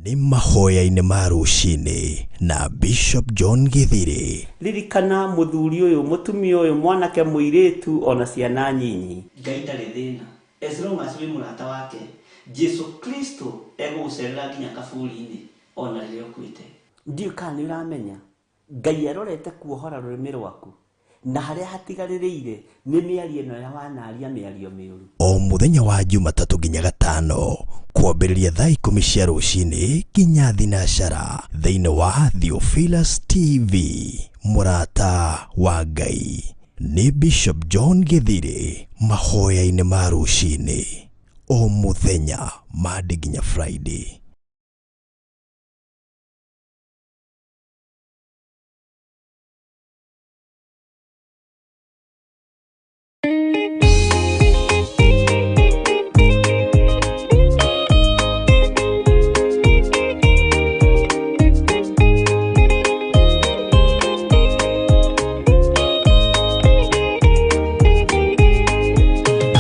Nĩ mahoya-inĩ ma rũcinĩ na Bishop John Githiri. Ririkana mũthuri ũyũ, mũtumia ũyũ, mwanake, mũirĩtu ona ciana nyinyi. Ngai ndarĩ thĩna as long as wĩ mũrata wake. Jesu Kristo egũgũcerera nginya kaburi-inĩ ona rĩrĩa ũkuĩte. Ndiũĩ kana nĩ ũramenya Ngai arorete kuohora rũrĩmĩ rwaku na harĩa hatigarĩrĩire nĩ mĩario ĩno ya wanaria mĩario mĩũru. O mũthenya wa Jumatatũ nginya Gatano kwambĩrĩria thaa 10 cia rũcinĩ nginya thinacara thĩinĩ wa Theophilus TV. Mũrata wa Ngai nĩ Bishop John Githiri mahoya-inĩ ma rũcinĩ o mũthenya Monday nginya Friday.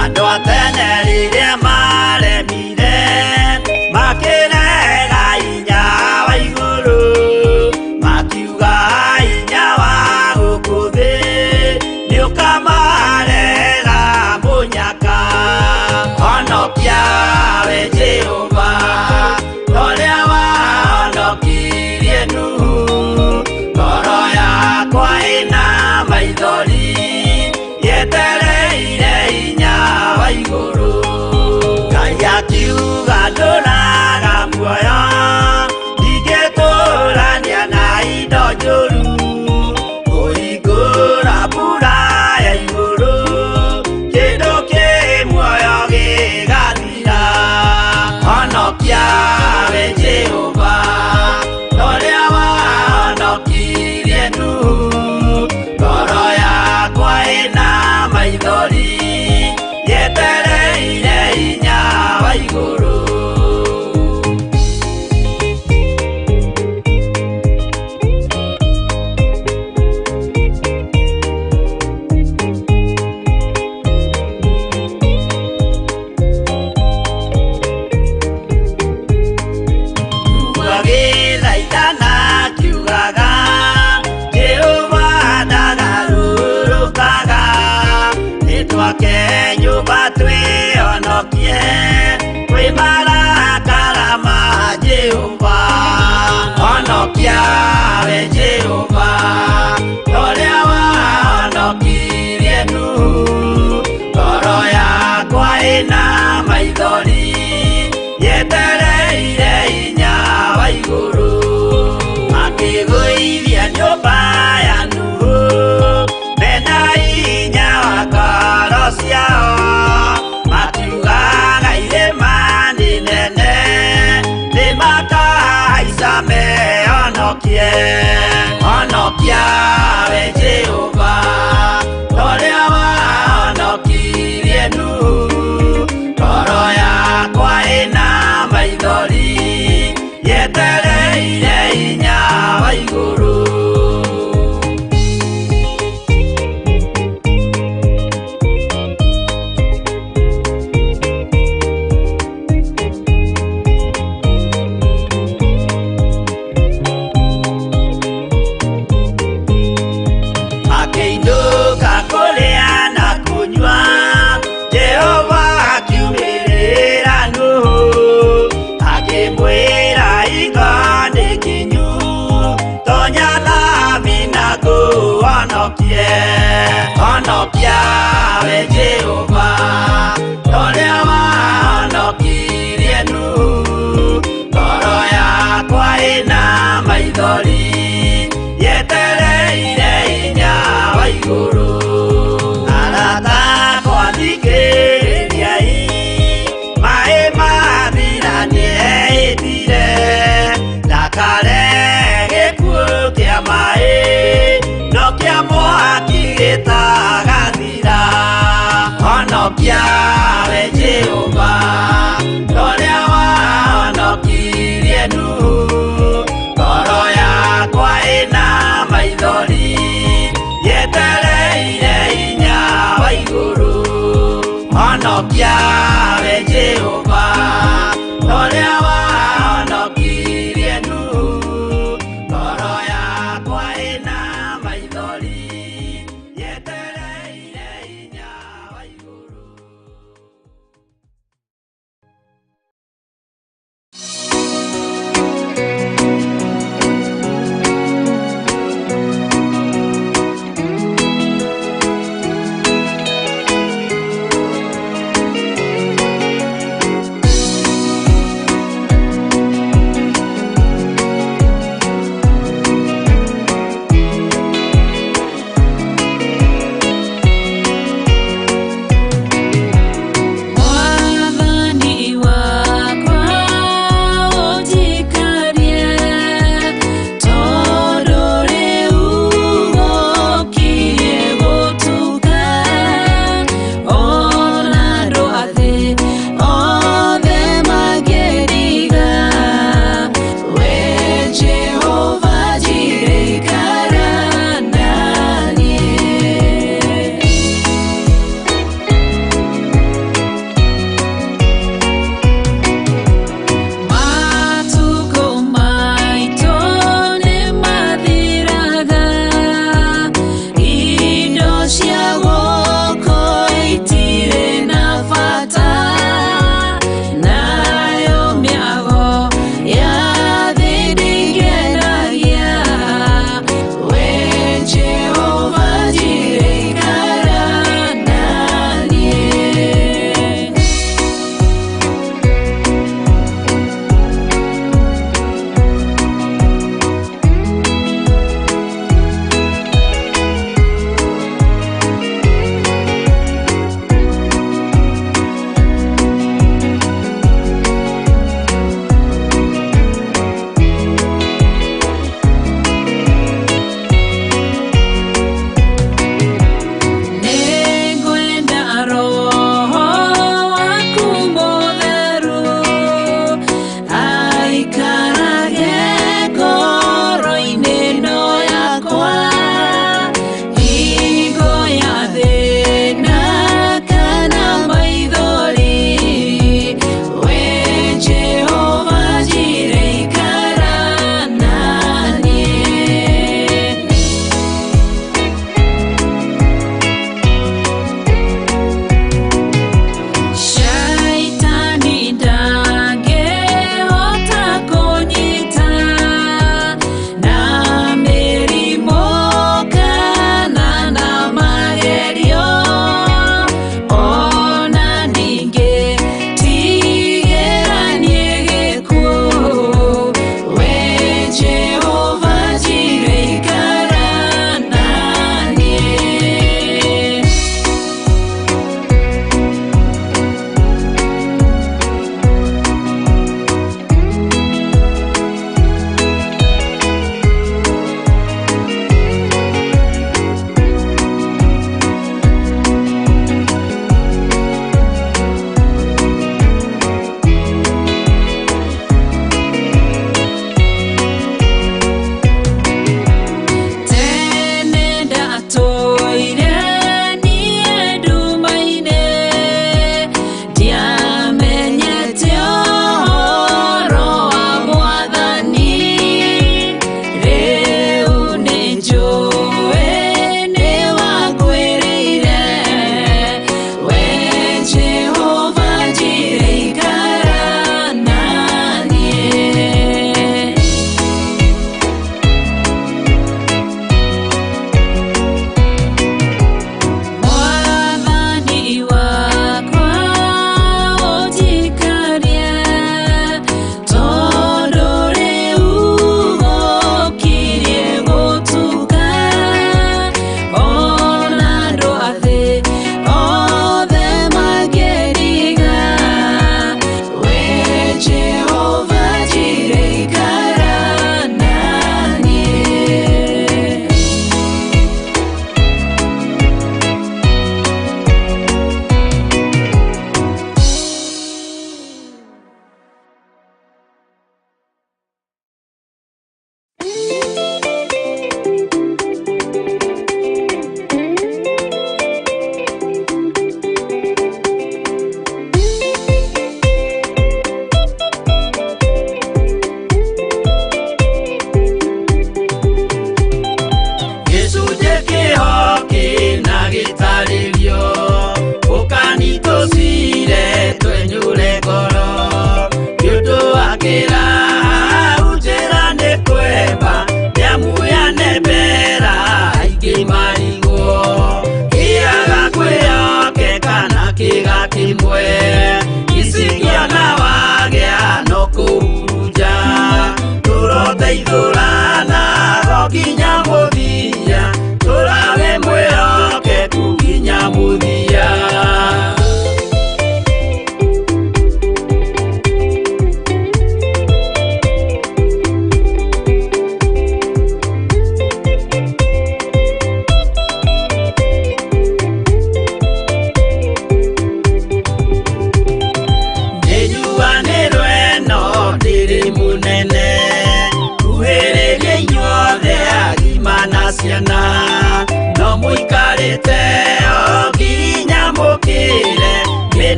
Andũ a tene rĩrĩa maremire makĩrega hinya wa igũrũ, makiuga hinya wa gũkũ thĩ nĩũkamarega mũnyaka. Honokia we Jehova, ũrĩa wahonokirie Nuhu, ngoro yakwa ĩna maithori yetereire hinya wa igũrũ. Ngai akiuga ndũraga muoyo, ndingĩtũrania na indo njũru, kũhingũra mbura ya igũrũ, kĩndũ kĩ muoyo gĩgathira. Honokia we Jehova, ũrĩa wahonokirie Nuhu, ngoro yakwa ĩna maithori yetereire hinya wa igũrũ. Agĩthaithana akiugaga, Jehova ndagarũrũkaga, nĩtwake nyũmba twĩhonokie kwĩ marakara ma Jehova. Honokia we Jehova, ũrĩa wahonokirie Nuhu, ngoro yakwa ĩna maithori yetereire hinya wa igũrũ. Makĩgũithia nyũmba ya Nuhu mena hinya wa ngoro ciao, makiugaga irĩma nĩ nene nĩmakahaica mehonokie. Honokia we Jehova, ũrĩa wahonokirie Nuhu, ngoro yakwa ĩna maithori yetereire hinya wa igũrũ. Makĩinũka kũrĩa na kũnyua, Jehova akiumĩrĩra Nuhu, akĩmwĩra hingo nĩ kinyu, tonya thabina ngũhonokie. Honokia we Jehova, ũrĩa wahonokirie Nuhu, ngoro yakwa ĩna maithori yetereire hinya wa igũrũ. Arata akwa thikĩrĩriai, maĩ mathira nĩehĩtire, ndakare gĩkuũ kĩa maĩ, no kĩa mwaki gĩtagathira. Honokia we Jehova, ũrĩa wahonokirie Nuhu, ngoro yakwa ĩna maithori yetereire hinya wa igũrũ. Honokia we Jehova, ũrĩa wahonokirie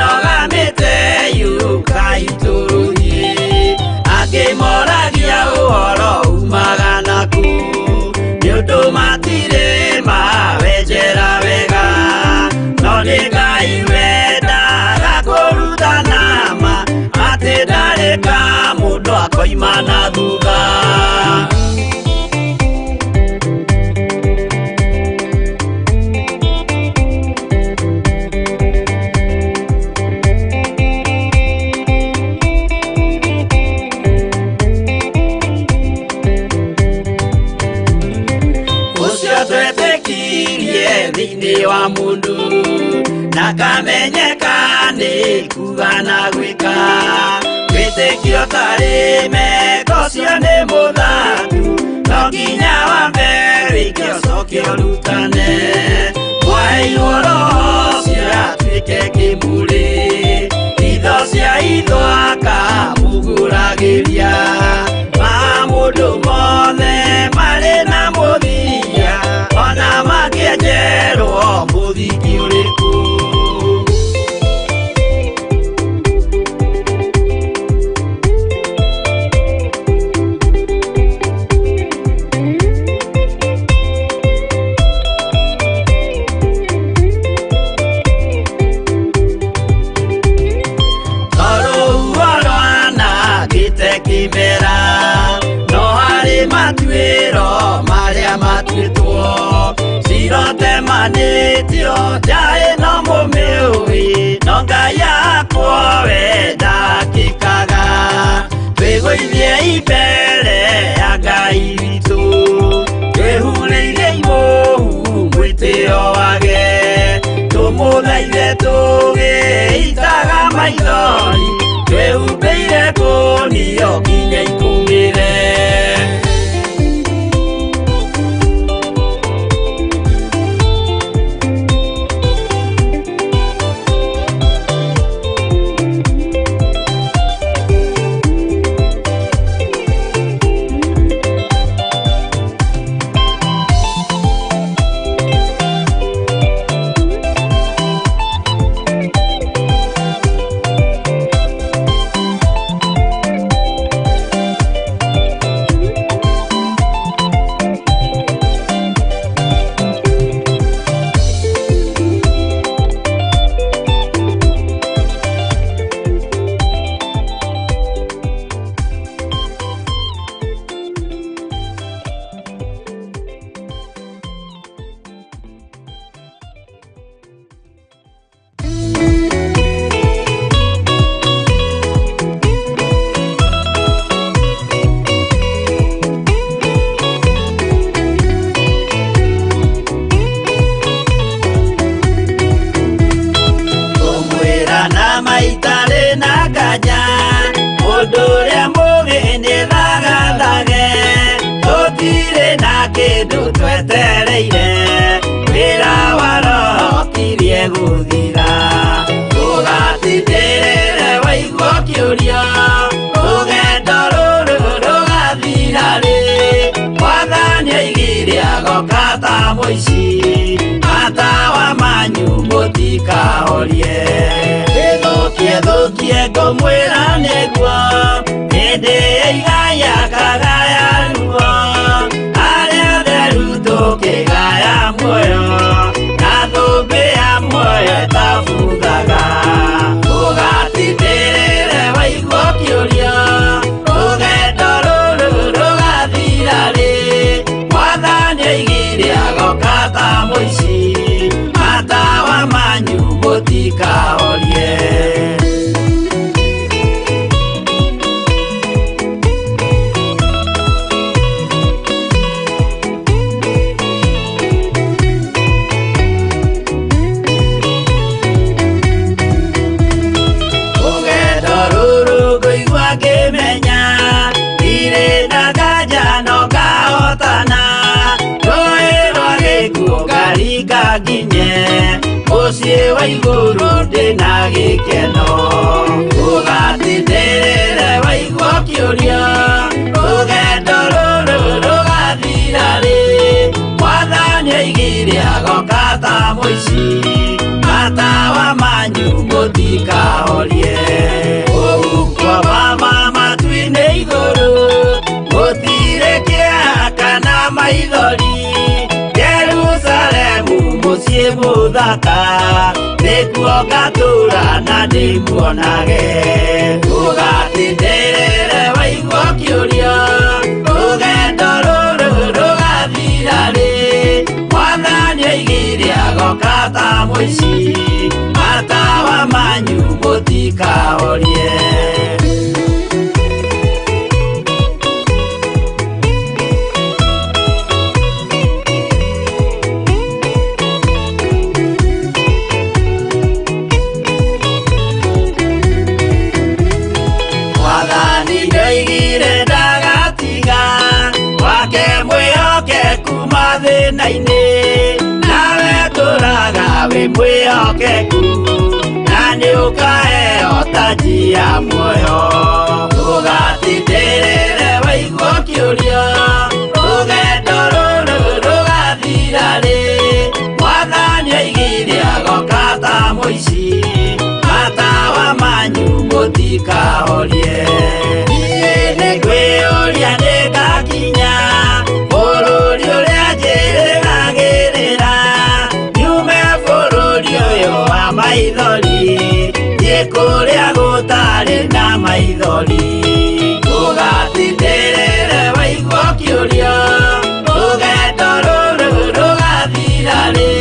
Mwanoga mĩtĩ yũkaitũrũrie Angĩ moragia ũhoro umaga naku Nĩ ũndũ matirĩ mawenjera wega No nĩ Ngai wendaga kũrutana ma Atĩ ndarĩ ka mũndũ akoima na thutha. Ũcio twetĩkirie thĩinĩ wa mũndũ na kamenyeka nĩ kuga na gwĩka wĩtĩkio tarĩ meko ũcio nĩ mũthaku no nginya wambe wĩke ũcoke ũrutane mwaheirwo roho ũcio atuĩke kĩmũrĩ itho cia itho akamũgũragĩria ma mũndũ mothe marĩ na mũthia ona mangĩenjerwo mũthingi ũrĩkũ. Tondũ rwanangĩte kĩmera no harĩ matuĩro marĩa matuĩtwo cirotemanĩtio nja ĩno mũmĩũĩ no Ngai akwo we ndakĩkaga twĩgũithie mbere ya Ngai witũ twĩhurĩire imũhu mwĩtĩo wage tũmũthaithe tũgĩitaga maithori twĩhumbĩire kũnio nginya ikumĩre. Kũmwĩra na maitarĩ na nganja mũndũ ũrĩa mũgĩ nĩ thagathage tũtirĩ na kĩndũ twetereire wĩra wa roho kirie gũthira ũgatindĩrĩre waigua kĩũria rũgendo rũrũ rũgathira rĩ Mwathani aigire agoka ta mũici matawa manyu mũtikahorie ĩthũkie thũkie ngũmwĩra nĩguo hĩndĩ ĩigaya kagaya ruo arĩa atheru tũkĩgaya muoyo na thũmbĩ ya muoyo ĩtabuthaga ũgatindĩrĩre waigua kĩũria rũgendo rũrũ rũgathira rĩ Mwathani aigire agoka ta mũici matawa manyu mũtikahorie. Rũgendo rũrũ ngũigua ngĩmenya ndirĩ na nganja no ngahotana rũĩ rwa gĩkuũ ngaringa nginye mũciĩ wa igũrũ ndĩna gĩkeno ũgatindĩrĩre waigua kĩũria rũgendo rũrũ rũgathira rĩ Mwathani aigire agoka ta mũici matawa manyu mũtikahorie. mũtikahorie. Kũu kwa mama matu-inĩ igũrũ, gũtirĩ kĩeha kana maithori. Jerusalemu mũciĩ mũthaka, nĩkuo ngatũũra na ndĩmuonage. Ũgatindĩrĩre waigua ũkĩũria, rũgendo rũrũ rũgathira rĩ? Mwathani oigire agoka ta mũici, matawa manyu mũtikahorie. Mwathani nĩoigire ndagatiga wake mwĩhokeku mathĩna-inĩ, nawe tũraga wĩ mwĩhokeku, na nĩũkaheo taji ya muoyo. Ũgatindĩrĩre waigua ũkĩũria, rũgendo rũrũ rũgathira rĩ? Mwathani oigire agoka ta mũici, matawa manyu mũtikahorie. Niĩ nĩngwĩyũria nĩngakinya bũrũri ũrĩa njĩrĩgagĩrĩra, nyume bũrũri ũyũ wa maithori, thiĩ kũrĩa gũtarĩ na maithori. Ũgatindĩrĩre waigua ũkĩũria, rũgendo rũrũ rũgathira rĩ?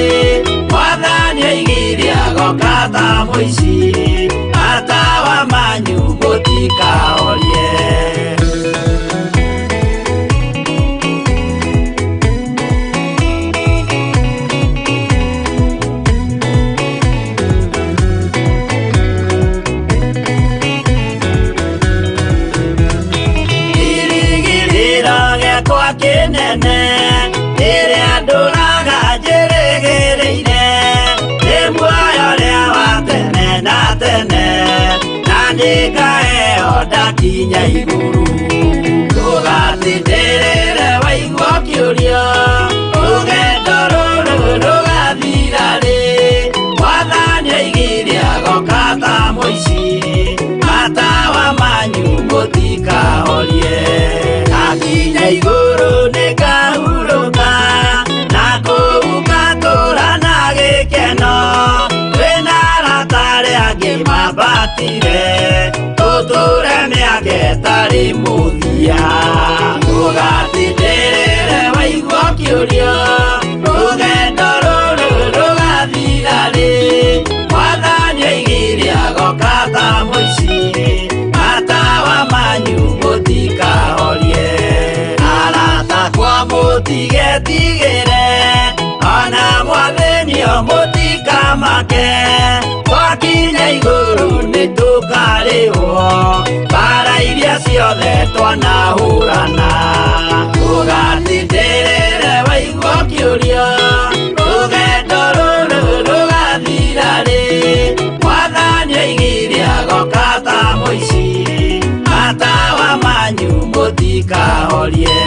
Mwathani oigire agoka ta mũici, matawa manyu mũtikahorie. Kĩrĩgĩrĩro gĩakwa kĩnene, rĩrĩa ndũraga njĩrĩgĩrĩire, nĩ muoyo ũrĩa wa tene na tene, na nĩngaheo ndakinya igũrũ. Ũgatindĩrĩre waigua ũkĩũria, rũgendo rũrũ rũgathira rĩ? Mwathani oigire agoka ta mũici, matawa manyu mũtikahorie. Ndakinya igũrũ nĩngahurũka, na kũu ngatũũra na gĩkeno, twĩna arata arĩa angĩ mambatire, tũtũũre mĩaka ĩtarĩ mũthia. Ũgatindĩrĩre waigua ũkĩũria, rũgendo rũrũ rũgathira rĩ? Mwathani oigire agoka ta mũici, matawa manyu mũtikahorie. Arata akwa mũtigetigĩre, ona mwathĩnio mũtikamake, twakinya igũrũ nĩtũkarĩhwo mbara iria ciothe twanahũrana. Ũgatindĩrĩre waigua ũkĩũria, rũgendo rũrũ rũgathira rĩ? Mwathani oigire agoka ta mũici, matawa manyu mũtikahorie.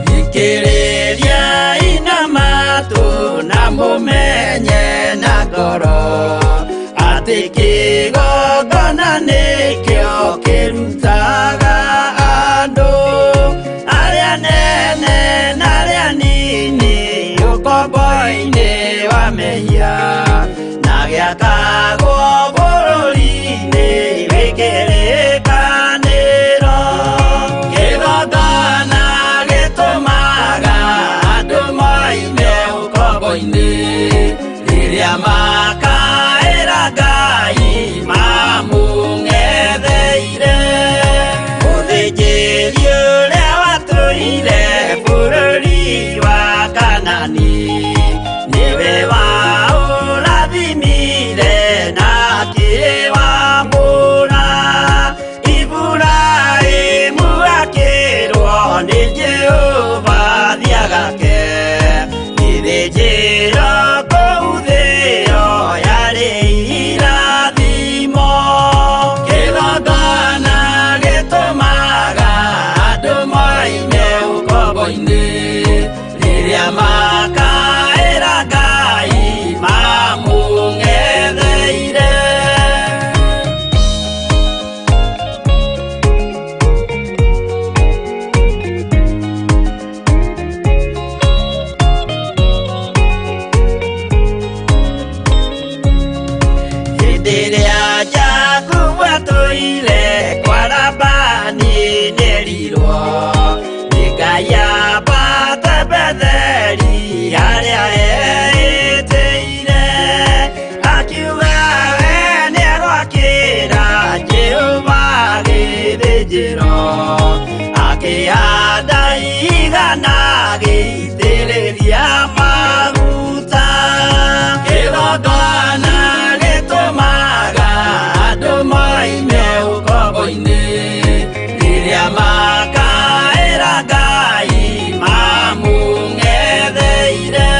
Thikĩrĩria ina matũ ngano akĩhanda igana agĩitĩrĩria maguta kĩgongona gĩtũmaga andũ moime ũkombo-inĩ rĩrĩa makaĩra Ngai mamũng'etheire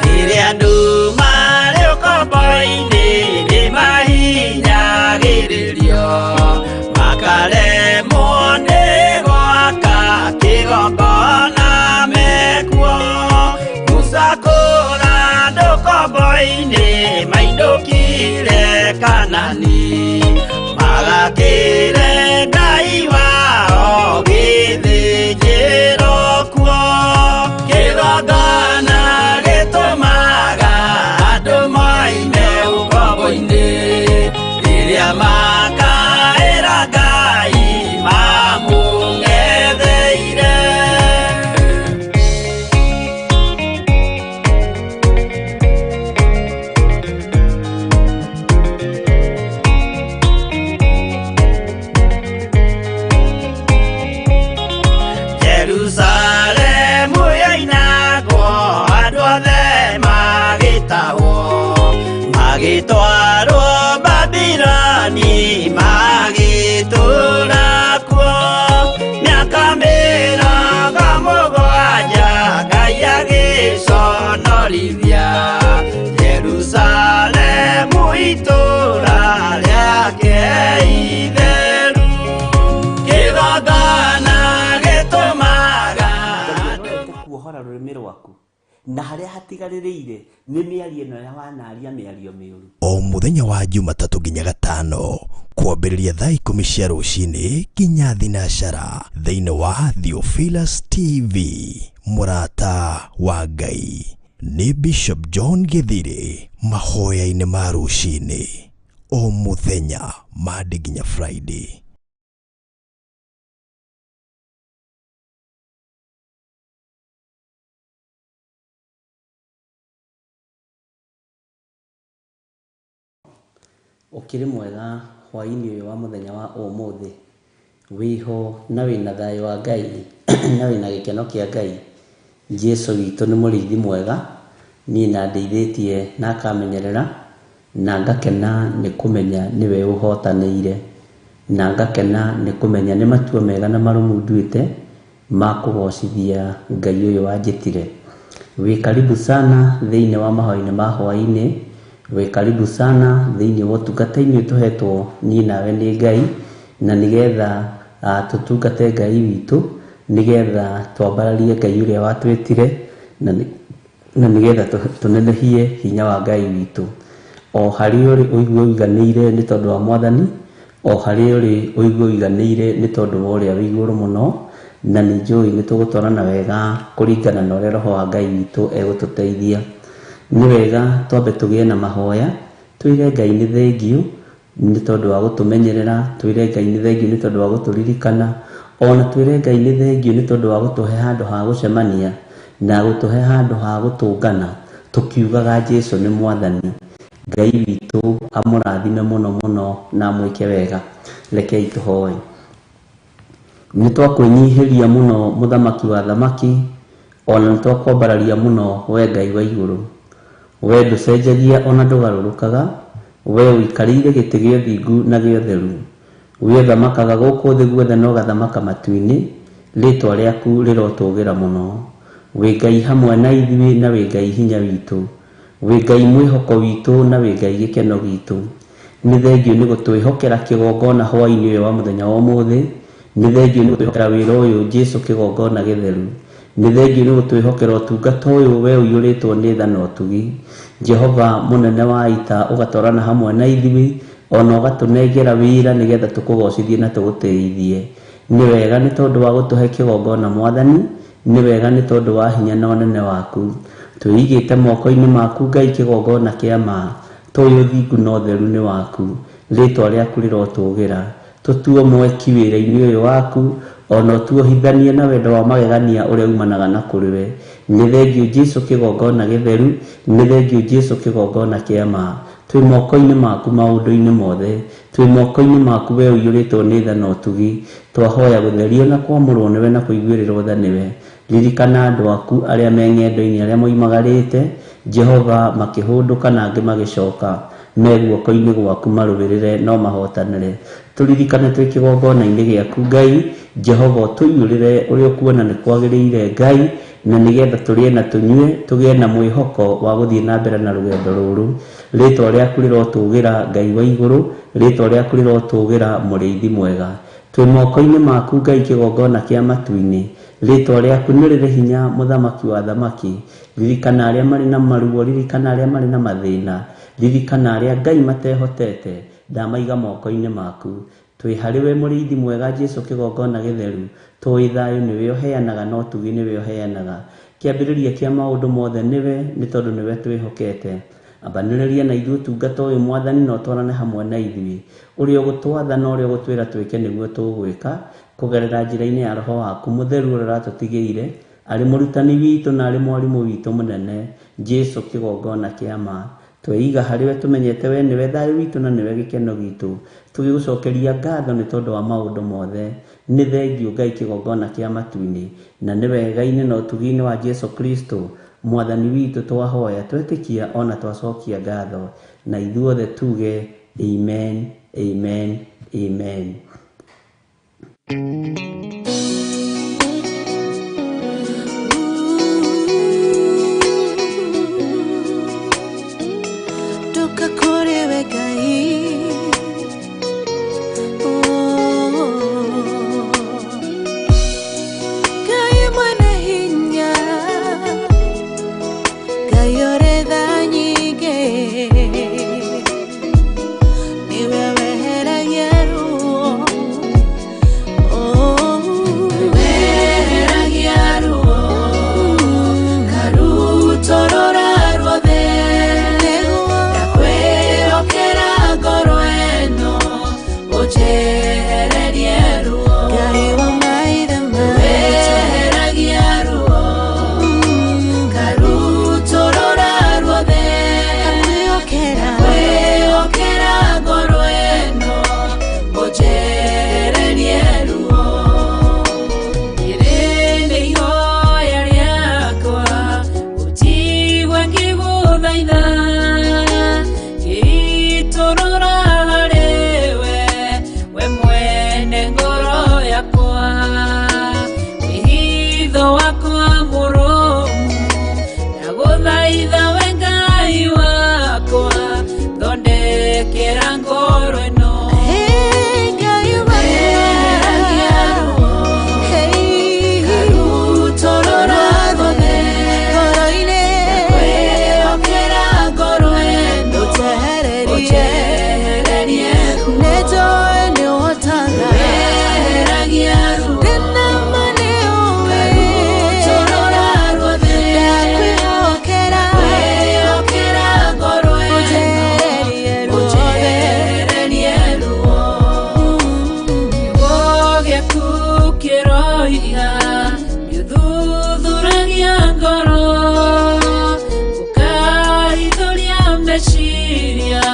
rĩrĩa andũ marĩ ũkombo-inĩ nĩmahinyagĩrĩrio makaremwo nĩ gwaka kĩgongona mekuo Musa kũra andũ ũkombo-inĩ mainũkire Kanani magakĩre Ngai wao gĩthĩnjĩro kuo kĩgongona gĩtũmaga andũ moime ũkombo-inĩ rĩrĩa makaĩra Ngai mamũng'etheire. Jerusalemu yoinagwo andũ othe magĩtahwo magĩtwarwo Babiloni magĩtũũra kuo mĩaka 70 Ngai agĩconorithia Jerusalemu itũũra rĩake itheru kĩgongona gĩtũmaga kuohora rũrĩmĩ rwaku na harĩa hatigarĩrĩire nĩ mĩario ĩno ya wanaria mĩario mĩũru. O mũthenya wa Jumatatũ nginya Gatano kwambĩrĩria thaa 10 cia rũcinĩ nginya 12 thĩinĩ wa Theophilus TV mũrata wa Ngai nĩ Bishop John Githiri mahoya-inĩ ma rũcinĩ o mũthenya Monday nginya Friday. Ũkĩrĩ mwega hwaĩ-inĩ ũyũ wa mũthenya wa ũmũthĩ wĩho na wĩna thayũ wa Ngai na wĩna gĩkeno kĩa Ngai. Jesu witũ nĩ mũrĩithi mwega niĩ na ndeithĩtie na akamenyerera na ngakena nĩ kũmenya nĩwe ũhotanĩire na ngakena nĩ kũmenya nĩ matua mega na marũmu nduĩte ma kũgocithia Ngai ũyũ wanjĩtire. Wĩ karibu sana thĩinĩ wa mahoya-inĩ ma hwaĩ-inĩ, wĩ karibu sana thĩinĩ wa ũtungata-inĩ tũhetwo niĩ nawe nĩ Ngai na nĩgetha tũtungate Ngai witũ nĩgetha twambararie Ngai ũrĩa watwĩtire na nĩgetha tũnenehie hinya wa Ngai witũ. O harĩa ũrĩ ũigue ũiganĩire nĩ tondũ wa Mwathani, o harĩa ũrĩ ũigue ũiganĩire nĩ tondũ wa ũrĩa wĩ igũrũ mũno, na nĩ njũĩ nĩ tũgũtwarana wega kũringana na ũrĩa Roho wa Ngai witũ egũtũteithia. Nĩ wega twambe tũgĩe na mahoya twĩre Ngai nĩ thengiũ nĩ tondũ wa gũtũmenyerera, twĩre Ngai nĩ thengiũ nĩ tondũ wa gũtũririkana, ona twĩre Ngai nĩ thengiũ nĩ tondũ wa gũtũhe handũ ha gũcemania na gũtũhe handũ ha gũtũngana tũkiugaga Jesu nĩ Mwathani. Ngai witũ amũrathime mũno mũno na amwĩke wega. Rekei tũhoe. Nĩ twakwĩnyihĩria mũno mũthamaki wa thamaki, ona nĩ twakwambararia mũno we Ngai wa igũrũ. We ndũcenjagia ona ndũgarũrũkaga, we ũikarĩire gĩtĩ gĩa ũthingu na gĩa ũtheru. We ũthamakaga gũkũ thĩ guothe na ũgathamaka matu-inĩ, rĩtwa rĩaku rĩrotũgĩra mũno. Wĩ Ngai hamwe na ithuĩ na wĩ Ngai hinya witũ, wĩ Ngai mwĩhoko witũ na wĩ Ngai gĩkeno gitũ. Nĩ thengiũ nĩ gũtwĩhokera kĩgongona hwaĩ-inĩ ũyũ wa mũthenya wa ũmũthĩ, nĩ thengiũ nĩ gũtwĩhokera wĩra ũyũ Jesu kĩgongona gĩtheru, nĩ thengiũ nĩ gũtwĩhokera ũtungata ũyũ we ũiyũrĩtwo nĩ tha na ũtugi. Jehova mũnene wa ita ũgatwarana hamwe na ithuĩ ona ũgatũnengera wĩra nĩgetha tũkũgocithie na tũgũtĩithie. Nĩ wega nĩ tondũ wa gũtũhe kĩgongona Mwathani, nĩ wega nĩ tondũ wa hinya na ũnene waku. Twĩigĩte moko-inĩ maku Ngai kĩgongona kĩa ma, tũĩ ũthingu na ũtheru nĩ waku, rĩtwa rĩaku rĩrotũgĩra. Tũtuo mweki wĩra-inĩ ũyũ waku, ona ũtuohithanie na wendo wa magegania ũrĩa umanaga na kũrĩ we. Nĩ thengiũ Jesu kĩgongona gĩtheru, nĩ thengiũ Jesu kĩgongona kĩa ma. Twĩ moko-inĩ maku maũndũ-inĩ mothe, twĩ moko-inĩ maku we ũiyũrĩtwo nĩ tha na ũtugi. Twahoya gũtherio na kwamũrwo nĩwe na kũiguĩrĩrwo tha nĩwe. Ririkana andũ aku arĩa me ng'endo-inĩ, arĩa moimagarĩte Jehova makĩhũndũka na angĩ magĩcoka, me guoko-inĩ gwaku marũĩrĩre no mahotanĩre. Tũririkane twĩ kĩgongona-inĩ gĩaku Ngai. Jehova ũtũiyũrĩre ũrĩa ũkuona nĩ kwagĩrĩire Ngai, na nĩgetha tũrĩe na tũnyue, tũgĩe na mwĩhoko wa gũthiĩ na mbere na rũgendo rũrũ. Rĩtwa rĩaku rĩrotũgĩra Ngai wa igũrũ, rĩtwa rĩaku rĩrotũgĩra mũrĩithi mwega. Twĩ moko-inĩ maku Ngai kĩgongona kĩa matu-inĩ, rĩtwa rĩaku nĩ rĩrĩ hinya mũthamaki wa thamaki. Ririkana arĩa marĩ na maruo, ririkana arĩa marĩ na mathĩna, ririkana arĩa Ngai matehotete, ndamaiga moko-inĩ maku. Twĩ harĩ we mũrĩithi mwega Jesu kĩgongona gĩtheru, tũĩ thayũ nĩwe ũheanaga na ũtugi nĩwe ũheanaga. Kĩambĩrĩria kĩa maũndũ mothe nĩwe, nĩ tondũ nĩwe twĩhokete. Ambanĩrĩria na ithuĩ ũtungata ũyũ Mwathani, na ũtwarane hamwe na ithuĩ. Ũrĩa ũgũtwatha na ũrĩa ũgũtwĩra twĩke nĩguo tũgwĩka, kũgerera njĩra-inĩ ya Roho waku mũtheru ũrĩa ũratũtigĩire, arĩ mũrutani witũ na arĩ mwarimũ witũ mũnene, Jesu kĩgongona kĩa ma. Tweiga harĩ we tũmenyete we nĩwe thayũ witũ na nĩwe gĩkeno gitũ. Tũgĩgũcokeria ngatho nĩ tondũ wa maũndũ mothe. Nĩ thengiũ Ngai kĩgongona kĩa matu-inĩ, na nĩ wega-inĩ na ũtugi-inĩ wa Jesu Kristo Mwathani witũ twahoya, twetĩkia ona twacokia ngatho, na ithuothe tuge amen, amen, amen. Ndoka kũrĩ we Ngai. Oh. Ngai mwene hinya, Ngai ũrĩ tha nyingĩ, nĩwe weheragia ruo. Oh. Weheragia ruo, karutorora ruothe. Ndakwĩhokera ngoro ĩno, ũnjehererie ruo. Ngai wa maithe maitũ, weheragia ruo, karutorora ruothe. Ndakwĩhokera ngoro ĩno, ũnjehererie ruo. Rĩrĩ nĩ ihoya rĩakwa, ũnjigue ngĩgũthaitha, ngĩitũrũra harĩ we, we mwene ngoro yakwa. Wĩhitho wakwa mũrũmu, ndagũthaitha we Ngai wakwa, thondekera ngoro ĩno. Weheragia ruo, karutorora ruothe. Ndakwĩhokera ngoro ĩno, ũnjehererie ruo. Weheragia ruo, karutorora ruothe. Ndakwĩhokera ngoro ĩno, ũnjehererie ruo. Kiugo gĩaku kĩroiga nĩũthuthuragia ngoro, ũkahithũria meciria,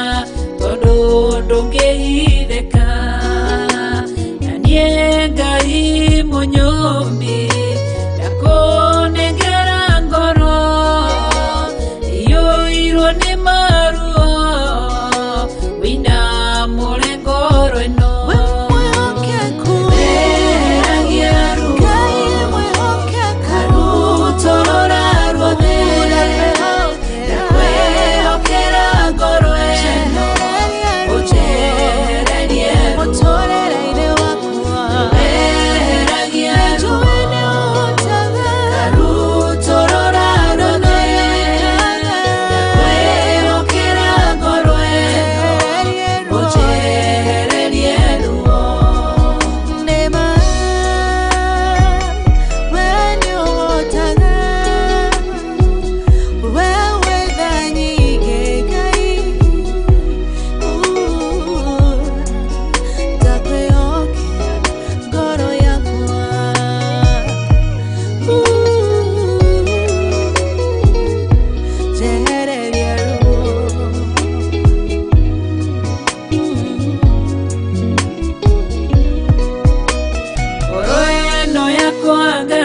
tondũ ndũngĩhithĩka. Na niĩ Ngai mũnyũmbi, ndakũnengera ngoro iyũirwo nĩ maruo, wĩinamũre ngoro ĩno. Weheragia ruo, karutorora ruothe. Ndakwĩhokera ngoro ĩno, ũnjehererie ruo. Weheragia ruo,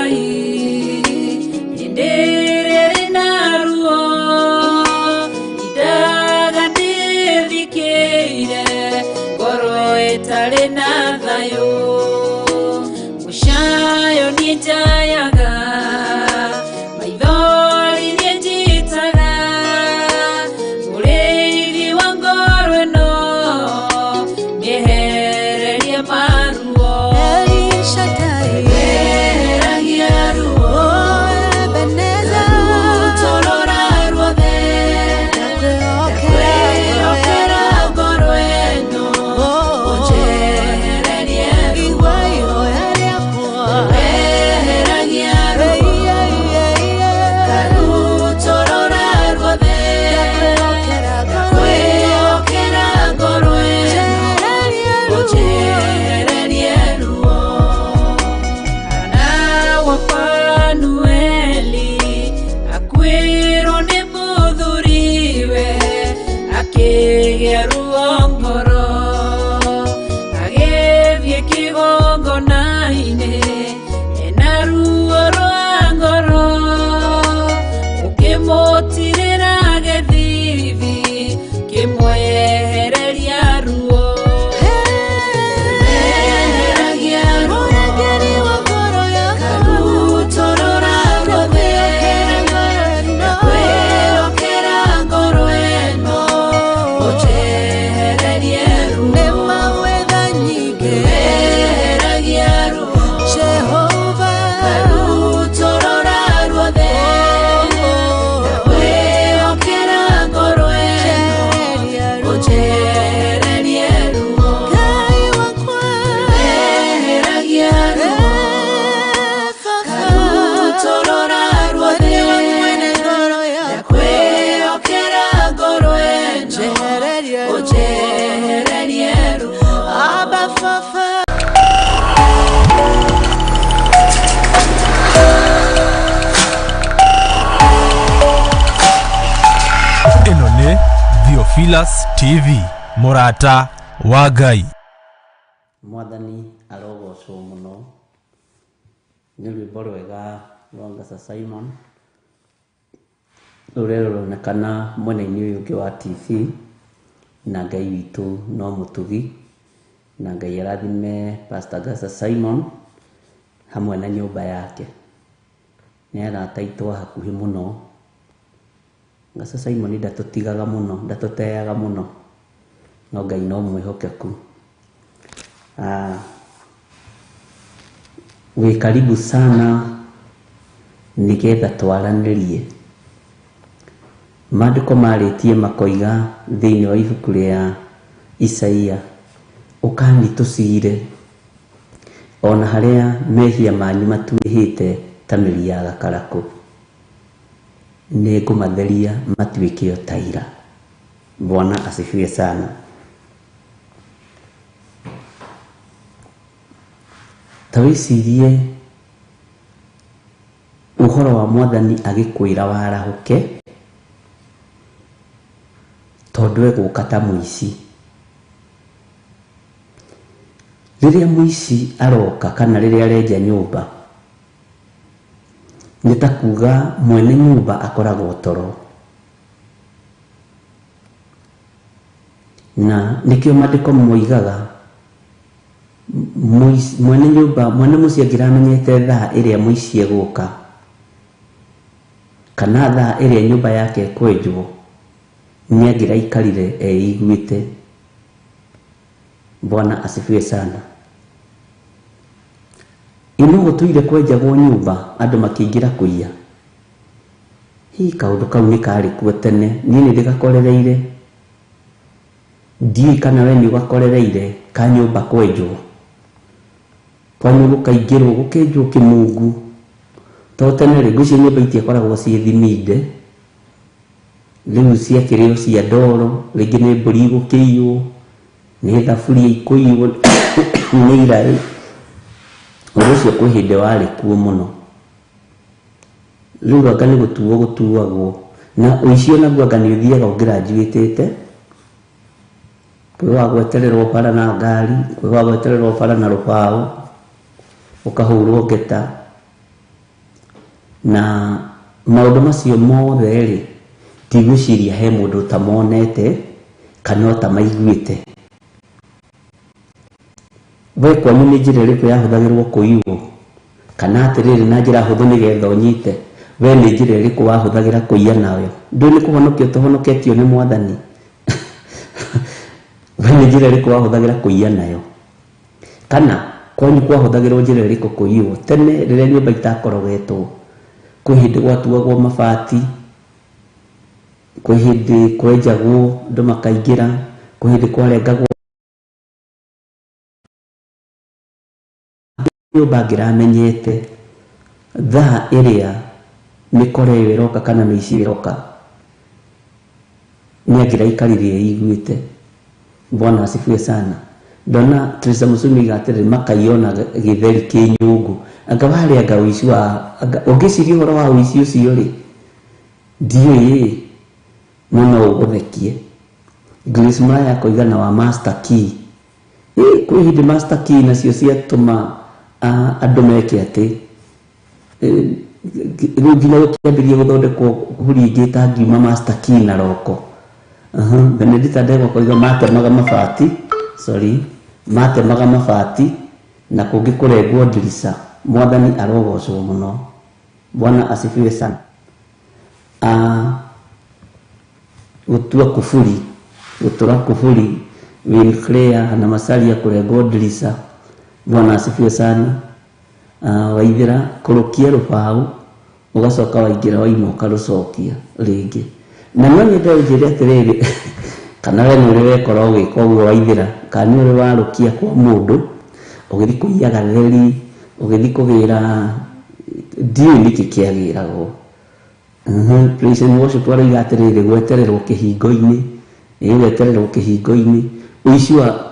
Ngai hĩndĩ ĩrĩa ĩrĩ na ruo indaga ndĩthikĩire ngoro ĩtarĩ na thayũ mũcayo niĩ njayaga maithori niĩ njitaga mũrĩithi wa ngoro ĩno mĩehererie maruo eheragia ruo rũtorora ruothe ndakwĩhokera ngoro ĩno ũnjehererie ruo eheragia ruo karutorora ruothe ndakwĩhokera ngoro ĩno ũnjehererie ruo. Hana wa Fanueli akuĩrwo nĩ mũthuriwe akĩgĩa ruo ngoro agĩthiĩ kĩgongona-inĩ ena ruo rwa ngoro ũkĩmũtirĩra gĩthithi kĩmwehereria ruo eheragia ruo karutorora ruothe ndakwĩhokera ngoro ĩno ũnjehererie ruo eheragia ruo karutorora ruothe ndakwĩhokera ngoro ĩno ũnjehererie ruo eheragia ruo karutorora ruothe ndakwĩhokera ngoro ĩno ũnjehererie ruo. Ĩno nĩ Theophilus TV, mũrata wa Ngai. Mwathani arogocwo mũno nĩ rwĩmbo rwega rwa Ngasa Simon rũrĩa rũronekana mwena-inĩ ũyũ ũngĩ wa TV, na Ngai witũ no mũtugi, na Ngai arathime Pastor Ngasa Simon hamwe na nyũmba yake. Nĩ arata aitũ a hakuhĩ mũno. Ngasa Simon ndatũtigaga mũno, ndatũteaga mũno, no Ngai no mwĩhokeku. Wĩ karibu sana nĩgetha twaranĩrie. Maandĩko marĩtie makoiga thĩinĩ wa ibuku rĩa Isaia, ũkani tũcire ona harĩa mehia manyu matuĩhĩte ta mĩri ya gakarakũ, nĩngũmatheria matuĩke o ta ira. Bwana asifiwe sana. Ta wĩcirie ũhoro wa Mwathani agĩkwĩra warahũke tondũ egũka ta mũici. Rĩrĩa mũici aroka kana rĩrĩa arenja nyũmba, nĩ ta kuga mwene nyũmba akoragwo toro, na nĩkĩo maandĩko moigaga mwene nyũmba, mwene mũciĩ angĩramenyete thaa ĩrĩa mũici egũka kana thaa ĩrĩa nyũmba yake ĩkwenjwo, nĩ angĩraikarire eiguĩte. Bwana asifiwe sana. Ino gũtũire kwenjagwo nyũmba andũ makĩingĩra kũiya, hihi kaũndũ kau nĩ karĩ kuo tene, niĩ nĩ ndĩgakorereire, ndiũĩ kana we nĩ ũgakorereire ka nyũmba kwenjwo, kwanyu gũkaingĩrwo gũkenjwo kĩmungu. To tene rĩ, ngwĩciria nyũmba itiakoragwo ciĩ thiminde, rĩu ciakĩrĩ o cia ndoro, rĩngĩ nĩ mbũri igũkĩiywo, nĩ thaburia ikũiywo, nĩ iraĩ. Ũndũ ũcio kwĩ hĩndĩ warĩ kuo mũno. Rĩu anga nĩ gũtuo gũtuagwo, na ũici onaguo anga nĩ ũthiaga ũngĩranjuĩtĩte, kwĩ wa gwetererwo bara na ngari, kwĩ wa gwetererwo bara na rũbaũ, ũkahũrwo ngeta. Na maũndũ macio mothe rĩ, ndigwĩciria he mũndũ ũtamonete kana ũtamaiguĩte. We kwanyu nĩ njĩra ĩrĩkũ yahũthagĩrwo kũiywo? Kana atĩrĩrĩ, na njĩra hũthũ nĩgetha ũnyite, we nĩ njĩra ĩrĩkũ wahũthagĩra kũiya nayo? Ndũĩ nĩ kũhonokio tũhonoketio nĩ Mwathani? We nĩ njĩra ĩrĩkũ wahũthagĩra kũiya nayo? Kana kwanyu kwahũthagĩrwo njĩra ĩrĩkũ kũiywo? Tene rĩrĩa nyũmba itakorogetwo, kwĩ hĩndĩ gwatuagwo mabati, kwĩ hĩndĩ kwenjagwo andũ makaingĩra, kwĩ hĩndĩ kwarengagwo nyũmba ngĩramenyete thaa ĩrĩa mĩkora ĩyo ĩroka kana mĩici ĩroka, nĩ angĩraikarire ĩiguĩte. Bwana asifiwe sana. Ndona Teresa Musumi iga atĩrĩrĩ, makaiyona gĩtheri kĩ nyũngũ. Anga warĩ anga ũici wa, anga ũngĩciria ũhoro wa ũici ũcio rĩ, ndiũĩ ĩ, no no ũgũthekie. Grace Muraya akoiga na wa master key. Ĩ, kwĩ hĩndĩ master key nacio ciatũma andũ meke atĩ, rĩu nginya gũkĩambĩrĩria gũthondekwo huri ingĩ ĩtangiuma master key na roko. Benedicta Ndegwa akoiga matemaga mabati, sorry, matemaga mabati na kũngĩ kũrengwo ndirica. Mwathani arogocwo mũno. Bwana asifiwe sana. Gũtua kuburi, gũtũra kuburi, Winclair na Masaria kũrengwo ndirica. Bwana asifiwe sana. Waithĩra kũrũkia rũbaũ, ũgacoka waingĩra waima ũkarũcokia rĩngĩ. Na no nyende ũnjĩre atĩrĩrĩ, kana we nĩ ũrĩ wekora ũgĩka ũguo waithĩra, kana nĩ ũrĩ warũkia kwa mũndũ, ũgĩthiĩ kũiya gatheri, ũgĩthiĩ kũgĩra, ndiũĩ nĩkĩ kĩagĩragwo. Praise and worship aroiga atĩrĩrĩ, gwetererwo kĩhingo-inĩ, ĩ gwetererwo kĩhingo-inĩ, ũici wa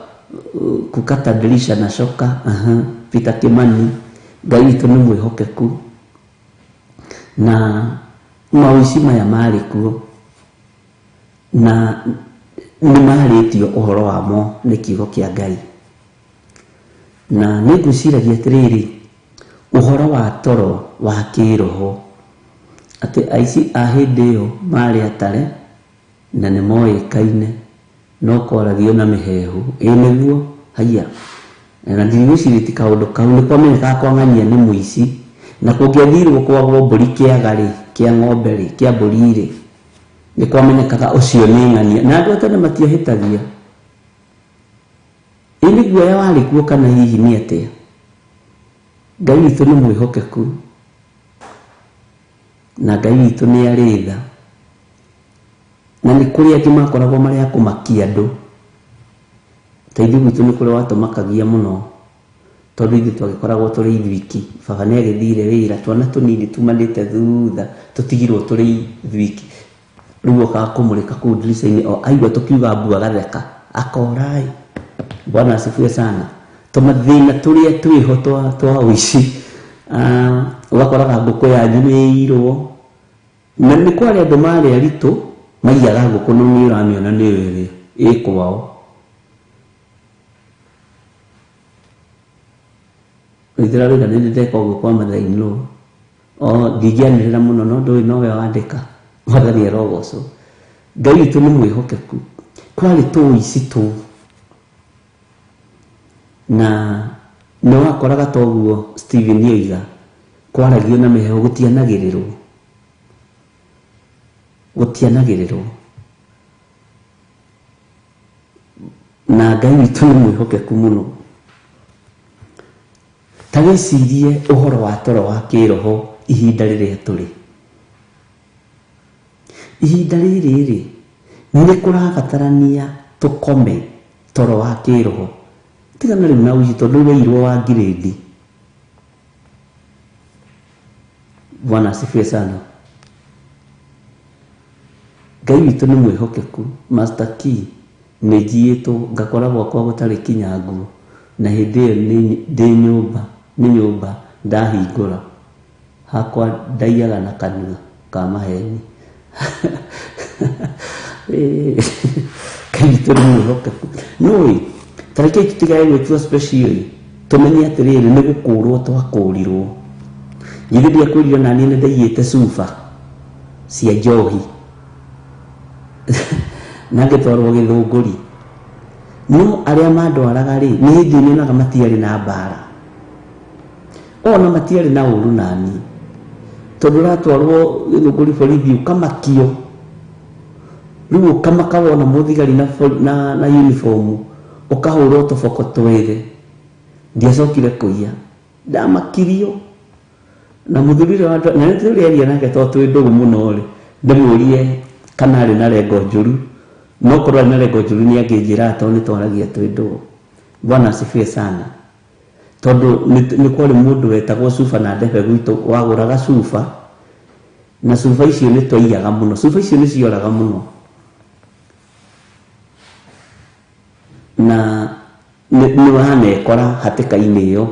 kukata dirisha na coka. Peter Kimani, Ngai witũ nĩ mwĩhokeku. Na maũici maya marĩ kuo na nĩ marĩtio ũhoro wamo nĩ kiugo kĩa Ngai. Na nĩ ngwĩciragia atĩrĩrĩ, ũhoro wa toro wa kĩroho, atĩ aici a hĩndĩ ĩyo marĩ atare na nĩ moĩkaine, no kwaragio na mĩheehũ. Ĩ nĩguo, haiya. Na ndigwĩciria ti kaũndũ kau, nĩ kwamenyekaga kwa ng'ania nĩ mũici. Na kũngĩathirwo kwagwo mbũri kĩaga rĩ, kĩa ng'ombe rĩ, kĩa mbũri rĩ, nĩ kwamenyekaga ũcio nĩ ng'ania. Na andũ a tene matiahĩtagia. Ĩ nĩ guoya warĩ kuo kana hihi nĩ atĩa? Ngai witũ nĩ mwĩhokeku, na Ngai witũ nĩ arĩ tha. Na nĩ kũrĩ angĩ makoragwo marĩ a kũmakia andũ. Ta ithuĩ gwitũ nĩ kũrĩ watũmakagia mũno, tondũ ithuĩ twagĩkoragwo tũrĩ ithuiki. Baba nĩ agĩthire wĩra, twana tũnini tumanĩte thutha, tũtigirwo tũrĩ ithuiki. Rĩu okaga kũmũrĩka kũu ndirica-inĩ, o aigua tũkiuga mbu agatheka, akora ĩ. Bwana asifiwe sana. Tũmathĩna tũrĩa twĩho twa ũici, ũgakoraga ngũkũ yanyu nĩ ĩirwo. Na nĩ kwarĩ andũ marĩ aritũ, maiyaga ngũkũ no nĩ ũramĩona nĩyo ĩrĩa ĩ kwao. Waithĩra wĩra nĩ ndĩreka ũguo kwa mother-in-law. O ndingĩanĩrĩra mũno no ndũĩ nowe wandĩka. Mwathani arogocwo. Ngai witũ nĩ mwĩhokeku. Kwarĩ tũũici tũu. Na nĩ wakoraga ta ũguo Stephen oiga, kwaragio na mĩheehũ gũtianagĩrĩrwo. Gũtianagĩrĩrwo. Na Ngai witũ nĩ mwĩhokeku mũno. Ta wĩcirie ũhoro wa toro wa kĩroho ihinda rĩrĩa tũrĩ. Ihinda rĩrĩ rĩ, nĩ kũrabatarania tũkome toro wa kĩroho. Tigana rĩu na ũici tondũ rĩu wairwo wa ngirĩndi. Bwana asifiwe sana. Ngai witũ nĩ mwĩhokeku. Master Key, nĩ njiyĩtwo ngakora gwakwa gũtarĩ kinya nguo, na hĩndĩ ĩyo ndĩ nyũmba, nĩ nyũmba ndahingũra. Hakwa ndaiyaga na kanua ka maheni. Ngai witũ nĩ mwĩhokeku. Nĩũĩ, ta reke tũtigae gwĩtua special ĩ, tũmenye atĩrĩrĩ, nĩ gũkũrwo twakũrirwo. Githĩ ndiakwĩrire naniĩ nĩ ndaiyĩte cuba cia njohi na ngĩtwarwo Gĩthũngũri. No arĩa mandwaraga rĩ, nĩ hĩndĩ nyonaga matiarĩ na mbara, ona matiarĩ na ũru nani, tondũ ũratwarwo Gĩthũngũri borithi ũkamakio, rĩu ũkamaka wona mũthigari na uniform, ũkahũrwo tũboko twĩrĩ. Ndiacokire kũiya, ndamakirio na mũthuri ũrĩa na nĩ tũrĩaria nake tondũ twĩ ndũgũ mũno rĩ, ndĩmũrie kana arĩ na rengo njũru. No korwo arĩ na rengo njũru nĩ angĩnjĩra, tondũ nĩ twaragia twĩ ndũgũ. Bwana asifiwe sana. Tondũ nĩ kwarĩ mũndũ wetagwo cuba na ndebe gwitũ, wagũraga cuba, na cuba icio nĩ twaiyaga mũno, cuba icio nĩ cioraga mũno, na nĩ wanekora hatĩka-inĩ ĩyo.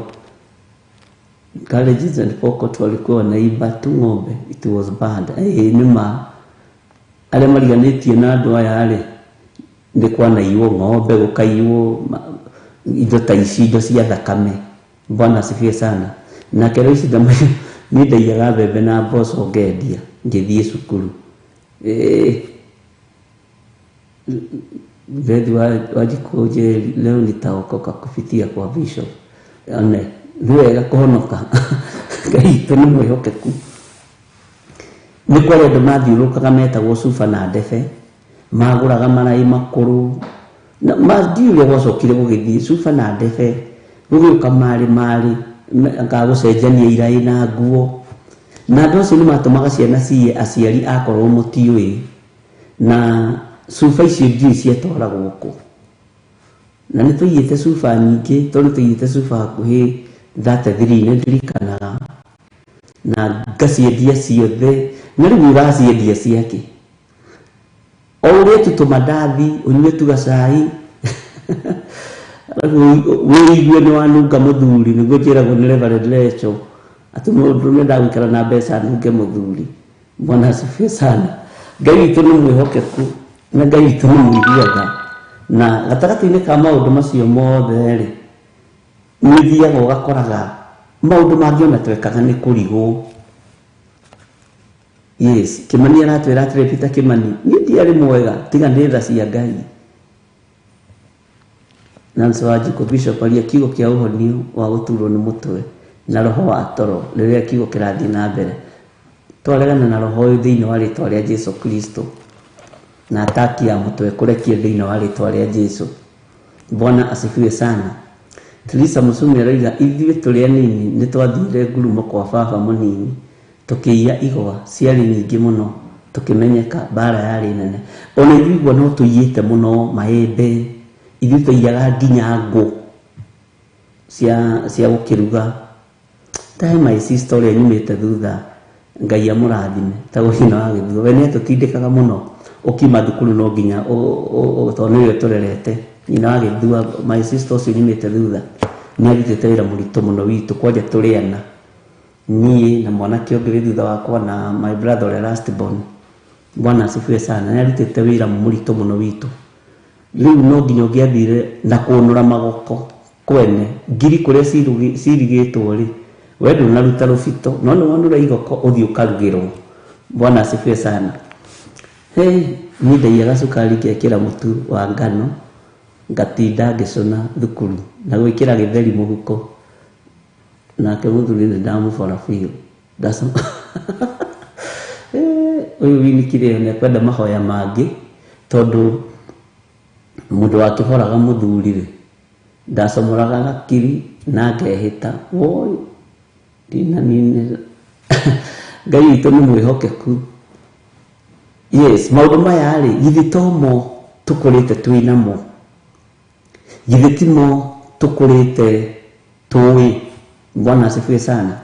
Colleges and Pokot walikuwa wanaiba tu ng'ombe, it was bad. Nĩ ma arĩa mariganĩtie na andũ aya rĩ, nĩ kwanaiywo ng'ombe, gũkaiywo indo ta ici, indo cia thakame. Bwana asifiwe sana. Nake rĩu ici niĩ ndaiyaga mbembe na mboco ngendia ngĩthiĩ cukuru. Bethi wa Jikoje leo nitaokoka kupitia kwa bishop. One, nĩ wega kũhonoka. Ngai witũ nĩ mwĩhokeku. Nĩ kwarĩ andũ mathiũrũrũkaga metagwo cuba na ndebe, magũraga maraĩ makũrũ, na ndiũĩ ũrĩa gwacokire gũgĩthiĩ. Cuba na ndebe gũgĩũka marĩ marĩ gũcenjania iraĩ na nguo, na andũ acio nĩ matũmaga ciana ciye aciari akorwo mũtiũĩ, na cuba icio ndiũĩ ciatwaragwo kũ. Na nĩ tũiyĩte cuba nyingĩ, tondũ tũiyĩte cuba hakuhĩ 33 nĩ ndirikanaga, na ngaciendia ciothe. Na rĩu ũraciendia ciake, o ũrĩa tu tũmandathi, ũnyue tu gacai, wĩigue nĩ wanunga mũthuri, nĩguo njĩragwo nĩ Reverend Lecho atĩ mũndũ nĩendaga gũikara na mbeca nunge mũthuri. Bwana asifiwe sana. Ngai witũ nĩ mwĩhokeku na Ngai witũ nĩ mũigua tha. Na gatagatĩ-inĩ ka maũndũ macio mothe rĩ, nĩ ũthiaga ũgakoraga maũndũ mangĩ ona twekaga nĩ kũrigwo. Yes, Kimani aratwĩra atĩrĩ, Peter Kimani, niĩ ndiarĩ mwega tiga nĩ tha cia Ngai. Nancy Wanjikũ, Bishop aria kiugo kĩa ũhonio wa gũturwo nĩ mũtwe na roho wa toro rĩrĩa kiugo kĩrathiĩ na mbere. Twaregana na roho ũyũ thĩinĩ wa rĩtwa rĩa Jesu Kristo, na ataki ya mũtwe kũrekia thĩinĩ wa rĩtwa rĩa Jesu. Bwana asifiwe sana. Teresa Musumi aroiga ithuĩ tũrĩ anini nĩ twathire ngurumo kwa baba mũnini, tũkĩiya igwa ciarĩ nyingĩ mũno, tũkĩmenyeka mbara yarĩ nene. Ona ithuĩ igwa no tũiyĩte mũno, maembe, ithuĩ tũiyaga nginya ngũ cia gũkĩruga. Ta he my sister ũrĩa nyumĩte thutha, Ngai amũrathime, ta nyina wa Gĩthuo, we nĩ atũtindĩkaga mũno ũkiuma thukuru no nginya tondũ nĩwe tũrerete. Nyina wa Gĩthuo, my sister ũcio nyumĩte thutha, nĩ arutĩte wĩra mũritũ mũno witũ, kwanja tũrĩ ana, niĩ na mwanake ũngĩ wĩ thutha wakwa na my brother ũrĩa last born. Bwana asifiwe sana. Nĩ arutĩte wĩra mũritũ mũno witũ. Rĩu no nginya ũngĩathire na kũnũra magoko kwene ngiri kũrĩa cirigĩtwo rĩ, we ndũnaruta rũbito, no nĩ wonũra igoko ũthiĩ ũkarugĩrwo. Bwana asifiwe sana. Hey, niĩ ndaiyaga cukari ngekĩra mũtu wa ngano, ngatinda ngĩcũna thukuru na gwĩkĩra gĩtheri mũhuko. Nake mũthuri nĩ ndamũbora biũ. Ũyũ winikire nĩ ekwenda mahoya mangĩ, tondũ mũndũ wakĩboraga mũthuri rĩ, ndacomoraga gakiri na ngehĩta, woi ndinaninĩra. Ngai witũ nĩ mwĩhokeku. Yes, maũndũ maya rĩ, githĩ to mo tũkũrĩte twĩ namo, githĩ ti mo tũkũrĩte tũĩ. Bwana asifiwe sana.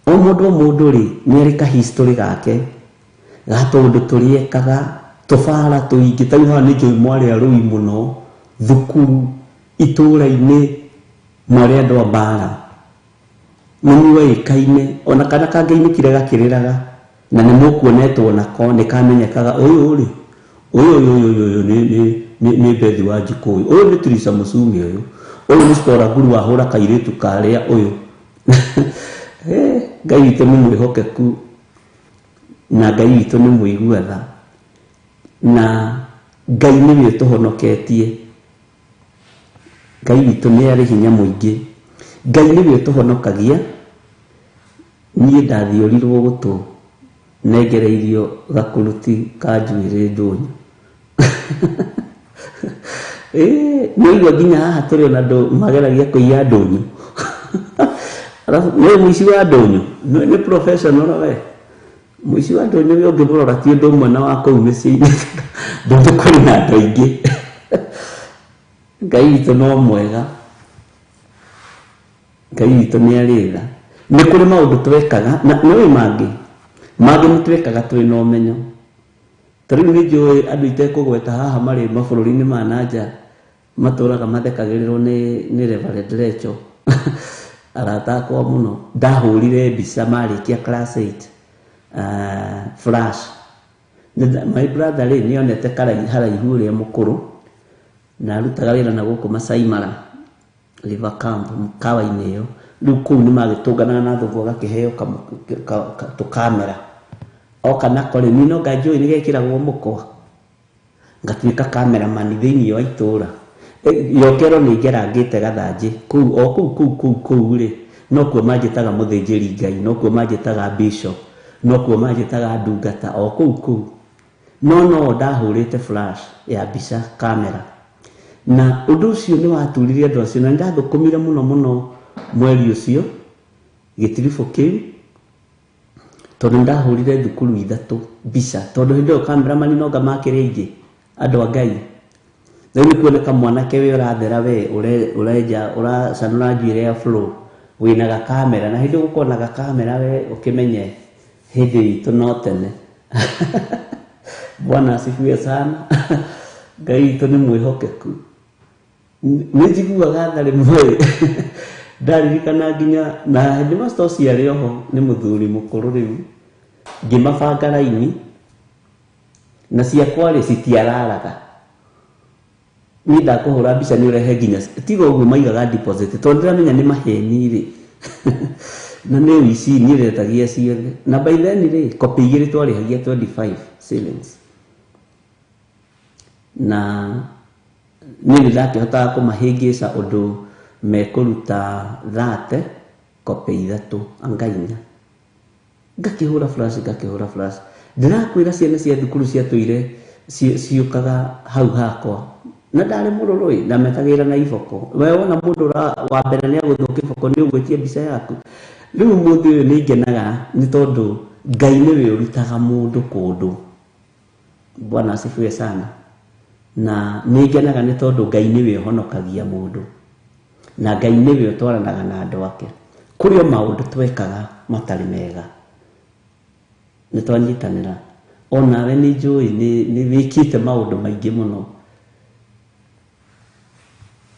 O mũndũ o mũndũ rĩ, nĩ arĩ ka history gake ga tũũndũ tũrĩekaga, tũbara tũingĩ. Ta rĩu haha nĩ njũĩ mwarĩ arũi mũno thukuru, itũũra-inĩ mwarĩ andũ a mbara, nĩ muoĩkaine, ona kana kangĩinũkire gakĩrĩraga, na nĩ mũkuonetwo nako, nĩ kamenyekaga ũyũ rĩ, ũyũ ũyũ ũyũ ũyũ nĩ Bethi wa Njikũ ũyũ, ũyũ nĩ Teresa Musumi ũyũ, ũyũ nĩ Spora Nguru wahũra kairĩtu karĩa ũyũ. Ngai witũ nĩ mwĩhokeku na Ngai witũ nĩ mũigua tha na Ngai nĩwe ũtũhonoketie. Ngai witũ nĩ arĩ hinya mũingĩ. Ngai nĩwe ũtũhonokagia. Niĩ ndathiũrirwo gũtũ nengereirio gakuruti ka njuĩrĩ ndũnyũ. Nĩ nginya haha tũrĩ ona andũ mageragia kũiya ndũnyũ. Alafu nĩ mũici wa ndũnyũ, nĩ professional we. Mũici wa ndũnyũ we ũngĩmũrora ti ũndũ ũmwe na wa kũu mĩciĩ-inĩ, ndũnyũ kũrĩ na andũ aingĩ. Ngai witũ no mwega. Ngai witũ nĩ arĩ tha. Nĩ kũrĩ maũndũ twekaga na nĩũĩ mangĩ mangĩ nĩ twekaga twĩ na ũmenyo. Ta rĩu nĩ njũĩ andũ itekũgweta haha marĩ mabũrũri-inĩ ma na nja matũraga mathekagĩrĩrwo nĩ Reverend Recho. Arata akwa mũno. Ndahũrire mbica marĩkia class 8 flash. My brother rĩ nĩonete haraihu ũrĩa mũkũrũ na arutaga wĩra na gũkũ Masai Mara River Camp mũkawa-inĩ ĩyo. Rĩu kũu nĩ magĩtũnganaga na thoguo agakĩheo tũkamera. Oka nako rĩ, niĩ no nganjũĩ nĩ gekĩragwo mũkwa. Ngatuĩka cameraman thĩinĩ wa itũũra. Yokero nĩ ngerangĩte gathanjĩ. Kũu o kũu kũu kũu kũu rĩ, nokuo manjĩtaga mũthĩnjĩri Ngai, nokuo manjĩtaga bishop, nokuo manjĩtaga ndungata, o kũu kũu. No ndahũrĩte flash ya mbica kamera. Na ũndũ ũcio nĩ waturirie andũ acio, na nĩ ndathũkũmire mũno mũno mweri ũcio gĩtiribũ kĩu, tondũ ndahũrire thukuru ithatũ mbica, tondũ hĩndĩ ĩyo cameraman no ngamakĩrĩ aingĩ andũ a Ngai. Rĩu nĩ kuoneka mwanake we ũrathera we ũrenja ũracanũra njuĩrĩ ya flow wĩna gakamera, na hĩndĩ ũgũkorwo na gakamera we ũkĩmenye hĩndĩ itũ no tene. Bwana asifiwe sana. Ngai witũ nĩ mwĩhokeku. Nĩ njiguaga tha rĩmwe ndaririkana nginya na hĩndĩ master ũcio arĩ oho nĩ mũthuri mũkũrũ rĩu, ngĩmabanga raini na ciakwa rĩ citiararaga. Niĩ ndakũhũra mbica nĩ ũrehe nginya tiga ũguo maigaga deposit, tondũ ndĩramenya nĩ maheni rĩ. Na nĩ ũici niĩ ndetagia ciothe. Na by then rĩ, copy igĩrĩ twarĩhagia 25 shillings. Na niĩ nĩ ndakĩhotaga kũmahĩngĩca ũndũ mekũruta 30 copy ithatũ anga inya. Ngakĩhũra flash, ngakĩhũra flash. Ndĩrakwĩra ciana cia thukuru ciatũire ciũkaga hau hakwa. Na ndarĩ mũrũrũ ĩ, ndametagĩra na iboko. We wona mũndũ wa mbere nĩ agũthũkia iboko nĩ ũgwĩtia mbica yaku. Rĩu ũmũthĩ ũyũ nĩ ngenaga nĩ tondũ Ngai nĩwe ũrutaga mũndũ kũndũ. Bwana asifiwe sana. Na nĩ ngenaga nĩ tondũ Ngai nĩwe ũhonokagia mũndũ. Na Ngai nĩwe ũtwaranaga na andũ ake. Kũrĩ o maũndũ twekaga matarĩ mega. Nĩ twanyitanĩra. Onawe nĩ njũĩ nĩ wĩkĩte maũndũ maingĩ mũno.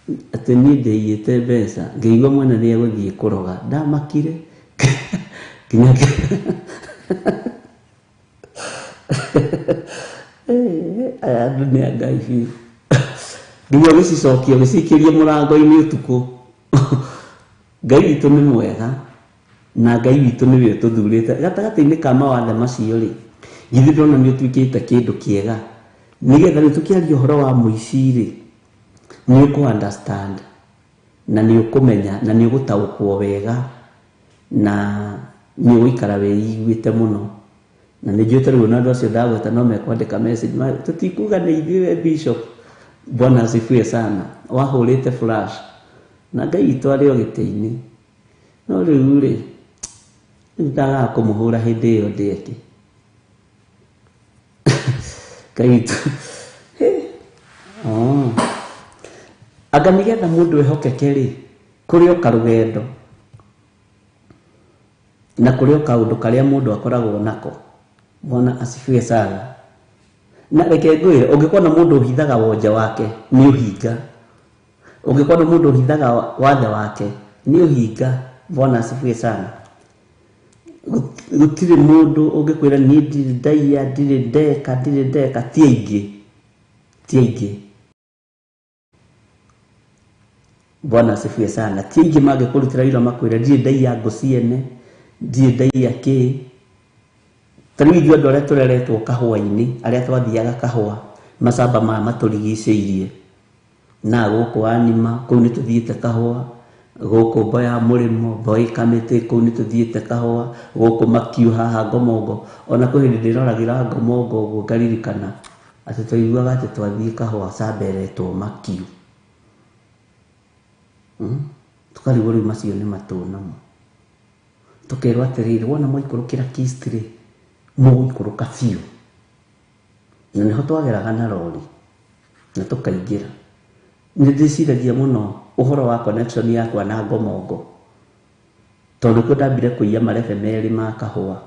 Atĩ niĩ ndĩiyĩte mbeca, ngĩigua mwene nĩ egũthiĩ kũroga. Ndamakire. Nginya aya andũ nĩ a Ngai biũ. Nginya ũgĩcicokia, ũgĩciikĩria mũrango-inĩ ũtukũ. Ngai witũ nĩ mwega na Ngai witũ nĩwe ũtũthurĩte. Gatagatĩ-inĩ ka mawathe macio rĩ, githĩ ndona nĩ ũtuĩkĩte kĩndũ kĩega. Nĩgetha rĩu tũkĩaria ũhoro wa mũici rĩ, nĩ ũkũ understand na nĩ ũkũmenya na nĩ ũgũtaũkwo wega na nĩ ũgũikara wĩiguĩte mũno. Na nĩ njũĩte rĩu ona andũ acio ndagweta no mekwandĩka message, tũtikuga nĩ ithuĩ we bishop. Bwana asifiwe sana. Wahũrĩte flash na Ngai witũ arĩ o gĩtĩ-inĩ. No rĩu rĩ, ndagaga kũmũhũra hĩndĩ ĩyo ndĩeke. Ngai witũ. Anga nĩgetha mũndũ ehokeke rĩ, kũrĩ o karũgendo na kũrĩ o kaũndũ karĩa mũndũ akoragwo nako. Bwana asifiwe sana. Na reke ngwĩre, ũngĩkona mũndũ ũhithaga wonje wake nĩ ũhinga. Ũngĩkona mũndũ ũhithaga wathe wake nĩ ũhinga. Bwana asifiwe sana. Gũtirĩ mũndũ ũngĩkwĩra niĩ ndirĩ ndaiya, ndirĩ ndeka, ndirĩ ndeka. Ti aingĩ, ti aingĩ. Bwana asifiwe sana. Ti aingĩ mangĩkũrutĩra wĩra makwĩre ndirĩ ndaiya ngũ ciene, Ndirĩ ndaiya kĩ. Ta rĩu ithuĩ andũ arĩa tũreretwo kahũa-inĩ, arĩa twathiaga kahũa, macamba maya matũrigicĩirie. Na gũkũ Anima, kũu nĩ tũthiĩte kahũa, gũkũ Mboya Mũrĩmo, Mboĩ Kamĩtĩ, kũu nĩ tũthiĩte kahũa, gũkũ Makiu haha Ngomongo. Ona kwĩ hĩndĩ ndĩroragĩra Ngomongo ũguo ngaririkana atĩ twaiguaga atĩ twathiĩ kahũa camba ĩretwo Makiu. Tũkarigwo rĩu macio nĩ matũ namo. Tũkerwo atĩrĩrĩ, wona mwaikũrũkĩra Kist rĩ, mũgũikũrũka biũ. Na nĩho twageraga na rori na tũkaingĩra. Nĩ ndĩciragia mũno ũhoro wa connection yakwa na Ngomongo, tondũ nĩkuo ndambire kũiya marebe merĩ ma kahũa.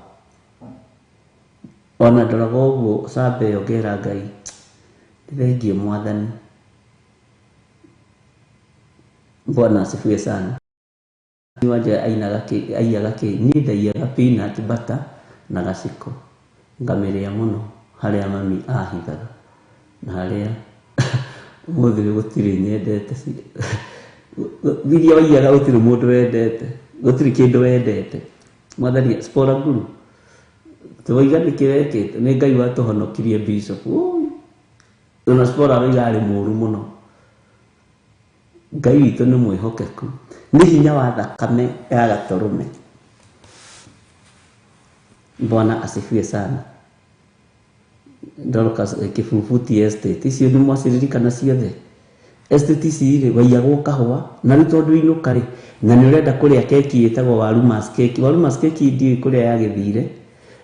Ona ndoraga ũguo camba ĩyo ngera Ngai, nĩ thengiũ Mwathani. Bwana asifiwe sana. Wanja ainaga kĩ, aiyaga kĩ, niĩ ndaiyaga peanut butter na gaciko. Ngamĩrĩa mũno harĩa mami ahithaga. Na harĩa ũmũthĩ ũyũ gũtirĩ nyendete iria waiyaga gũtirĩ mũndũ wendete, gũtirĩ kĩndũ wendete. Mwathani, Spora Guru, tũiga nĩkĩ wekĩte? Nĩ Ngai watũhonokirie Bishop. Ui. Ona Spora aroiga arĩ mũũru mũno. Ngai witũ nĩ mwĩhokeku. Nĩ hinya wa thakame ya gatũrũme. Bwana asifiwe sana. Dorcas Kĩbubuti Estate, icio nĩ mwaciririkana ciothe. Estate ici rĩ, waiyagwo kahũa, na rĩu tondũ inũka rĩ, na nĩ ũrenda kũrĩa keki ĩtagwo Warumas cake. Warumas cake ndiũĩ kũrĩa yagĩthire,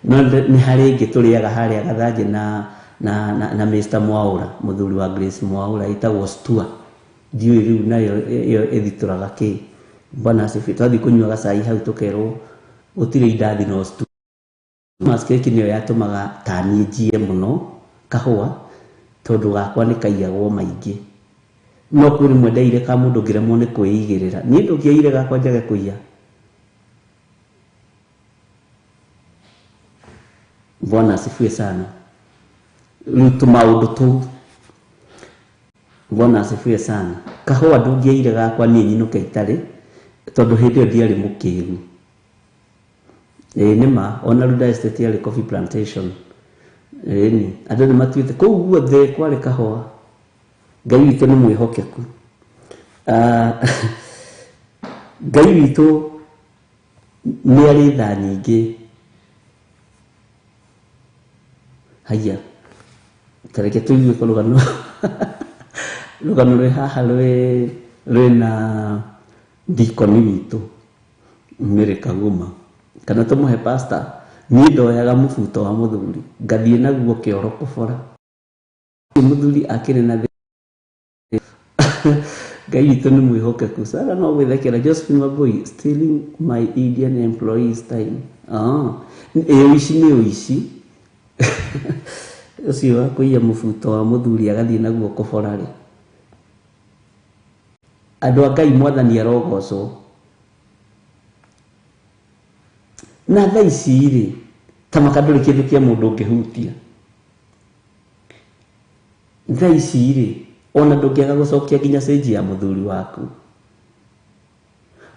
no nĩ harĩ ĩngĩ tũrĩaga harĩa Gathanjĩ na Mr. Mwaũra, mũthuri wa Grace Mwaũra, ĩtagwo Stua. Ndiũĩ rĩu nayo ĩyo ĩthitũraga kĩ. Bwana asifiwe. Twathiĩ kũnyua gacai hau tũkerwo gũtirĩ indathi no stew. Warumas cake nĩyo yatũmaga ta niĩ njiye mũno kahũa, tondũ gakwa nĩ kaiyagwo maingĩ. No kwĩ rĩmwe ndaire ka mũndũ ngĩremwo nĩ kwĩigĩrĩra. Niĩ ndũngĩaire gakwa njage kũiya. Bwana asifiwe sana. Rĩu tũmaũndũ tũu. Bwana asifiwe sana. Kahũa ndũngĩaire gakwa niĩ nyinũke itarĩ, tondũ hĩndĩ ĩyo ndiarĩ mũkĩgu. Ĩĩ nĩ ma, ona Runda Estate yarĩ coffee plantation. Ĩni, andũ nĩ matuĩte kũu guothe kwarĩ kahũa. Ngai witũ nĩ mwĩhokeku. Ngai witũ nĩ arĩ tha nyingĩ. Haiya, ta reke tũigue rũgano. Rũgano rwĩ haha rwĩna dikoni witũ Mary Kaguma. Kana tũmũhe pastor. Niĩ ndoyaga mũbuto wa mũthuri ngathiĩ naguo kĩoro kũbora. Mũthuri akĩrĩ na thĩna. Ngai witũ nĩ mwĩhokeku. Sara no gwĩthekera. Josephine Wambui, stealing my Indian employees time. Ĩ ũici nĩ ũici. Ũcio wa kũiya mũbuto wa mũthuri agathiĩ naguo kũbora rĩ. Andũ a Ngai Mwathani arogocwo. Na thaa ici rĩ, ta maka ndũrĩ kĩndũ kĩa mũndũ ũngĩhutia. Thaa ici rĩ, ona ndũngĩaga gũcokia nginya cĩnji ya mũthuri waku.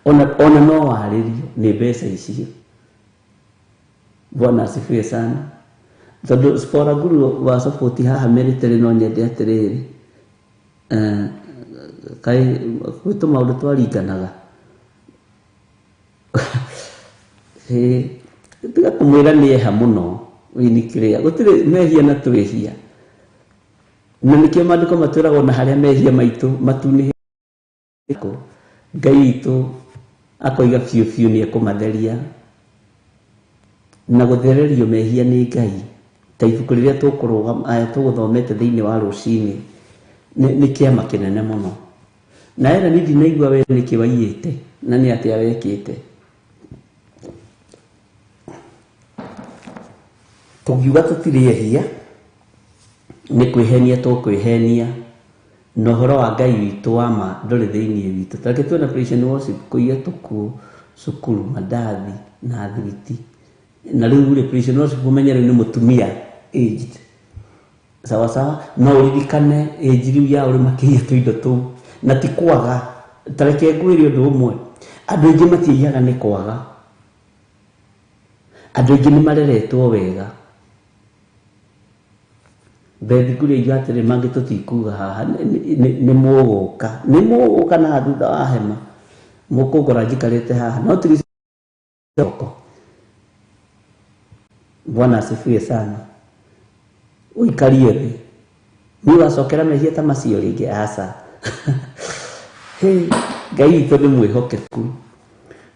Ona no warĩrio nĩ mbeca icio. Bwana asifiwe sana. Tondũ Spora Guru wa support haha military no nyende atĩrĩrĩ. Kaĩ gwĩ tũmaũndũ twaringanaga. Tiga kũmwĩra nĩ eha mũno, wĩini kĩrĩa. Gũtirĩ mehia na twĩhia. Na nĩkĩo maandĩko matwĩraga ona harĩa mehia maitũ matunĩhĩte. Ngai witũ akoiga biũ biũ nĩ ekũmatheria. Na gũthererio mehia nĩ Ngai. Ta ibuku rĩrĩa tũgũthomete thĩinĩ wa rũcinĩ, nĩ kĩama kĩnene mũno. Na era niĩ ndinaigua we nĩkĩ waiyĩte, na nĩ atĩa wekĩte. Tũngiuga tũtirĩ ehia, nĩ kwĩhenia tũkwĩhenia, na ũhoro wa Ngai witũ wa ma ndũrĩ thĩinĩ witũ. Ta reke tuone Praise and Worship, kũiya tũkuo, cukuru, mandathi na thwiti. Na rĩu rĩ, Praise and Worship ũmenye rĩu nĩ mũtumia aged. Sawa sawa, no ũririkane age rĩu ya ũrĩ makĩiya tũindo tũu. Na ti kwaga. Ta reke ngwĩre ũndũ ũmwe. Andũ aingĩ matiiyaga nĩ kwaga. Andũ aingĩ nĩ mareretwo wega. Bethi kũrĩa iga atĩrĩ mangĩ tũtikuga haha nĩ mũgũka, nĩ mũgũka na thutha wa hema mũkũngora njikarĩte haha no tigicoko. Bwana asifiwe sana. Ũikarie thĩ nĩ ũgacokera mehia ta macio rĩngĩ? Aca. Hey, Ngai witũ nĩ mwĩhokeku.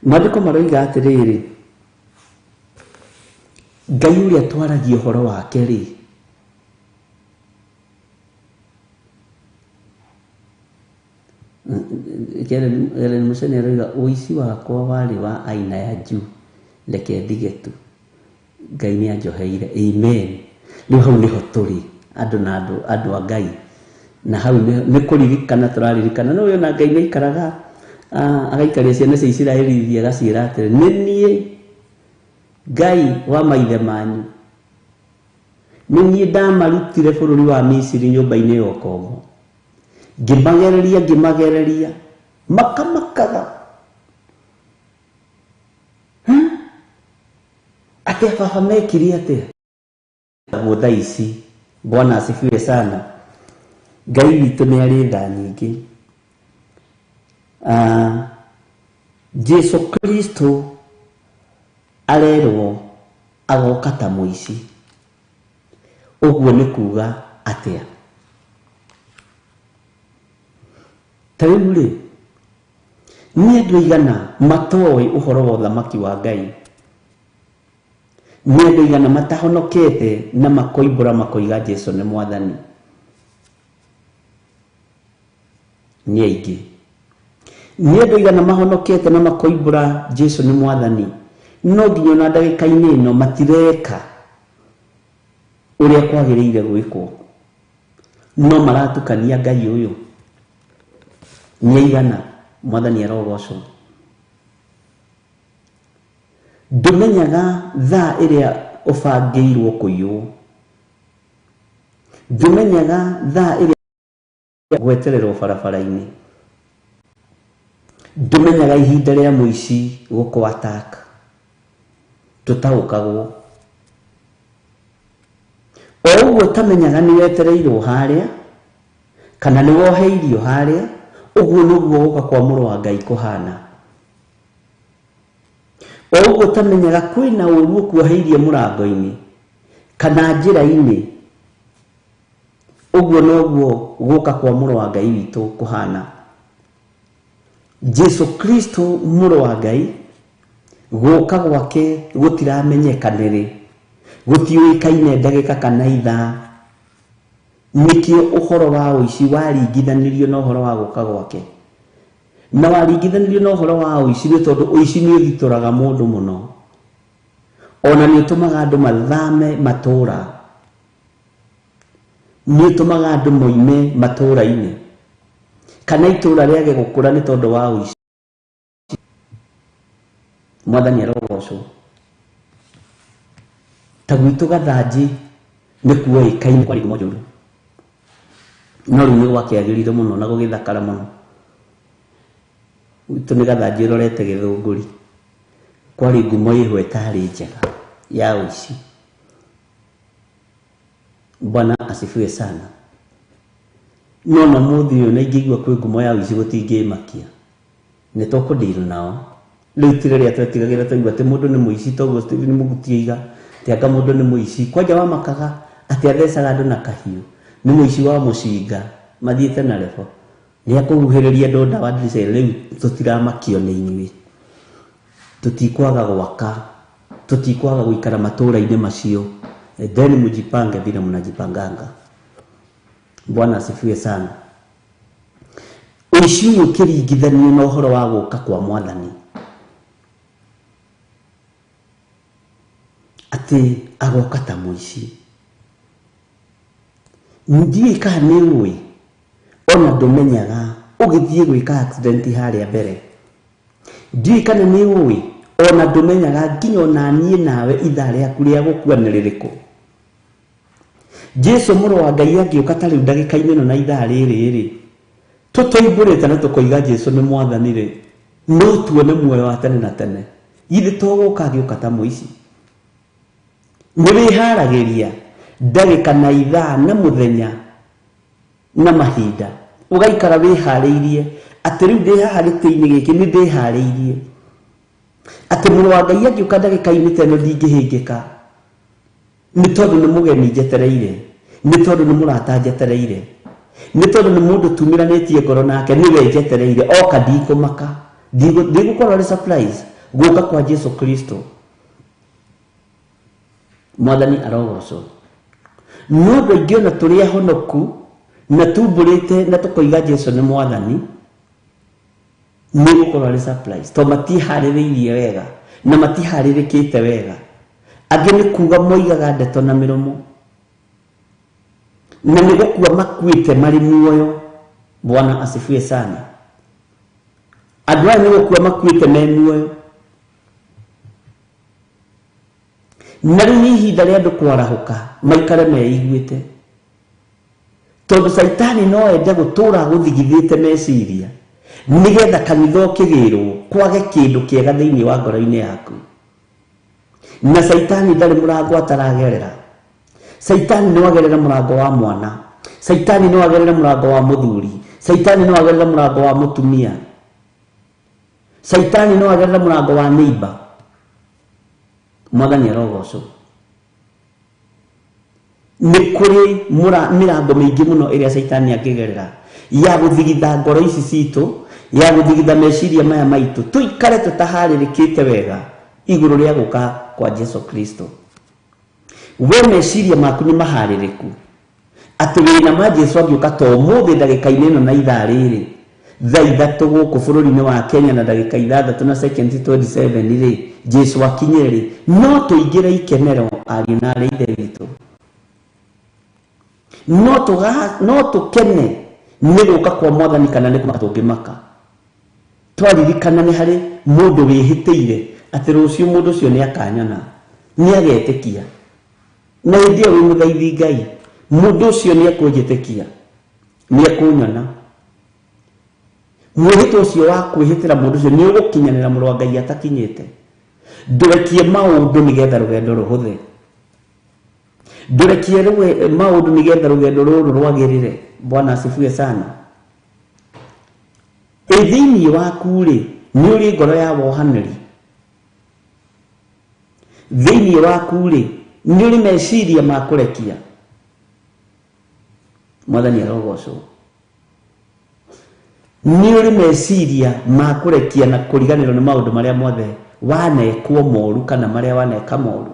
Maandĩko maroiga atĩrĩrĩ, Ngai ũrĩa twaragia ũhoro wake rĩ, Helen Mucheni aroiga ũici wakwa warĩ wa aina ya juu, reke ndige tu, Ngai nĩ anjoheire. Amen. Rĩu hau nĩho tũrĩ andũ na andũ, andũ a Ngai, na hau nĩ kũririkana tũraririkana. No ona Ngai nĩ aikaraga agaikaria ciana cia Isiraeli thĩ agaciĩra atĩrĩ, nĩ niĩ Ngai wa maithe manyu, nĩ niĩ ndamarutire bũrũri wa Misiri nyũmba-inĩ ya ũkombo, ngĩmagereria ngĩmagereria makamakaga atĩa baba mekire atĩa guo thaa ici. Bwana asifiwe sana. Ngai witũ nĩ arĩ tha nyingĩ. Jesu Kristo arerwo agoka ta mũici. Ũguo nĩ kuga atĩa? Ta rĩu rĩ, nĩ andũ aigana matoĩ ũhoro wa ũthamaki wa Ngai? Nĩ andũ aigana matahonokete na makoimbũra makoiga Jesu nĩ mwathani? Nĩ aingĩ. Nĩ andũ aigana mahonokete na makoimbũra Jesu nĩ mwathani, no nginya ona ndagĩka-inĩ ĩno matireka ũrĩa kwagĩrĩire gwĩkwo, no maratukania Ngai ũyũ. Nĩ aigana? Mwathani arogocwo. Ndũmenyaga thaa ĩrĩa ũbangĩirwo kũiywo, ndũmenyaga thaa ĩrĩa gwetererwo barabara-inĩ, ndũmenyaga ihinda rĩa mũici gũkũ attack. Tũtaũkagwo o ũguo ũtamenyaga nĩ wetereirwo harĩa kana nĩ woheirio harĩa. Ũguo noguo gũka kwa mũrũ wa Ngai kũhana. O ũguo ũtamenyaga kwĩna ũru ũkuoheirie mũrango-inĩ kana njĩra-inĩ, ũguo noguo gũka kwa mũrũ wa Ngai witũ kũhana. Jesu Kristo mũrũ wa Ngai gũka gwake gũtiramenyeka nĩrĩ, gũtiũĩkaine ndagĩka kana ithaa. Nĩkĩo ũhoro wa ũici waringithanirio na ũhoro wa gũka gwake, na waringithanirio na ũhoro wa ũici nĩ tondũ ũici nĩ ũthitũraga mũndũ mũno, ona nĩ ũtũmaga andũ mathame matũũra, nĩ ũtũmaga andũ moime matũũra-inĩ, kana itũũra rĩage gũkũra nĩ tondũ wa ũici. Mwathani arogocwo. Ta gwitũ Gathanji nĩ kuoĩkaine kwarĩ ngumo njũru, no rĩu nĩ gwakĩagĩrire mũno na gũgĩthakara mũno. Gwitũ nĩ Gathanji ĩrorete Gĩthũngũri, kwarĩ ngumo ĩho ĩtarĩ njega ya ũici. Bwana asifiwe sana. No na mũthĩ ũyũ na ingĩigua kwĩ ngumo ya ũici gũtingĩmakia, nĩ tũkũdeal nao. Rĩu ti rĩrĩa twetigagĩra twaigua atĩ mũndũ nĩ mũici, toguo nĩ mũguti oiga atĩ anga mũndũ nĩ mũici. Kwanja wamakaga atĩ athecaga andũ na kahiũ, nĩ mũici wa mũcinga mathiĩte na rebo, nĩ akũhuhĩrĩria andũ ndawa ndirica. Rĩu tũtiramakio nĩ inyuĩ, tũtikwaga gwaka, tũtikwaga gũikara matũũra-inĩ macio. Then mjipange vile mnajipanganga. Bwana asifiwe sana. Ũici ũyũ ũkĩringithanio na ũhoro wa gũka kwa mwathani, atĩ agoka ta mũici, ndiũĩ kana nĩ ũĩ, ona ndũmenyaga ũgĩthiĩ gwĩka accident harĩa mbere. Ndiũĩ kana nĩ ũĩ, ona ndũmenyaga nginya ona niĩ nawe ithaa rĩaku rĩa gũkua nĩ rĩrĩkũ. Jesu mũrũ wa Ngai angĩũka ta rĩu ndagĩka-inĩ ĩno na ithaa rĩrĩ rĩ, tũtoimbũrĩte na tũkoiga Jesu nĩ mwathani rĩ, no tuone muoyo wa tene na tene. Githĩ to gũka angĩũka ta mũici? Nĩ wĩharagĩria ndagĩka na ithaa na mũthenya na mahinda, ũgaikara wĩharĩirie atĩ rĩu ndĩ haha gĩtĩ-inĩ gĩkĩ nĩ ndĩharĩirie, atĩ mũrũ wa Ngai angĩũka ndagĩka-inĩ ta ĩno ndingĩhĩngĩka, nĩ tondũ nĩ mũgeni njetereire, nĩ tondũ nĩ mũrata njetereire, nĩ tondũ nĩ mũndũ tumĩranĩtie ngoro nake, nĩwe njetereire. Oka ndikũmaka, ndigũkorwo arĩ surprise gũka kwa Jesu Kristo. Mwathani arogocwo. No andũ aingĩ ona tũrĩ ahonoku na tumbũrĩte na tũkoiga Jesu nĩ mwathani, nĩ gũkorwo arĩ surprise tondũ matiharĩrĩirie wega na matiharĩrĩkĩte wega. Angĩ nĩ kuga moigaga ndeto na mĩromo na nĩ gũkua makuĩte marĩ muoyo. Bwana asifiwe sana. Andũ aya nĩ gũkua makuĩte me muoyo, na rĩu nĩ ihinda rĩa andũ kwarahũka maikare meiguĩte, tondũ Caitani no ende gũtũra gũthigithĩte meciria nĩgetha kanitha ũkĩgĩrwo kwage kĩndũ kĩega thĩinĩ wa ngoro-inĩ yaku. Na Caitani ndarĩ mũrango ataragerera. Caitani no agerere mũrango wa mwana, Caitani no agerere mũrango wa mũthuri, Caitani no agerere mũrango wa mũtumia, Caitani no agerere mũrango wa neighbor. Mwathani arogocwo. Nĩ kũrĩ mĩrango mĩingĩ mũno ĩrĩa Caitani angĩgerera ya gũthigitha ngoro ici citũ, ya gũthigitha meciria maya maitũ, tũikare tũtaharĩrĩkĩte wega igũrũ rĩa gũka kwa Jesu Kristo. We meciria maku nĩ maharĩrĩku atĩ wĩna ma Jesu angĩũka to ũmũthĩ ndagĩka-inĩ ĩno na ithaa rĩrĩ thaa 3 gũkũ bũrũri-inĩ wa Kenya na ndagĩka 6 na second 27 rĩ, Jesu akinye rĩ, no tũingĩre ikenero ariũ na aarĩ a Ithe witũ. No tũkene nĩ gũka kwa mwathani kana nĩ kũmaka tũngĩmaka. Twaririkana nĩ harĩ mũndũ wĩhĩtĩire atĩ rũciũ mũndũ ũcio nĩ akanyona, nĩ agetĩkia. Na hĩndĩ ĩyo wĩ mũthaithi Ngai, mũndũ ũcio nĩ ekũnjĩtĩkia, nĩ ekũnyona. Mwĩhĩtwa ũcio wa kwĩhĩtĩra mũndũ ũcio nĩ ũgũkinyanĩra mũrũ wa Ngai atakinyĩte. Ndũrekie maũndũ nĩgetha rũgendo rũhũthe, ndũrekie maũndũ nĩgetha rũgendo rũrũ rwagĩrĩre. Bwana asifiwe sana. Ĩ thĩinĩ waku rĩ, nĩ ũrĩ ngoro ya wohanĩri? Thĩinĩ waku rĩ, nĩ ũrĩ meciria ma kũrekia? Mwathani arogocwo. Nĩ ũrĩ meciria ma kũrekia na kũriganĩrwo nĩ maũndũ marĩa mothe wanekwo moru kana marĩa waneka moru?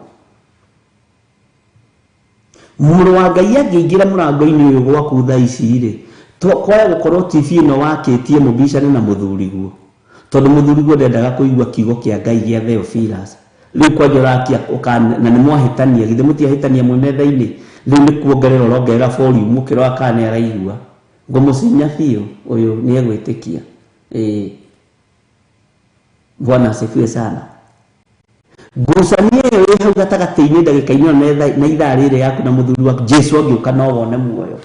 Mũrũ wa Ngai angĩingĩra mũrango-inĩ ũyũ gwaku thaa ici rĩ, kwaya gũkorwo TV ĩno wakĩtie mũbicane na mũthuriguo, tondũ mũthuriguo ndendaga kũigua kiugo kĩa Ngai gĩa Theophilus. Rĩu kwanja ũrakia na nĩ mwahĩtania, githĩ mũtiahĩtania mwĩ metha-inĩ? Rĩu nĩ kuongerera ũrongerera volume ũkĩrora kana nĩ araigua. Ngũmũcinya biũ ũyũ nĩ egwĩtĩkia. Bwana asifiwe sana. Ngucanio ĩyo ĩ hau gatagatĩ-inĩ ndagĩka-inĩ ĩno na ithaa rĩrĩ yaku na mũthuri waku, Jesu angĩũka no wone muoyo,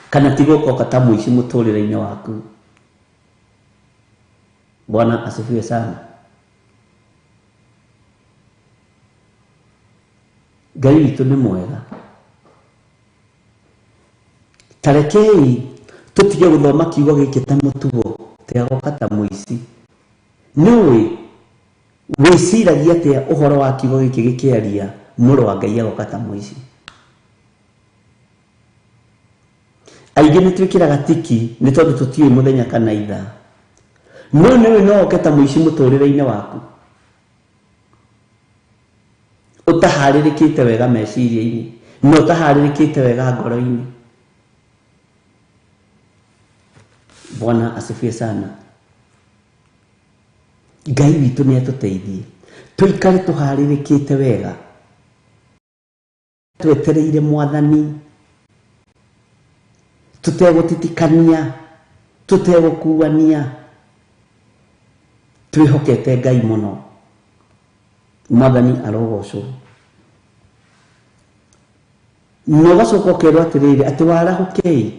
kana ti gũkoka ta mũici mũtũrĩre-inĩ waku. Bwana asifiwe sana. Ngai witũ nĩ mwega. Ta rekei tũtige gũthoma kiugo gĩkĩ ta mũtugo, tigagoka ta mũici. Nĩũĩ wĩciragia atĩa ũhoro wa kiugo gĩkĩ gĩkĩaria mũrũ wa Ngai agoka ta mũici? Aingĩ nĩ twĩkĩraga tiki nĩ tondũ tũtiũĩ mũthenya kana ithaa. No nĩũĩ no oke ta mũici mũtũrĩre-inĩ waku ũtaharĩrĩkĩte wega meciria-inĩ na ũtaharĩrĩkĩte wega ngoro-inĩ. Bwana asifiwe sana. Ngai witũ nĩ atũteithie tũikare tũharĩrĩkĩte wega, twetereire mwathani, tũtegũtitikania, tũtegũkuania, twĩhokete Ngai mũno. Mwathani arogocwo. Na ũgacoka ũkerwo atĩrĩrĩ, atĩ warahũkei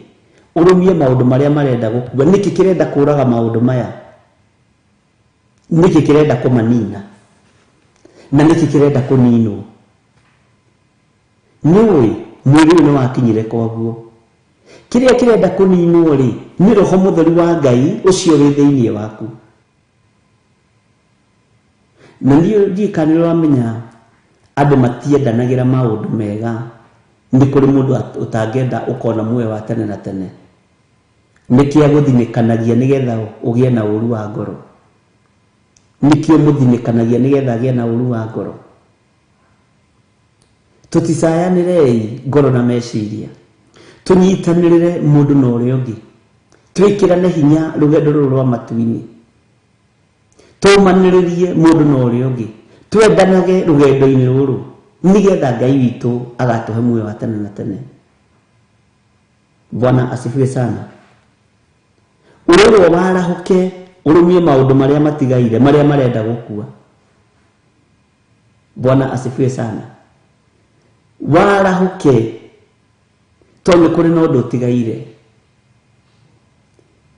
ũrũmie maũndũ marĩa marenda gũkua. Nĩkĩ kĩrenda kũraga maũndũ maya? Nĩkĩ kĩrenda kũmanina? Na nĩkĩ kĩrenda kũninwo? Nĩũĩ mwĩrĩ ũyũ nĩwakinyire kwaguo. Kĩrĩa kĩrenda kũninwo rĩ nĩ roho mũtheru wa Ngai ũcio wĩ thĩinĩ waku. Na ndiũĩ kana nĩũramenya andũ matiendanagĩra maũndũ mega. Nĩ kũrĩ mũndũ ũtangĩenda ũkona muoyo wa tene na tene. Nĩkĩo agũthinĩkanagia nĩgetha ũgĩe na ũru wa ngoro. Nĩkĩo mũthinĩkanagia nĩgetha agĩe na ũru wa ngoro. Tũticayanĩrei ngoro na meciria. Tũnyitanĩrĩre mũndũ na ũrĩa ũngĩ. Twĩkĩrane hinya rũgendo rũrũ rwa matu-inĩ. Tũmanĩrĩrie mũndũ na ũrĩa ũngĩ. Twendanage rũgendo-inĩ rũrũ nĩgetha Ngai witũ agatũhe muoyo wa tene na tene. Bwana asifiwe sana. Ũrerwo warahũke ũrũmie maũndũ marĩa matigaire marĩa marenda gũkua. Bwana asifiwe sana. Warahũke tondũ nĩ kũrĩ na ũndũ ũtigaire.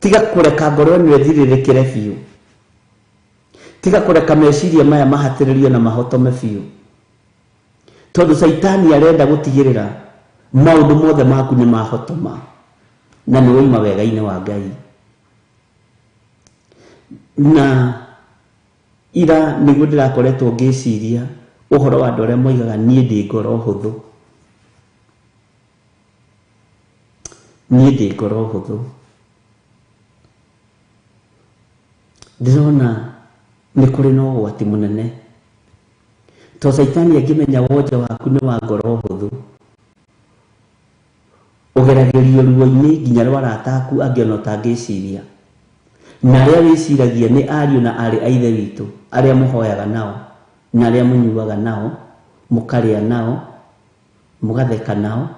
Tiga kũreka ngoro ĩno ĩthirĩrĩkĩre biũ. Tiga kũreka meciria maya mahatĩrĩrio na mahotome biũ. Tondũ Caitani arenda gũtigĩrĩra maũndũ mothe maku nĩ mahotoma na nĩ wauma wega-inĩ wa Ngai. Na ira nĩguo ndĩrakoretwo ngĩciria ũhoro wa andũ arĩa moigaga niĩ ndĩ ngoro hũthũ. Niĩ ndĩ ngoro hũthũ. Ndĩrona nĩ kũrĩ na ũgwati mũnene. To Caitani angĩmenya wonje waku nĩ wa ngoro hũthũ, ũgeragĩrio ruo-inĩ nginya rwa arata aku angĩ ona ũtangĩciria. Na arĩa wĩciragia nĩ ariũ na aarĩ a Ithe witũ, arĩa mũhoyaga nao, na arĩa mũnyuaga nao, mũkarĩa nao, mũgatheka nao,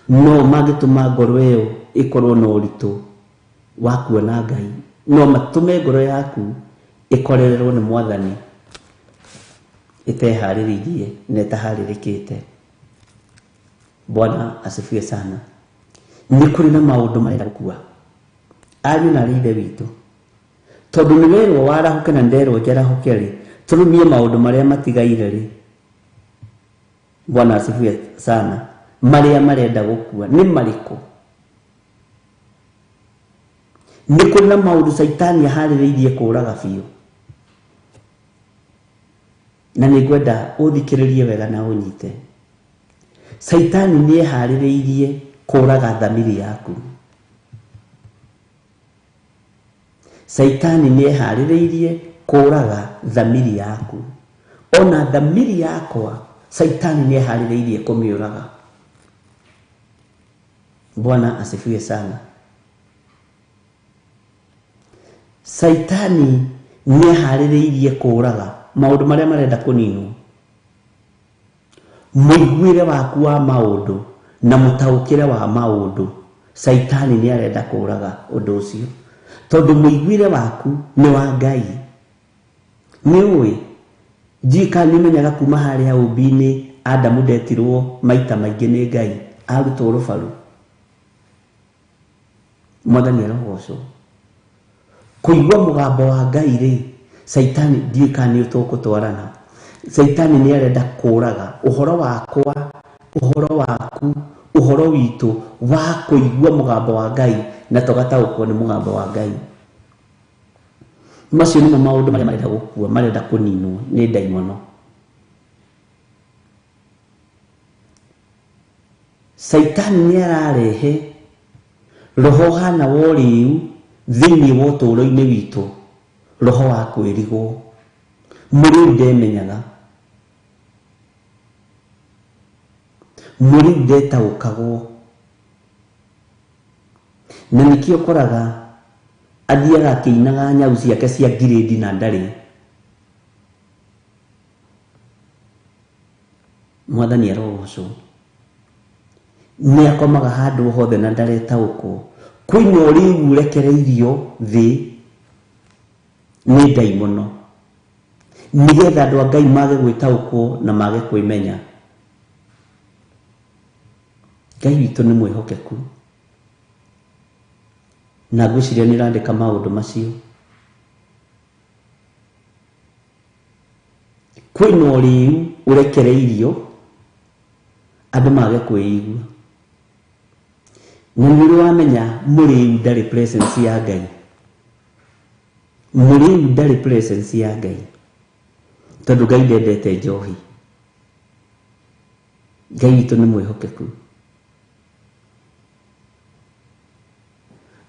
no mangĩtũma ngoro ĩyo ĩkorwo na ũritũ wa kuona Ngai. No matũme ngoro yaku ĩkorererwo nĩ Mwathani ĩteharĩrĩirie na ĩtaharĩrĩkĩte. Bwana asifiwe sana. Nĩ kũrĩ na maũndũ marenda gũkua. Ariũ na aarĩ a Ithe witũ, tondũ nĩ werwo warahũke na nderwo njarahũke rĩ, tũrũmie maũndũ marĩa matigaire rĩ. Bwana asifiwe sana. Marĩa marenda gũkua nĩ marĩkũ? Nĩ kũrĩ na maũndũ Caitani aharĩrĩirie kũraga biũ. Na nĩ ngwenda ũthikĩrĩrie wega na ũnyite. Caitani nĩ eharĩrĩirie kũraga thamiri yaku. Caitani nĩ eharĩrĩirie kũraga thamiri yaku. Ona thamiri yakwa Caitani nĩ eharĩrĩirie kũmĩũraga. Bwana asifiwe sana. Caitani nĩ eharĩrĩirie kũraga maũndũ marĩa marenda kũninwo. Mũiguĩre waku wa maũndũ na mũtaũkĩre wa maũndũ, Caitani nĩ arenda kũraga ũndũ ũcio. Tondũ mũiguĩre waku nĩ wa Ngai. Nĩ ũĩ, ndiũĩ kana nĩ ũmenyaga kuma harĩa ũmbi-inĩ Adamu ndetirwo maita maingĩ nĩ Ngai, arutwo rũbaru. Mwathani arogocwo. Kũigua mũgambo wa Ngai rĩ, Caitani ndiũĩ kana nĩ tũgũtwarana. Caitani nĩ arenda kũraga ũhoro wakwa, ũhoro waku, ũhoro witũ wa kũigua mũgambo wa Ngai na tũgataũkwo nĩ mũgambo wa Ngai. Macio nĩmo maũndũ marĩa marenda gũkua, marenda kũninwo nĩ ndaimono. Caitani nĩ ararehe roho ũhana wa ũrĩu thĩinĩ wa ũtũũro-inĩ witũ, roho wa kwĩrigwo. Mũrĩu ndemenyaga, mũrĩu ndetaũkagwo. Na nĩkĩo ũkoraga athiaga akĩinaga nyau ciake cia ngirĩndi na ndarĩ. Mwathani arogocwo. Nĩ akomaga handũ hothe na ndaretaũkwo. Kwĩna ũrĩu ũrekereirio thĩ nĩ ndaimono, nĩgetha andũ a Ngai mage gwĩtaũkwo na mage kwĩmenya. Ngai witũ nĩ mwĩhokeku. Na ngwĩciria nĩ ũrandĩka maũndũ macio. Kwĩna ũrĩu ũrekereirio Andũ mage kwĩigua. Na nĩ ũrĩ wamenya mũrĩu ndarĩ presence ya Ngai. Mũrĩu ndarĩ presence ya Ngai. Tondũ Ngai ndendete njohi. Ngai witũ nĩ mwĩhokeku.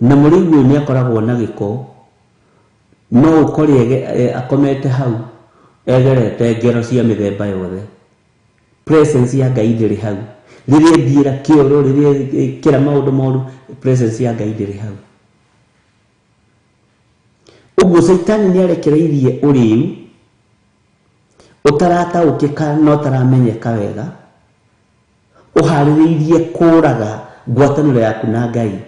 Na mũrĩu ũyũ nĩ akoragwo na gĩko, no ũkore akomete hau egerete ngero cia mĩthemba yothe. Presence ya Ngai ndĩrĩ hau. Rĩrĩa ethiĩra kĩoro, rĩrĩa ekĩra maũndũ moru, presence ya Ngai ndĩrĩ hau. Ũguo Caitani nĩ arekereirie ũrĩu ũtarataũkĩka na ũtaramenyeka wega, ũharĩrĩirie kũraga ngwatanĩro yaku na Ngai.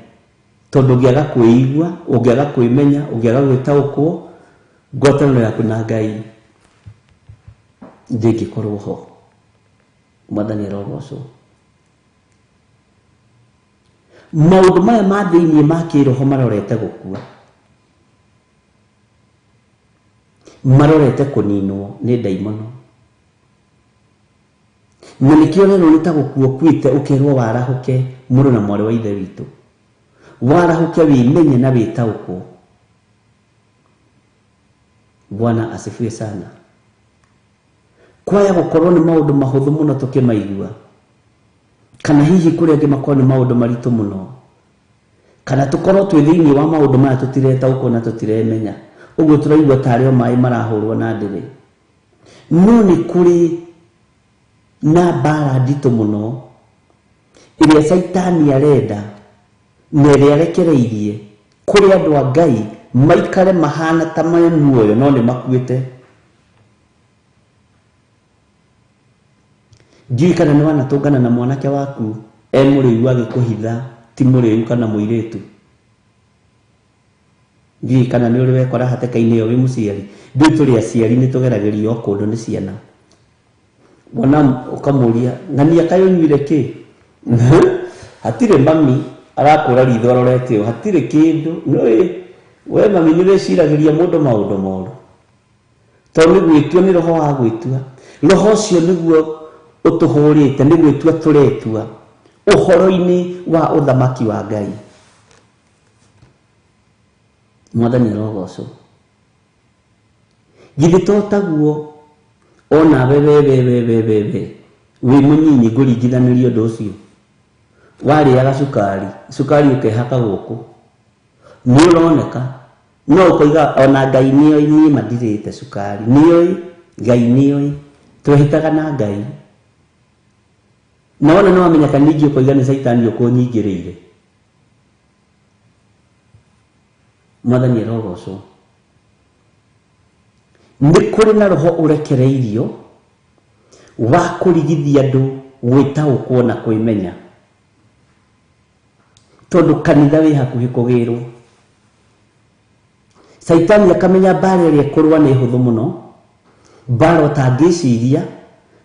Tondũ ũngĩaga kwĩigua, ũngĩaga kwĩmenya, ũngĩaga gwĩtaũkwo, ngwatanĩro yaku na Ngai ndĩngĩkorwo ho. Mwathani arogocwo. Maũndũ maya ma thĩiniĩ ma kĩroho marorete gũkua, marorete kũninwo nĩ ndaimono. Na nĩkĩo rero nĩ ta gũkua ũkuĩte ũkerwo warahũke mũrũ na mwarĩ wa ithe witũ. Warahũke wĩmenye na wĩtaũkwo. Bwana asifiwe sana. Kwaya gũkorwo nĩ maũndũ mahũthũ mũno tũkĩmaigua, kana hihi kũrĩ angĩ makorwo nĩ maũndũ maritũ mũno, kana tũkorwo twĩ thĩiniĩ wa maũndũ maya tũtiretaũkwo na tũtiremenya, ũguo tũraigua tarĩ o maĩ marahũrwo na ndĩrĩ. No nĩ kũrĩ na mbara nditũ mũno ĩrĩa Caitani arenda na ĩrĩa arekereirie kũrĩ andũ a Ngai maikare mahana ta me muoyo no nĩ makuĩte. Ndiũĩ kana nĩ wanatũngana na mwanake waku e mũrĩu agĩkũhitha ti mũrĩu kana mũirĩtu. Ndiũĩ kana nĩ ũrĩ wekora hatĩka-inĩ ĩyo wĩ mũciari. Ndiũĩ tũrĩ aciari nĩ tũgeragĩrio o kũndũ nĩ ciana. Wona ũkamũria ng'ania kaĩ ũnyuire kĩ? Hatirĩ mami arakũra ritho arorete ũũ, hatirĩ kĩndũ. Nĩũĩ we mami nĩ wĩciragĩria mũndũ maũndũ moru. Tondũ nĩ gwĩtua nĩ roho wa gwĩtua. Roho ũcio nĩguo ũtũhũrĩte, nĩ gwĩtua tũretua ũhoro-inĩ wa ũthamaki wa Ngai. Mwathani arogocwo. Githĩ to taguo onawe we we we we we we wĩ mũnyinyi ngũringithanĩria ũndũ ũcio. Warĩaga cukari, cukari ũkehaka gũkũ, nĩ ũroneka no ũkoiga ona Ngai nĩoĩ niĩ ma ndirĩte cukari, nĩoĩ Ngai nĩoĩ, twehĩtaga na Ngai. Na wona nĩ wamenya kana ningĩ ũkoiga nĩ Caitani ũkũnyingĩrĩire. Mwathani arogocwo. Nĩ kũrĩ na roho ũrekereirio wa kũrigithia andũ gwĩtaũkwo na kwĩmenya, tondũ kanitha wĩ hakuhĩ kũgĩrwo. Caitani akamenya mbara ĩrĩa ĩkũrũa nĩ hũthũ mũno, mbara ũtangĩciria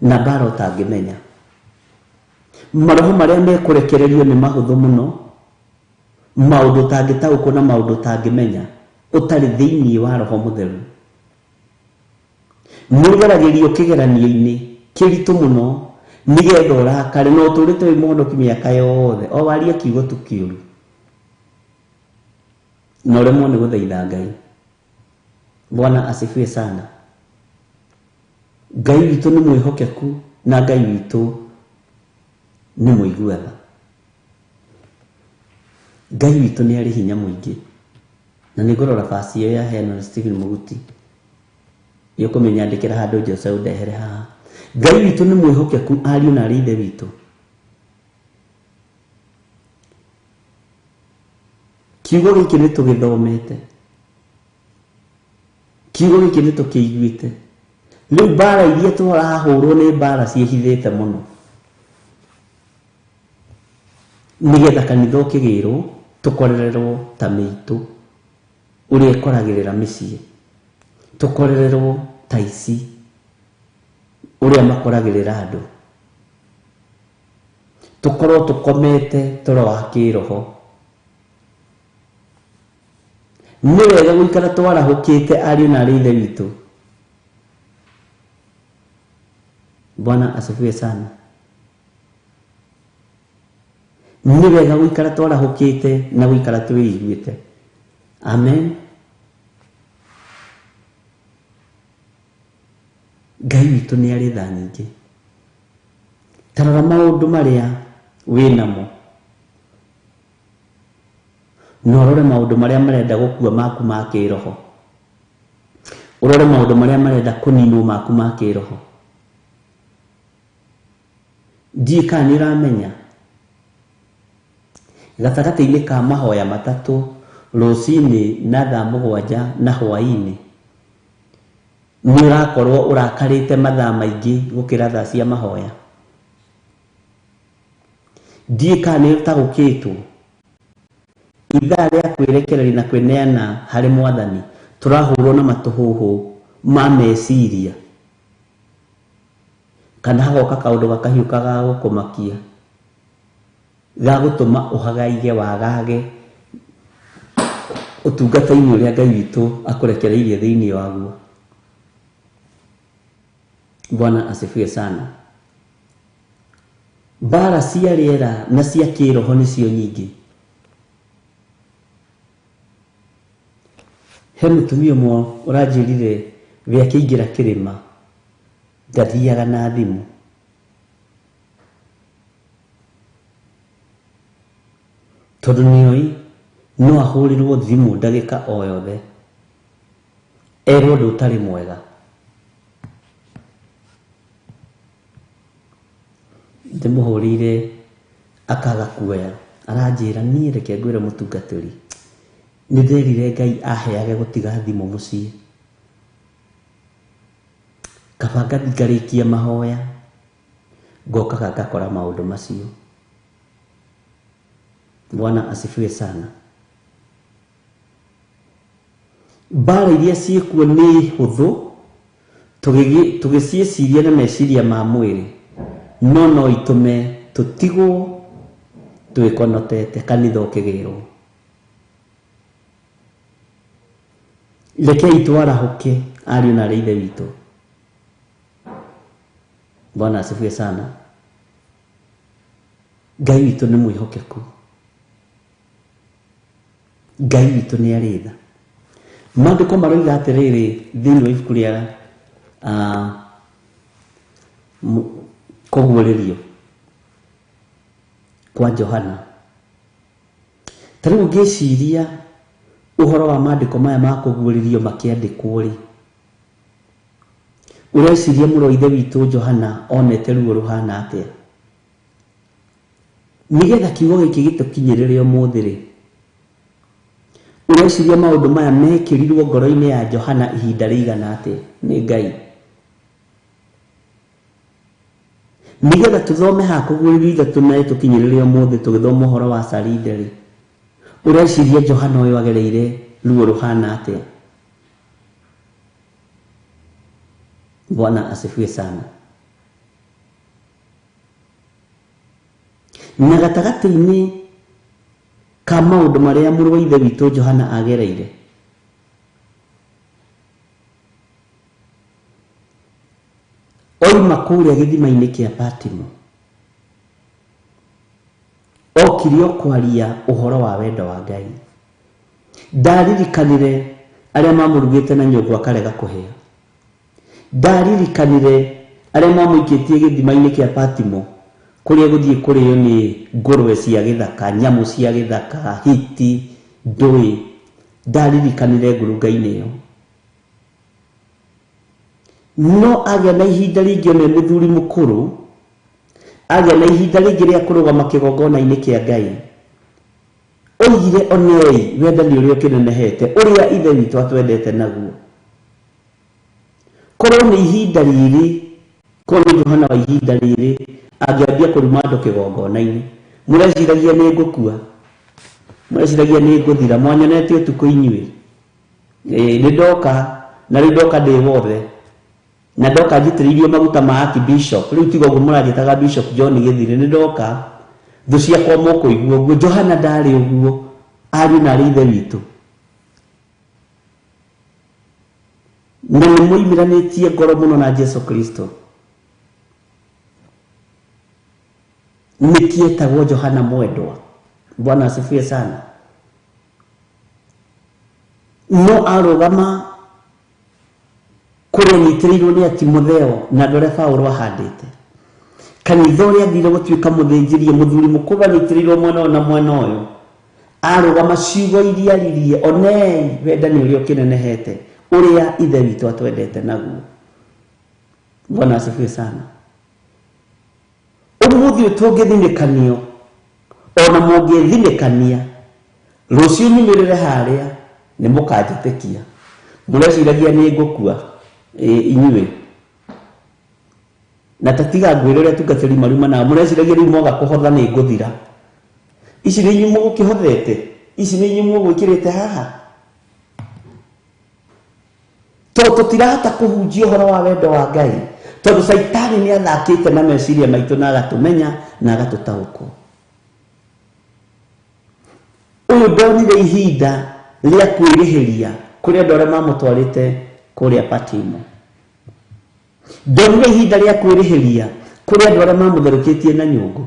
na mbara ũtangĩmenya. Maroho marĩa mekũrekererio nĩ mahũthũ mũno, maũndũ ũtangĩtaũkwo na maũndũ ũtangĩmenya ũtarĩ thĩiniĩ wa roho mũtheru. Nĩ ũgeragĩrio kĩgeranio-inĩ kĩritũ mũno nĩgetha ũrakare, na ũtũrĩte wĩ mũhonoki mĩaka yothe, o warie kiugo tu kĩũru na ũremwo nĩ gũthaitha Ngai. Bwana asifiwe sana. Ngai witũ nĩ mwĩhokeku na Ngai witũ nĩ mũigua tha. Ngai witũ nĩ arĩ hinya mũingĩ. Na nĩ ngũrora basi ĩyo yaheanwo nĩ Stephen Mũguti, nĩũkũmĩnyandĩkĩra handũ Jose ũndehere haha. Ngai witũ nĩ mwĩhokeku ariũ na arĩ ithe witũ. Kiugo gĩkĩ nĩ tũgĩthomete, kiugo gĩkĩ nĩ tũkĩiguĩte. Rĩu mbara iria tũrahũrwo nĩ mbara ciĩhithĩte mũno, nĩgetha kanitha ũkĩgĩrwo tũkorererwo ta mĩitũ ũrĩa ĩkoragĩrĩra mĩciĩ, tũkorererwo ta ici ũrĩa makoragĩrĩra andũ, tũkorwo tũkomete toro wa kĩroho. Nĩ wega gũikara twarahũkĩte ariũ na arĩ ithe witũ. Bwana asifiwe sana. Nĩ wega gũikara twarahũkĩte na gũikara twĩiguĩte. Amen. Ngai witũ nĩ arĩ tha nyingĩ. Ta rora maũndũ marĩa wĩnamo, na ũrore maũndũ marĩa marenda gũkua maku ma kĩroho, ũrore maũndũ marĩa marenda kũninwo maku ma kĩroho. Ndiũĩ kana nĩ ũramenya gatagatĩ-inĩ ka mahoya matatũ, rũcinĩ na thaa 7 na hwaĩ-inĩ, nĩ ũrakorwo ũrakarĩte mathaa maingĩ gũkĩra thaa cia mahoya. Ndiũĩ kana nĩ ũtaũkĩtwo ithaa rĩa kwĩrekereria na kwĩneana harĩ mwathani tũrahũrwo na matũhũhũ ma meciria, kana hagoka kaũndũ gakahiũka ga gũkũmakia, ga gũtũma ũhagaige wagage ũtungata-inĩ ũrĩa Ngai witũ akũrekereirie thĩinĩ waguo. Bwana asifiwe sana. Mbara cia rĩera na cia kĩroho nĩcio nyingĩ. He mũtumia ũmwe ũranjĩrire we akĩingĩra kĩrĩma ndathiaga na thimũ. Tondũ nĩoĩ no ahũrĩrwo thimũ ndagĩka o yothe erwo ũndũ ũtarĩ mwega. Ndĩmũhũrĩire akaga kuoya, aranjĩra niĩ reke ngwĩre mũtungatĩri, nĩ nderire Ngai aheage gũtiga thimũ mũciĩ, kaba ngathiĩ ngarĩkia mahoya ngokaga ngakora maũndũ macio. Bwana asifiwe sana. Mbara iria ciĩkuo nĩ hũthũ tũgĩciĩciria na meciria ma mwĩrĩ, no no itũme tũtigwo twĩkonotete kanitha ũkĩgĩrwo. Rekei twarahũke ariũ na aarĩ a Ithe witũ. Bwana asifiwe sana. Ngai witũ nĩ mwĩhokeku, Ngai witũ nĩ arĩ tha. Maandĩko maroiga atĩrĩrĩ thĩinĩ wa ibuku rĩa kũguũrĩrio kwa Johana. Ta rĩu ũngĩciria ũhoro wa maandĩko maya ma kũguũrĩrio makĩandĩkwo rĩ, ũreciria mũrũ wa Ithe witũ Johana onete ruo rũhana atĩa? Nĩgetha kiugo gĩkĩ gĩtũkinyĩrĩre ũmũthĩ rĩ, ũreciria maũndũ maya mekĩrirwo ngoro-inĩ ya Johana ihinda rĩigana atĩa nĩ Ngai? Nĩgetha tũthome haha kũguũrĩrio ithatũ na ĩtũkinyĩrĩre ũmũthĩ tũgĩthoma ũhoro wa Saride rĩ, ũreciria Johana ũyũ agereire ruo rũhana atĩa? Bwana asifiwe sana. Na gatagatĩ-inĩ ka maũndũ marĩa mũrũ wa Ithe witũ Johana agereire, oima kũrĩa gĩthima-inĩ kĩa Patimo, okire o kwaria ũhoro wa wendo wa Ngai. Ndaririkanire arĩa mamũrugĩte na nyũngũ akarega kũhĩa. Ndaririkanire arĩa mamũikĩtie gĩthima-inĩ kĩa Patimo, kũrĩa gũthiĩ kũrĩo nĩ ngũrwe cia gĩthaka, nyamũ cia gĩthaka, hiti, ndũĩ. Ndaririkanire ngurunga-inĩ ĩyo. No agĩa na ihinda rĩngĩ ona mũthuri mũkũrũ, agĩa na ihinda rĩngĩ rĩa kũrũgama kĩgongona-inĩ kĩa Ngai, oigire onei wendani ũrĩa ũkĩnenehete, ũrĩa Ithe witũ atwendete naguo. Korwo nĩ ihinda rĩrĩ, korwo nĩ Johana wa ihinda rĩrĩ angĩambia kũruma andũ kĩgongona-inĩ, mũreciragia nĩ ngũkua, mũreciragia nĩ ngũthira, mwanyonete ũtukũ inyuĩ. Nĩ ndoka, na rĩu ndoka ndĩ wothe, na ndoka njitĩrĩirio maguta ma Archbishop. Rĩu tiga ũguo mũranjĩtaga Bishop John Gĩthire, nĩ ndoka thũ ciakwa mũkũigua ũguo. Johana ndarĩ ũguo, ariũ na aarĩ Ithe witũ, na nĩ moimĩranĩtie ngoro mũno na Jesu Kristo. Nĩkĩetagwo Johana Mwendwa. Bwana asifiwe sana. No arũgama kũrĩa nyitĩrĩirwo nĩ Timotheo na andũ arĩa Paũlũ ahandĩte. Kanitha ũrĩa athire gũtuĩka mũthĩnjĩrie mũthuri mũkũrũ anyitĩrĩirwo mwena ũyũ na mwena ũyũ. Arũgama ciugo iria aririe, onei wendani ũrĩa ũkĩnenehete, ũrĩa Ithe witũ atwendete naguo. Bwana asifiwe sana. Ũmũthĩ ũyũ tũngĩthinĩkanio, ona mũngĩthinĩkania, rũciũ nyumĩrĩre harĩa nĩ mũkanjĩtĩkia. Mũreciragia nĩ ngũkua inyuĩ. Na tatiga ngwĩre ũrĩa atungatĩri marumanaga, mũreciragia rĩu mwaga kũhotha nĩ ngũthira. Ici nĩ inyuĩ mũgũkĩhothete, ici nĩ inyuĩ mũgwĩkĩrĩte haha. Tondũ tũtirahota kũhunjia ũhoro wa wendo wa Ngai, tondũ Caitani nĩ athakĩte na meciria maitũ na agatũmenya na agatũtaũkwo. Ũyũ ndonire ihinda rĩa kwĩrĩhĩria kũrĩ andũ arĩa mamũtwarĩte kũrĩa Patimo. Ndonire ihinda rĩa kwĩrĩhĩria kũrĩ andũ arĩa mamũtherũkĩtie na nyũngũ.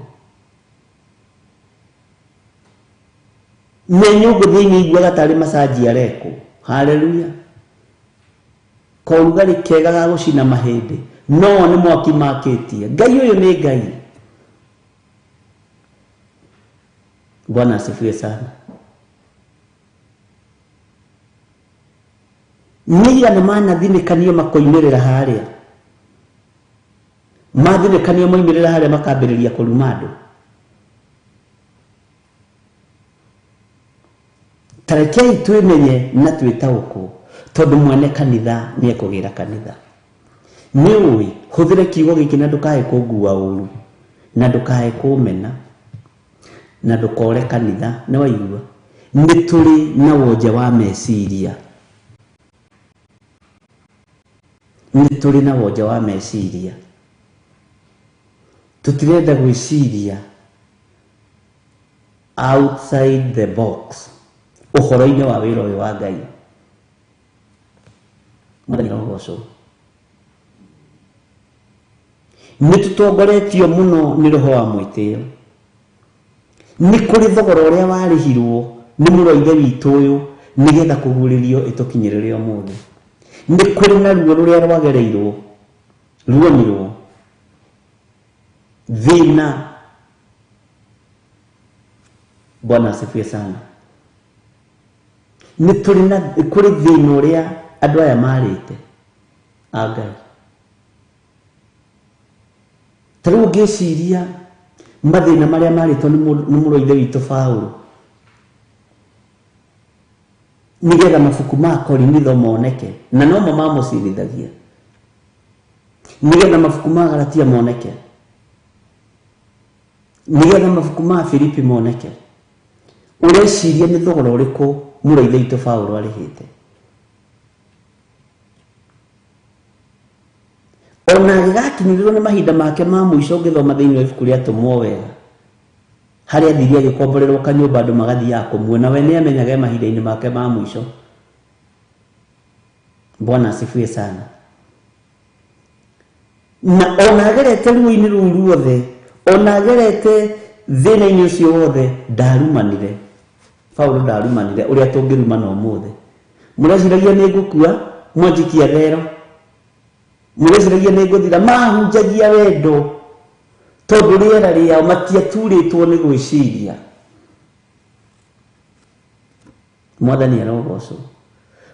Me nyũngũ thĩinĩ iguaga tarĩ macanji arekwo. Haleluya. Kaũrugarĩ kega ga gũcina mahĩndĩ, no nĩ mwaki makĩtie. Ngai ũyũ nĩ Ngai. Bwana asifiwe sana. Nĩ aigana manathinĩkanio makoimĩrĩra harĩa. Mathinĩkanio moimĩrĩra harĩa makambĩrĩria kũruma andũ. Ta rekei twĩmenye na twĩtaũkwo, tondũ mwene kanitha nĩ ekũgĩra kanitha. Nĩ ũĩ, hũthĩre kiugo gĩkĩ na ndũkae kũngua ũru, na ndũkae kũmena, na ndũkore kanitha. Nĩ waigua? Nĩ tũrĩ na wonje wa meciria. Nĩ tũrĩ na wonje wa meciria. Tũtirenda gwĩciria outside the box ũhoro-inĩ wa wĩra ũyũ wa Ngai. Mwathani arogocwo. Nĩ tũtongoretio mũno nĩ roho wa mwĩtĩo. Nĩ kũrĩ thogora ũrĩa warĩhirwo nĩ mũrũ wa Ithe witũ ũyũ nĩgetha kũguũrĩrio ĩtũkinyĩrĩre ũmũthĩ. Nĩ kũrĩ na ruo rũrĩa rwagereirwo, ruonirwo, thĩna. Bwana asifiwe sana. Nĩ tũrĩ na kũrĩ thĩna ũrĩa andũ aya marĩte a Ngai. Ta rĩu ũngĩciria mathĩna marĩa marĩtwo nĩ mũrũ wa Ithe witũ Paũlũ, nĩgetha mabuku ma Korinitho moneke, na nomo mamũcirithagia, nĩgetha mabuku ma Galatia moneke, nĩgetha mabuku ma Filipi moneke. Ũreciria nĩ thogora ũrĩkũ mũrũ wa Ithe witũ Paũlũ arĩhĩte? Ona agĩgakinyĩrĩrwo nĩ mahinda make ma mũico, ũngĩthoma thĩinĩ wa ibuku rĩa Atũmwo wega, harĩa athire agĩkomborerwo kanyũmba andũ magathiaga kũmuona, we nĩ amenyaga e mahinda-inĩ make ma mũico. Bwana asifiwe sana. Na ona agerete ruo-inĩ rũu ruothe, ona agerete thĩna-inĩ ũcio wothe, ndarumanire. Paũlũ ndarumanire ũrĩa tũngĩrumana ũmũthĩ. Mũreciragia nĩ ngũkua, mwanjikia thero. Mũreciragia nĩ ngũthira. Mahunjagia wendo tondũ rĩera rĩao matiaturĩtwo nĩ gwĩciria. Mwathani arogocwo.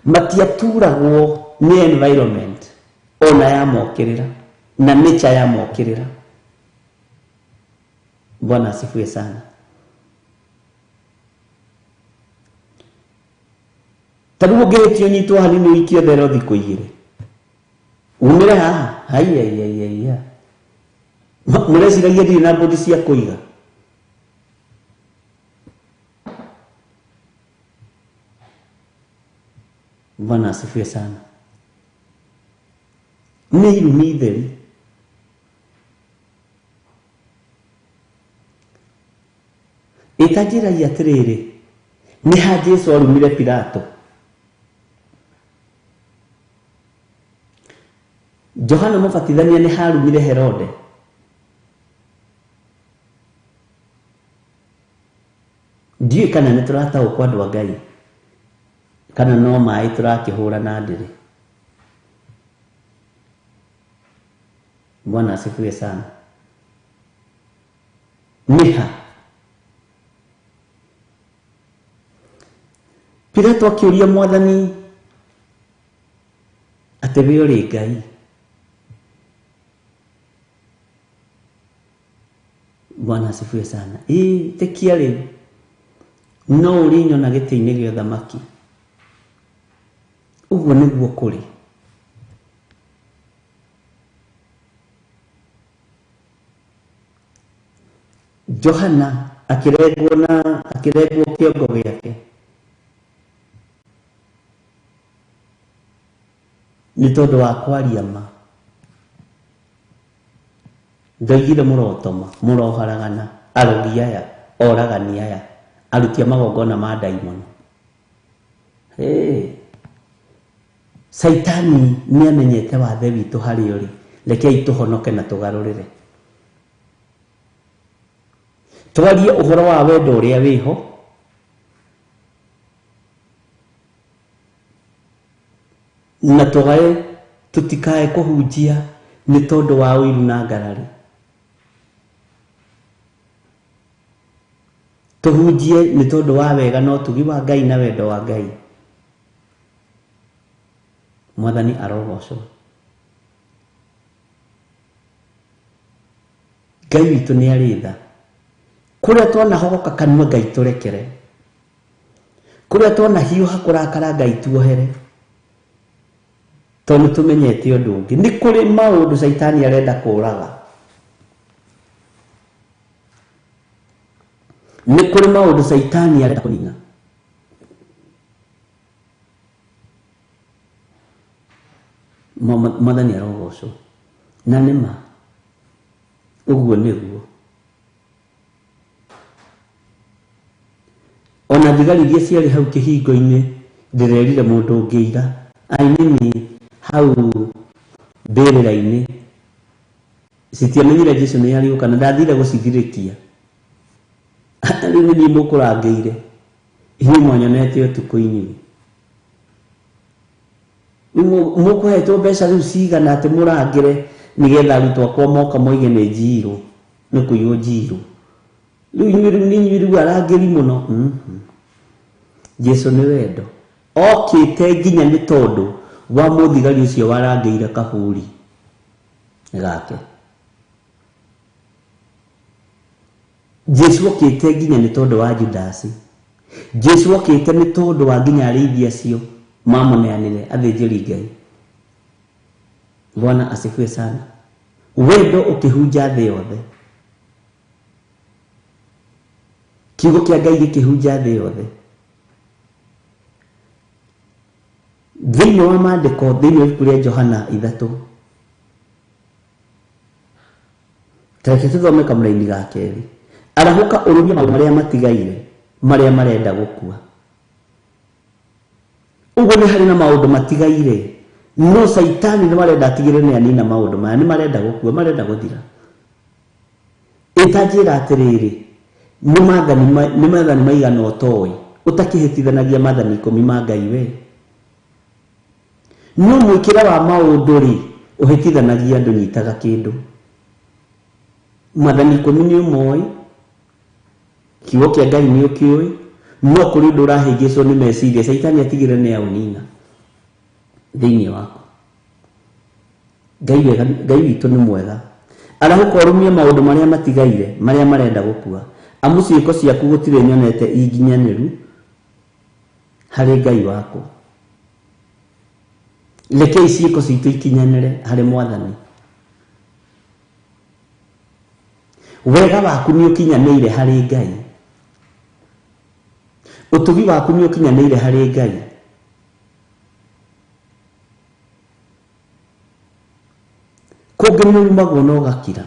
Matiaturagwo nĩ environment ona yamokĩrĩra na nature yamokĩrĩra. Bwana asifiwe sana. Ta rĩu ũngĩhĩtio nyitwo hanini ũikio thero thikũ igĩrĩ, umĩre haha. Haiya, haiya, haiya. Mũreciragia ndirĩ na mbũndi cia kũiga? Bwana asifiwe sana. Nĩ irumi theri. Ĩtanjĩragia atĩrĩrĩ, nĩ ha Jesũ arumire Pilato? Johana Mũbatithania nĩ harumire Herode? Kana nĩ tũrataũkwo andũ a Ngai, kana no maĩ tũrakĩhũra na ndĩrĩ. Bwana asifiwe sana. Nĩha Pilato akĩũria Mwathani atĩ we ũrĩ Ngai. Bwana asifiwe sana. Ĩ tĩkia rĩu no ũrĩnyona gĩtĩ-inĩ gĩa ũthamaki. Ũguo nĩguo kũrĩ. Johana akĩrengwo na akĩrengwo kĩongo gĩake nĩ tondũ wa kwaria ma. Ndoigire mũrotoma, mũroharagana, arogi aya, oragani aya, aruti a magongona ma ndaimono. Hey. Caitani nĩ amenyete wathe witũ harĩ ũrĩ. Rekei tũhonoke na tũgarũrĩre. Twarie ũhoro wa wendo ũrĩa wĩho, na tũgae tũtikae kũhunjia nĩ tondũ wa ũiru na ngarari. Tũhunjie nĩ tondũ wa wega na ũtugi wa Ngai na wendo wa Ngai. Mwathani arogocwo. Ngai witũ nĩ arĩ tha. Kũrĩa twanahogoka kanua Ngai tũrekere. Kũrĩa twanahiũha kũrakara Ngai tuohere. Tondũ tũmenyete ũndũ ũngĩ. Nĩ kũrĩ maũndũ caitani arenda kũraga. Nĩ kũrĩ maũndũ caitani arenda kũnina. Mwathani arogocwo. Na nĩ ma ũguo nĩguo. Ona thigari iria ciarĩ hau kĩhingo-inĩ ndĩrerire mũndũ ũngĩ ira ainini hau mbĩrĩra-inĩ citiamenyire Jesu nĩ ariũka na ndathire gũcithirĩkia. Rĩu nĩ niĩ mũkũrangĩire, inyuĩ mwanyonete ũtukũ inyuĩ. Mũkũhetwo mbeca rĩu cigana atĩ mũrangĩre nĩgetha arutwo akwa moka moige nĩ njirũ, nĩ kũiywo njirũ. Rĩu inyuĩ rĩu nĩ inyuĩ rĩu arangĩri mũno. Jesu nĩ wendo. Okĩte nginya nĩ tondũ wa mũthigari ũcio warangĩire kaburi gake. Jesu okĩte nginya nĩ tondũ wa Judasi. Jesu okĩte nĩ tondũ wa nginya arĩithi acio mamũneanire athĩnjĩri Ngai. Bwana asifiwe sana. Wendo ũkĩhunja thĩ yothe. Kiugo kĩa Ngai gĩkĩhunja thĩ yothe. Thĩinĩ wa maandĩko, thĩinĩ wa ibuku rĩa Johana 3, tareke tũthome kamũraini ga kerĩ. Arahũka ũrũmie maũndũ marĩa matigaire, marĩa marenda gũkua. Ũguo nĩ harĩ na maũndũ matigaire, no caitani nĩ marenda atigĩrĩre nĩ anina maũndũ maya, nĩ marenda gũkua, marenda gũthira. Ĩtanjĩra atĩrĩrĩ, nĩ maathani maigana ũtoĩ, ũtakĩhĩtithanagia maathani 10 ma Ngai we. No mwĩkĩre wa maũndũ rĩ, ũhĩtithanagia ndũnyitaga kĩndũ. Maathani 10 nĩ ũmoĩ, kiugo kĩa Ngai nĩ ũkĩũĩ, no kũrĩ ũndũ ũrahĩngĩcwo nĩ meciria, caitani atigĩrĩre nĩ aũnina thĩinĩ waku. Ngai witũ nĩ mwega. Arahũka ũrũmie maũndũ marĩa matigaire, marĩa marenda gũkua. Amu ciĩko ciaku gũtirĩ nyonete inginyanĩru harĩ Ngai wakwa. Rekei ciĩko citũ ikinyanĩre harĩ Mwathani. Wega waku nĩ ũkinyanĩire harĩ Ngai. Ũtugi waku nĩ ũkinyanĩire harĩ Ngai. Kũngĩ nĩ ũrumagwo na ũgakira.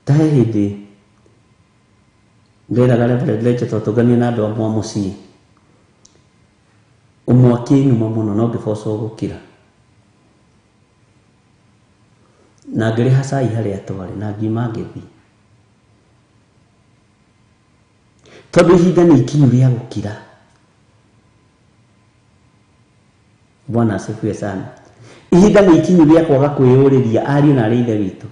Ta he hĩndĩ nderaga Reverend Rachel twatũnganire na andũ amwe a mũciĩ. Ũmwe akĩnuma mũno no ngĩbocwo gũkira. Na ngĩrĩha cai harĩa twarĩ na ngiuma ngĩthiĩ. Tondũ ihinda nĩ ikinyu rĩa gũkira. Bwana asifiwe sana. Ihinda nĩ ikinyu rĩa kwaga kwĩyũrĩria ariũ na arĩ ithe witũ.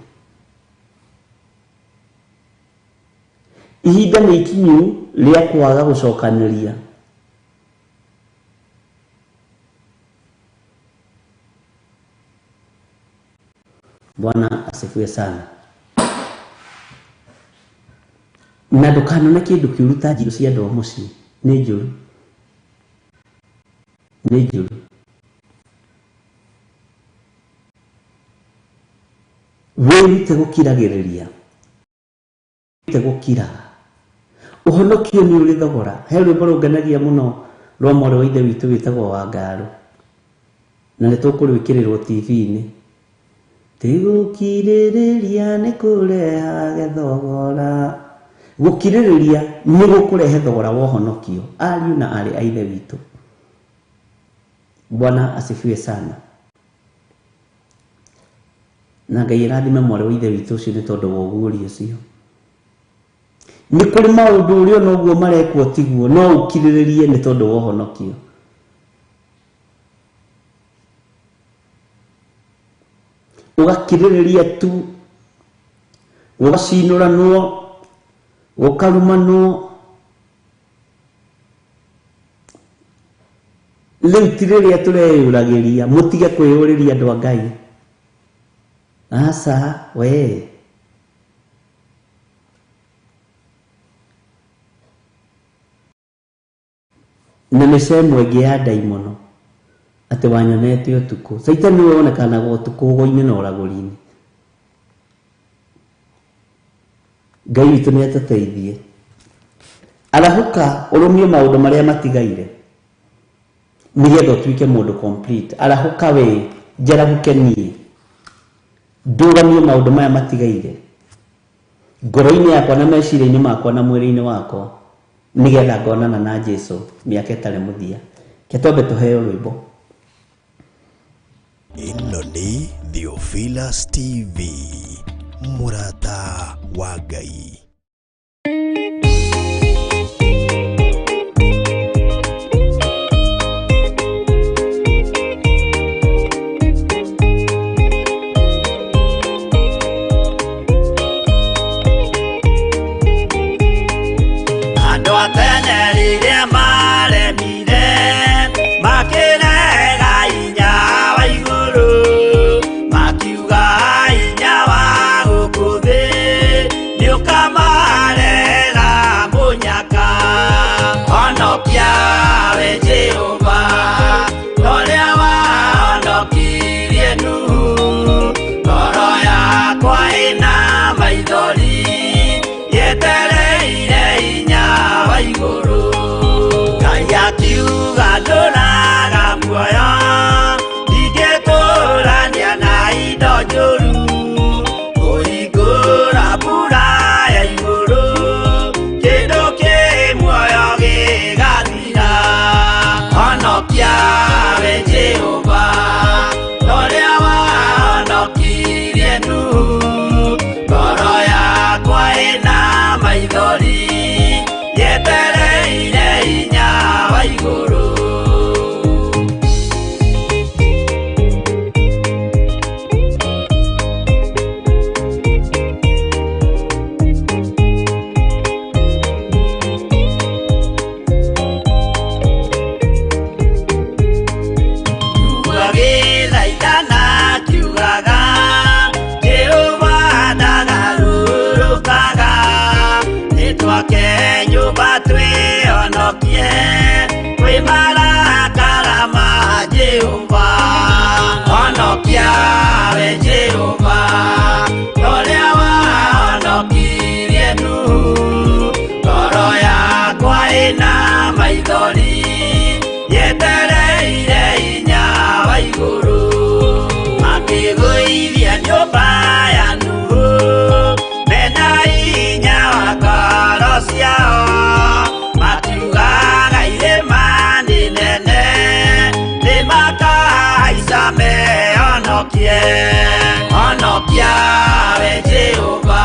Ihinda nĩ ikinyu rĩa kwaga gũcokanĩria. Bwana asifiwe sana. Na ndũkanone kĩndũ kĩũru ta njirũ cia andũ a mũciĩ. Nĩ njũru. Nĩ njũru. Wĩrute gũkiragĩrĩria. Wĩrute gũkiraga. Ũhonokio nĩ ũrĩ thogora. He rwĩmbo rũngenagia mũno rwa mwarĩ wa ithe witũ wĩtagwo Wangarũ. Na nĩ tũkũrwĩkĩrĩrwo TV-inĩ. Tigũkirĩrĩria nĩ kũrehage thogora. Gũkirĩrĩria nĩ gũkũrehe thogora wa ũhonokio. Ariũ na aarĩ a ithe witũ. Bwana asifiwe sana. Na Ngai ĩrathime mwarĩ wa ithe witũ ũcio nĩ tondũ wa ũguũrio ũcio. Nĩ kũrĩ maũndũ ũrĩa ona ũguo marekwo tiguo, no ũkirĩrĩrie nĩ tondũ wa ũhonokio. Ũgakirĩrĩria tu, gũgacinũranwo, gũkarumanwo. Rĩu ti rĩrĩa tũreyũragĩria, mũtige kwĩyũrĩria andũ a Ngai. Aca, we. Na mĩca ĩmwe ĩngĩ ya ndaimono, atĩ wanyonete ũtukũ. Caitani nĩwe wonekanaga ũtukũ ũgo-inĩ na ũragũri-inĩ. Ngai witũ nĩ atũteithie. Arahũka ũrũmie maũndũ marĩa matigaire nĩgetha ũtuĩke mũndũ complete. Arahũka we, njarahũke niĩ, ndũgamie maũndũ maya matigaire ngoro-inĩ yakwa na meciria-inĩ makwa na mwĩrĩ-inĩ wakwa nĩgetha ngonana na Jesu mĩaka ĩtarĩ mũthia. Ke twambe tũheo rwĩmbo. Ĩno nĩ Theophilus TV, mũrata wa Ngai. Andũ a tene rĩrĩa maremire makĩrega hinya wa igũrũ, makiuga hinya wa gũkũ thĩ nĩũkamarehera mũnyaka. Honokia we Jehova, ta ũrĩa wahonokirie Nuhu. Ngoro yakwa ĩna maithori yetereire hinya wa igũrũ. Ngai akiuga ndũraga muoyo, ndingĩtũrania na indo njũru. Kũhingũra mbura ya igũrũ, kĩndũ kĩ muoyo gĩgathira. Honokia we Jehova, ta ũrĩa wahonokirie Nuhu. Ngoro yakwa ĩna maithori yetereire hinya wa igũrũ. Agĩthaithana akiugaga, Jehova ndagarũrũkaga. Nĩtwake nyũmba twĩhonokie kwĩ marakara ma Jehova. Honokia we Jehova, ta ũrĩa wahonokirie Nuhu. Ngoro yakwa ĩna maithori yetereire hinya wa igũrũ. Makĩgũithia nyũmba ya Nuhu mena hinya wa ngoro ciao, makiugaga irĩma nĩ nene nĩmakahaica mehonokie. Honokia we Jehova,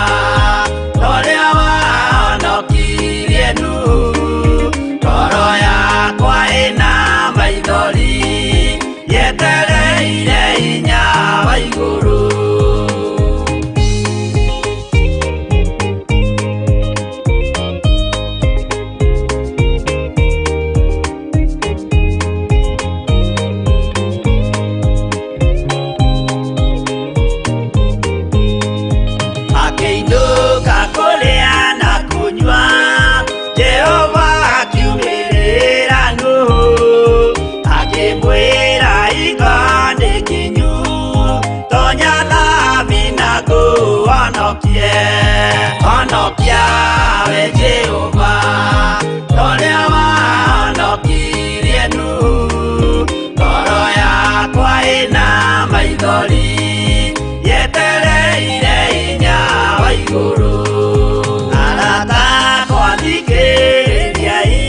ta ũrĩa wahonokirie Nuhu. ĩna maithori yetereire hinya wa igũrũ. Akĩinũka kũrĩa na kũnyua, Jehova akiumĩrĩra Nuhu, akĩmwĩra iga nĩ kinyu, tonya thabina ngũhonokie. Honokia we Jehova, torĩa wahonokirie Nuhu, ngoro yakwa ĩna maithori yetereire hinya wa igũrũ. Arata akwa thikĩrĩriai,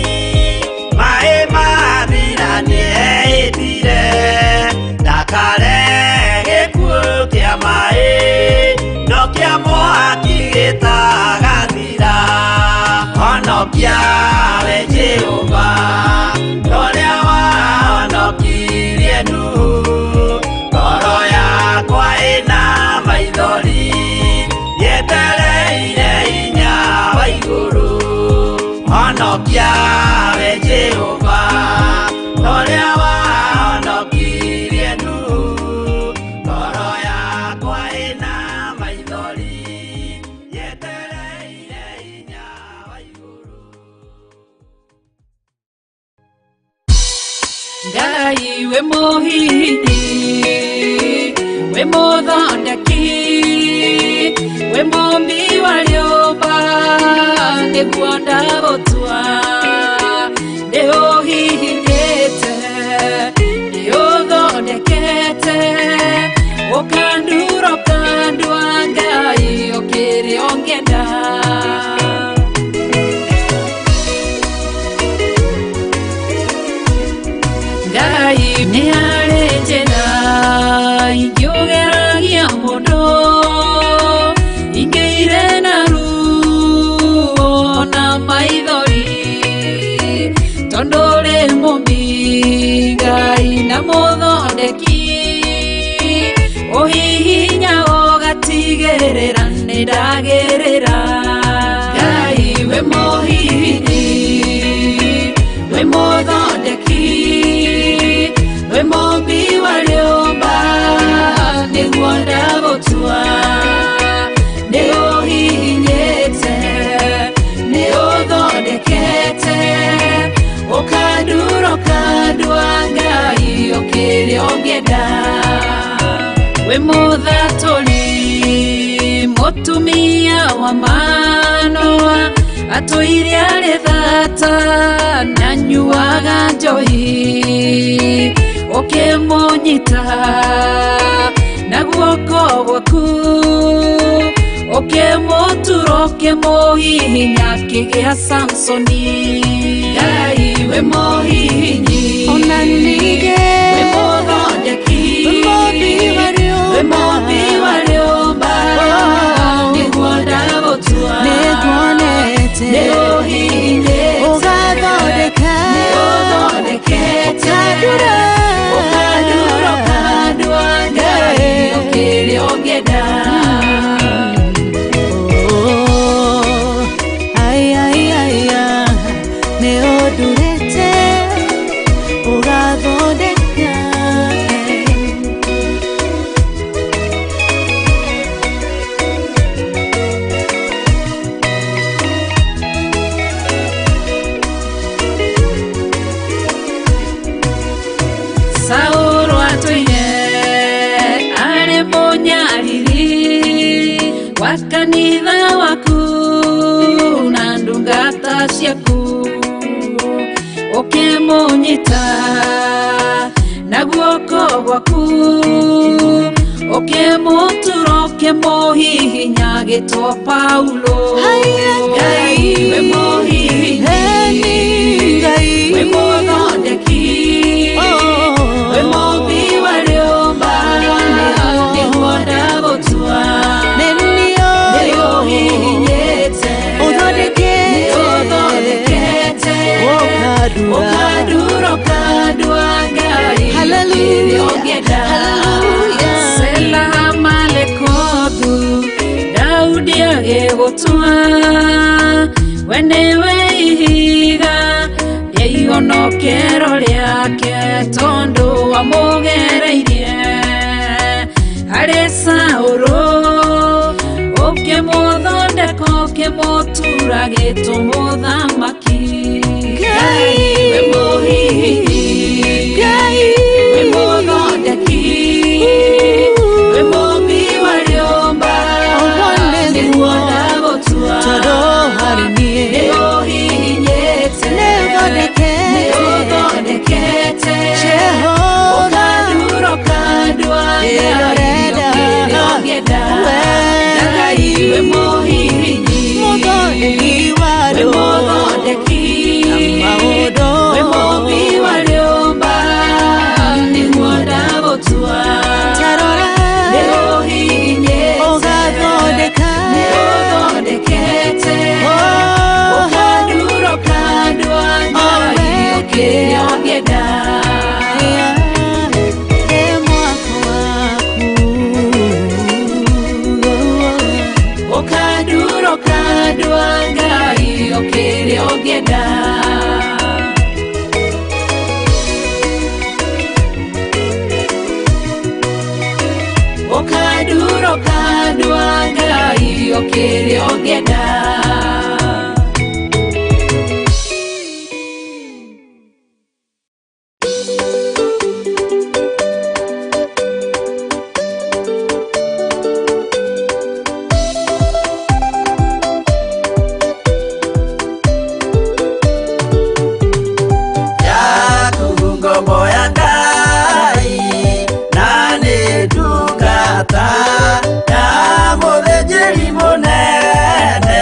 maĩ mathira nĩehĩtire, ndakare gĩkuũ kĩa maĩ, no kĩa mwaki gĩtagathira. Honokia we Jehova, torĩa wahonokirie Nuhu, ngoro yakwa ĩna maithori yetereire hinya wa igũrũ. Honokia we Jehova, torĩa wahonokirie Nuhu, ngoro yakwa ĩna maithori yetereire hinya wa igũrũ. Ngai we mũhihinyi, we mũthondeki, we mũmbi wa rĩũmba, nĩguo ndagũtua. Nĩũhihinyĩte, nĩũthondekete, ũkandura ũkandua, Ngai ũkĩrĩ ũngĩenda. Ngai nĩ harĩ njĩra ingĩũgeragia mũndũ, ingĩire na ruo na maithori, tondũ ũrĩ mũmbi Ngai na mũthondeki, ũhihinya ũgatigĩrĩra nĩndagĩrĩra. Ngai we mũhihinyi, we mũthondeki, we mũmbi wa rĩũmba, nĩguo ndagũtua. Nĩũhihinyĩte, nĩũthondekete, ũkandura ũkandua, Ngai ũkĩrĩ ũngĩenda. We mũthatũri, mũtumia wa Manoa, atũire arĩ thata na nyuaga njohi, ũkĩmũnyita na guoko gwaku, ũkĩmũtura ũkĩmũhihinya akĩgĩa Samsoni. Ngai we mũhihinyi, Ona ningĩ we mũthondeki, we mũmbi wa rĩũmba, we mũmbi wa rĩũmba, nĩguo ndagũtua. Nĩnguonete, Nĩũhihinyĩte, ũgathondeka, nĩũthondekete, ũkandura, ũkandura ũkandua, Ngai ũkĩrĩ ũngĩenda. Oh, ai, ai, ai, ah, nĩũndurĩte, ũgathondeka. Saũlũ atũire arĩ mũnyariri wa kanitha waku na ndungata ciaku, ũkĩmũnyita na guoko gwaku, ũkĩmũtura ũkĩmũhihinya agĩtwo Paulo. Haiya, Ngai we mũhihinyi, Eni Ngai, we mũthondeki, Oh. we mũmbi wa rĩũmba, nĩguo ndagũtua. Nĩũhihinyĩte, Nĩũthondekete, ũthondekete, ũkandura ũkandura, ũkandura Ngĩgũtua we nĩwe ihiga rĩa ihonokero rĩake tondũ wamũgereirie harĩ Saũlũ ũkĩmũthondeka ũkĩmũtura gĩtũmũthamaki. Ngai wĩ mũhihinyi, Ngai wĩ mũthondeki, wĩ mũmbi wa rĩũmba, nĩguo ndagũtua Tondũ harĩ niĩ nĩũhihinyĩte, Nĩũthondekete. Nĩũthondekete Jehova. Ũkandura ũkandua Kĩrĩa ũrenda. Kĩrĩa ũngĩenda. We. Ngai wĩ mũhihinyi, Mũthondeki wa wĩ andũ. mũthondeki, Na maũndũ. Wĩ mũmbi wa rĩũmba, nĩguo ndagũtua Tarora. Nĩũhihinyĩte, Ũgathondeka. Nĩũthondekete Oh. Ũkandura ũkandua Ngai kĩrĩa ũngĩenda. Ĩ mwako waku. Ũkandura ũkandua Ngai kĩrĩa ũngĩenda. Ũkandura ũkandua Ngai kĩrĩa ũngĩenda. Yaku ngombo ya Ngai na nĩ ndungata ya mũthĩnjĩri mũnene.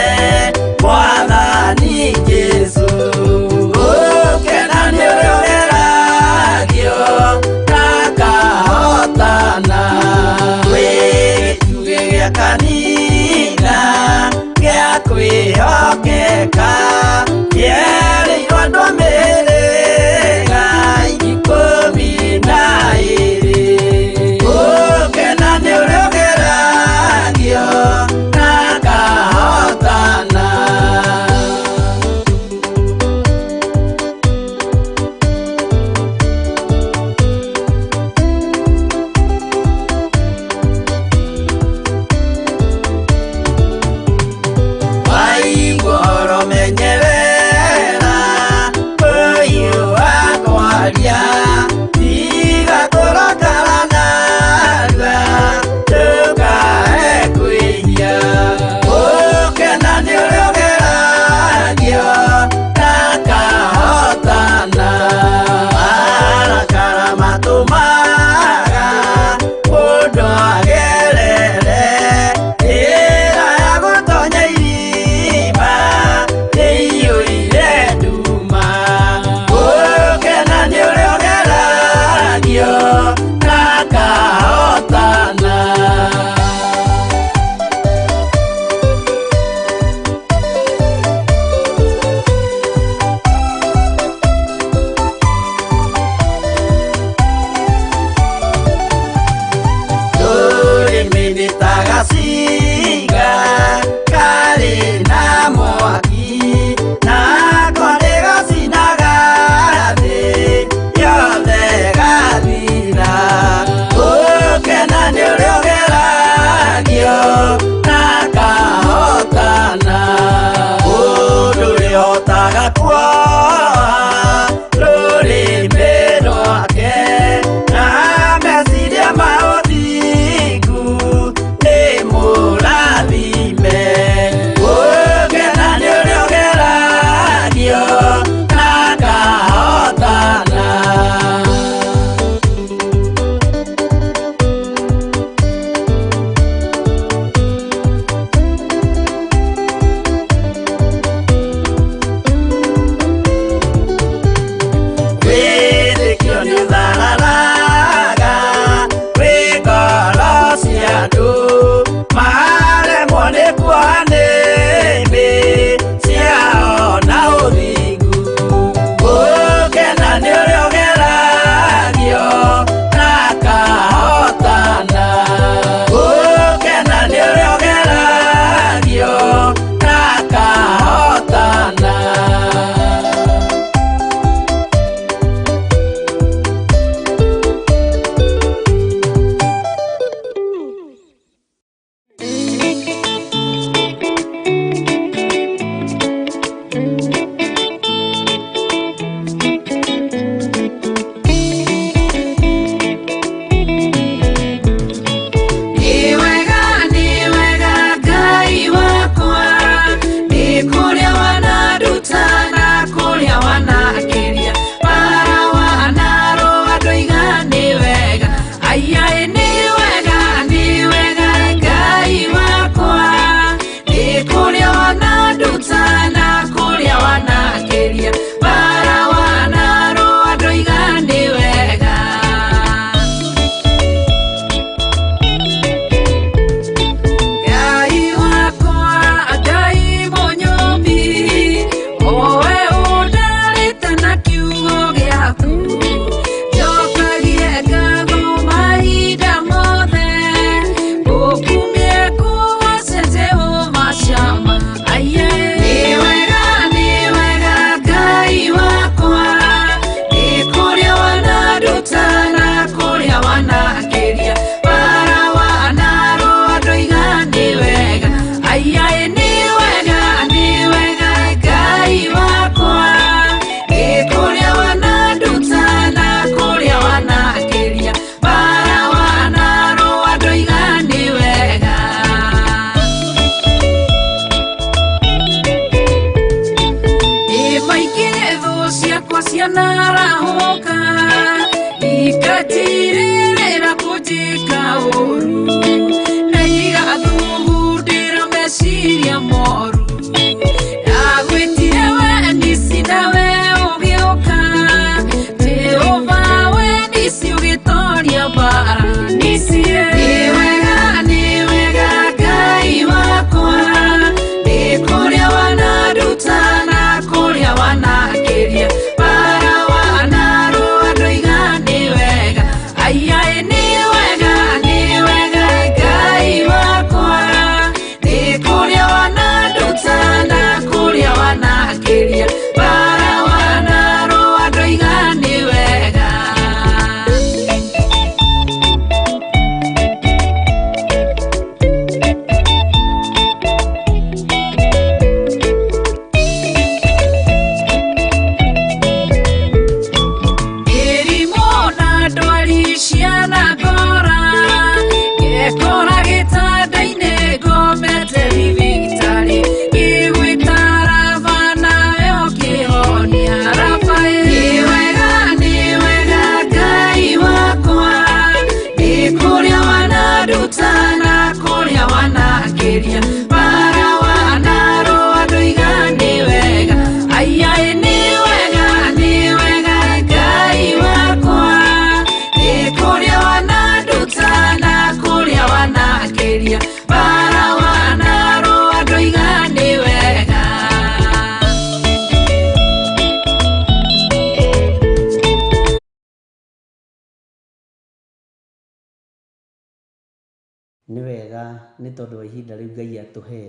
Nĩ wega nĩ tondũ wa ihinda rĩu Ngai atũhe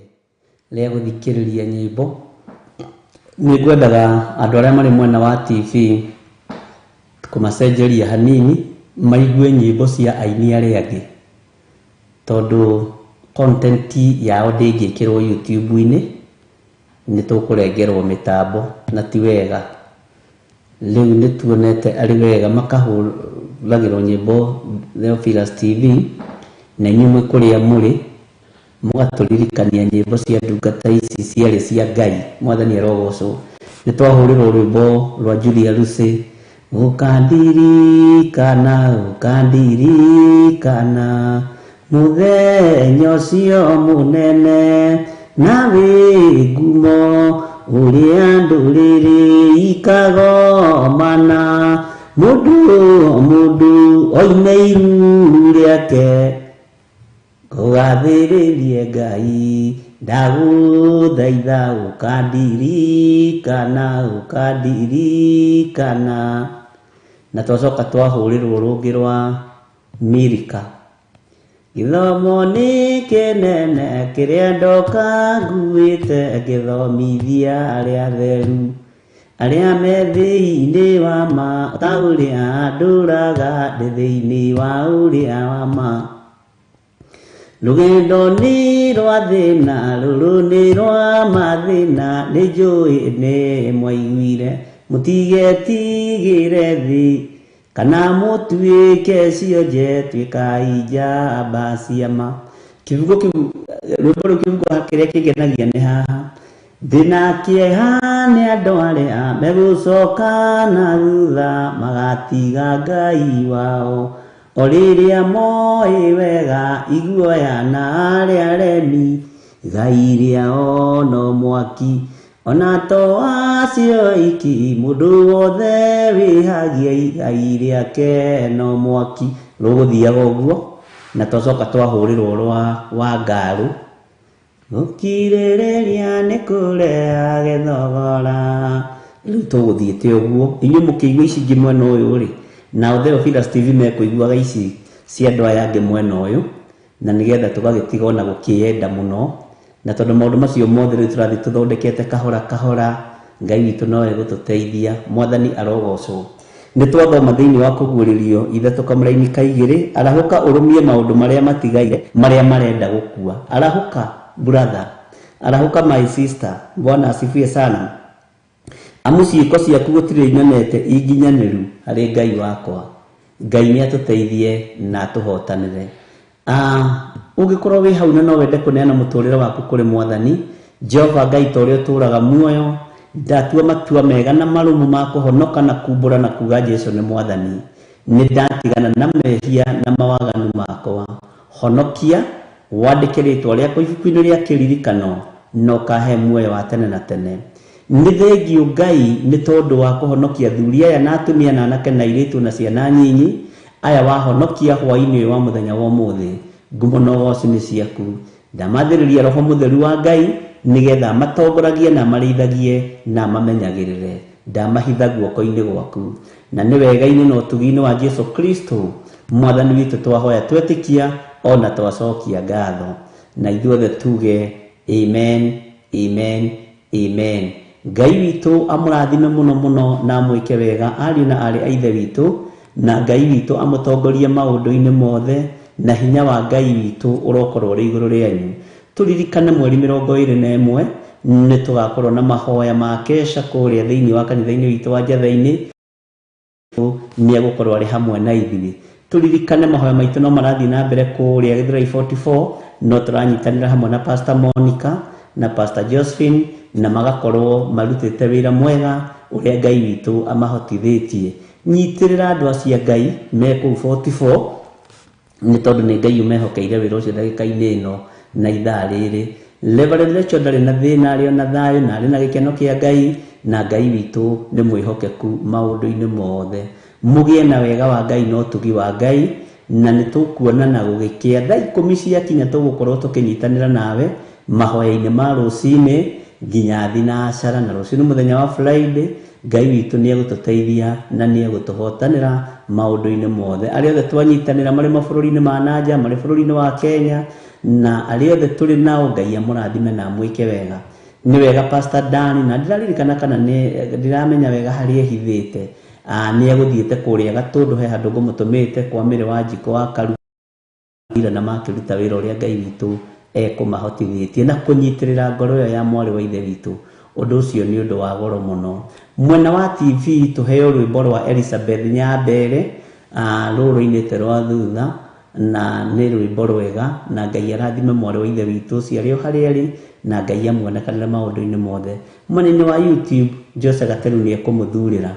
rĩa gũthikĩrĩria nyĩmbo. Nĩ ngwendaga andũ arĩa marĩ mwena wa TV kũmacenjeria hanini maigue nyĩmbo cia aini arĩa angĩ, tondũ content yao ndĩngĩkĩrwo YouTube-inĩ, nĩ tũkũrengerwo mĩtambo na ti wega. Rĩu nĩ tuonete arĩ wega makahũragĩrwo nyĩmbo Theophilus TV, na inyuĩ mwĩ kũrĩa mũrĩ mũgatũririkania nyĩmbo cia ndungata ici ciarĩ cia Ngai. Mwathani arogocwo. Nĩ twahũrĩrwo rwĩmbo rwa Julia Lucy, ũkandirikana ũkandirikana mũthenya ũcio mũnene na wĩ ngumo ũrĩa ndũrĩrĩ ikagomana, mũndũ o mũndũ oime iru rĩake, kũgathĩrĩrie Ngai, ndagũthaitha ũkandirikana ũkandirikana. Na twacoka twahũrĩrwo rũngĩ rwa Milika, gĩthomo nĩ kĩnene kĩrĩa ndoka nguĩte, ngĩthomithia arĩa atheru arĩa me thĩinĩ wa ma, ta ũrĩa ndũraga ndĩ thĩinĩ wa ũrĩa wa ma. Rũgendo nĩ rwa thĩna, rũrũ nĩ rwa mathĩna, nĩ njũĩ nĩ mwaiguire, mũtigetigĩre thĩ kana mũtuĩke cionje, tuĩkai njamba cia ma. Kiugo kĩu, rwĩmbo rũu kiugo kĩrĩa kĩngenagia nĩ haha, ndĩna kĩeha nĩ andũ arĩa megũcoka na thutha, magatiga Ngai wao o rĩrĩa moĩ wega, iguoya na arĩa aremi, igai rĩao no mwaki. Ona to acio iki, mũndũ wothe wĩhagia igai rĩake no mwaki. Rũgũthiaga ũguo, na twacoka twahũrĩrwo rwa Wangarũ, gũkirĩrĩria nĩ kũrehage thogora. Rĩu tũgũthiĩte ũguo, inyuĩ mũkĩigua ici ingĩ mwena ũyũ rĩ, nao Theophilus TV mekũiguaga ici cia andũ aya angĩ mwena ũyũ, na nĩgetha tũgagĩtiga ona gũkĩenda mũno, na tondũ maũndũ macio mothe rĩu tũrathiĩ tũthondekete kahora kahora, Ngai witũ no egũtũteithia. Mwathani arogocwo. Nĩ twathoma thĩinĩ wa kũguũrĩrio ithatũ kamũraini ka igĩrĩ, arahũka ũrũmie maũndũ marĩa matigaire marĩa marenda gũkua. Arahũka brother, arahũka my sister, Bwana asifiwe sana. Amu ciĩko ciaku gũtirĩ nyonete inginyanĩru harĩ Ngai wakwa. Ngai nĩ atũteithie na atũhotanĩre. Ũngĩkorwo wĩ hau na no wende kũneana mũtũrĩre waku kũrĩ Mwathani Jehova Ngai, ta ũrĩa ũtũũraga muoyo, ndatua matua mega na marũmu ma kũhonoka na kumbũra na kuga Jesu nĩ Mwathani. Nĩ ndatigana na mehia na mawaganu makwa. Honokia, wandĩke rĩtwa rĩakwa ibuku-inĩ rĩa kĩririkano na ũkahe muoyo wa tene na tene. Nĩ thengiũ Ngai nĩ tondũ wa kũhonokia athuri aya na atumia na anake na airĩtu na ciana nyinyi aya wahonokia hwaĩ-inĩ ũyũ wa mũthenya wa ũmũthĩ. Ngumo na ũgoci nĩ ciaku. Ndamathĩrĩria Roho Mũtheru wa Ngai nĩgetha matongoragie na marĩithagie na mamenyagĩrĩre. Ndamahitha guoko-inĩ gwaku, na nĩ wega-inĩ na ũtugi-inĩ wa Jesu Kristo Mwathani witũ twahoya twetĩkia ona twacokia ngatho, na ithuothe tuge amen, amen, amen. Ngai witũ amũrathime mũno mũno na amwĩke wega ariũ na aarĩ a Ithe witũ, na Ngai witũ amũtongorie maũndũ-inĩ mothe, na hinya wa Ngai witũ ũrokorwo ũrĩ igũrũ rĩanyu. Tũririkane mweri 21 nĩ tũgakorwo na mahoya ma kesha kũrĩa thĩinĩ wa kanitha-inĩ witũ wa Njatheinĩ, nĩ egũkorwo arĩ hamwe na ithuĩ. Tũririkane mahoya maitũ no marathiĩ na mbere kũrĩa Gĩthũrai 44, no tũranyitanĩra hamwe na Pastor Monica na Pastor Josephine, na magakorwo marutĩte wĩra mwega ũrĩa Ngai witũ amahotithĩtie. Nyitĩrĩra andũ acio a Ngai me kũu 44, nĩ tondũ nĩ Ngai ũmehokeire wĩra ũcio ndagĩka-inĩ ĩno na ithaa rĩrĩ. Reverend Rachel ndarĩ na thĩna, arĩ ona thayũ na arĩ na gĩkeno kĩa Ngai, na Ngai witũ nĩ mwĩhokeku maũndũ-inĩ mothe. Mũgĩe na wega wa Ngai na ũtugi wa Ngai, na nĩ tũkuonana gũgĩkĩa thaa 10 ciakinya tũgũkorwo tũkĩnyitanĩra nawe mahoya-inĩ ma rũcinĩ nginya thinacara, na rũciũ nĩ mũthenya wa Friday. Ngai witũ nĩ egũtũteithia na nĩ egũtũhotanĩra Maũndũ-inĩ mothe, arĩa othe twanyitanĩra marĩ mabũrũri-inĩ ma nanja, marĩ bũrũri-inĩ wa Kenya, na arĩa othe tũrĩ nao, Ngai amũrathime na amwĩke wega. Nĩ wega Pastor Dan, na ndĩraririkana kana nĩ ndiramenya wega harĩa ehithĩte. Nĩ egũthiĩte kũrĩa Gatũndũ, he handũ ngũmũtũmĩte kwa Mĩrĩ wa Njiko wa Karu na makĩruta wĩra ũrĩa Ngai witũ ekũmahotithĩtie na kũnyitĩrĩra ngoro ĩyo ya mwarĩ wa ithe witũ. Ũndũ ũcio nĩ ũndũ wa goro mũno. Mwena wa TV tũheo rwĩmbo rwa Elizabeth Nyambere, rũrũ rũinĩte rwa thutha, na nĩ rwĩmbo rwega, na Ngai arathime mwarĩ wa ithe witũ ũcio arĩ o harĩa arĩ, na Ngai amuonekanĩre maũndũ-inĩ mothe. Mwena-inĩ wa YouTube, Jose Gateru nĩ ekũmũthurĩra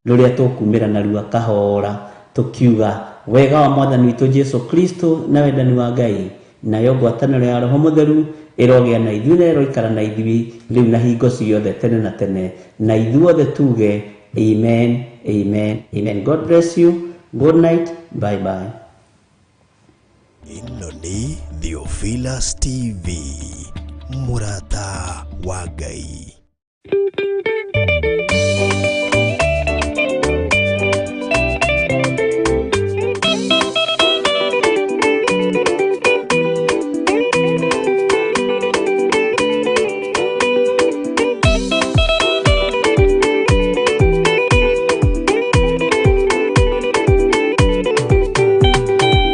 rũrĩa tũkumĩra narua kahora, tũkiuga wega wa Mwathani witũ Jesu Kristo na wendani wa Ngai nayo ngwatanĩro ya Roho Mũtheru ĩrogĩa na ithuĩ na ĩroikara na ithuĩ rĩu na hingo ciothe tene na tene, na ithuothe tuge amen, amen, amen. God bless you. Good night. Bye bye. Ĩno nĩ Theophilus TV, mũrata wa Ngai.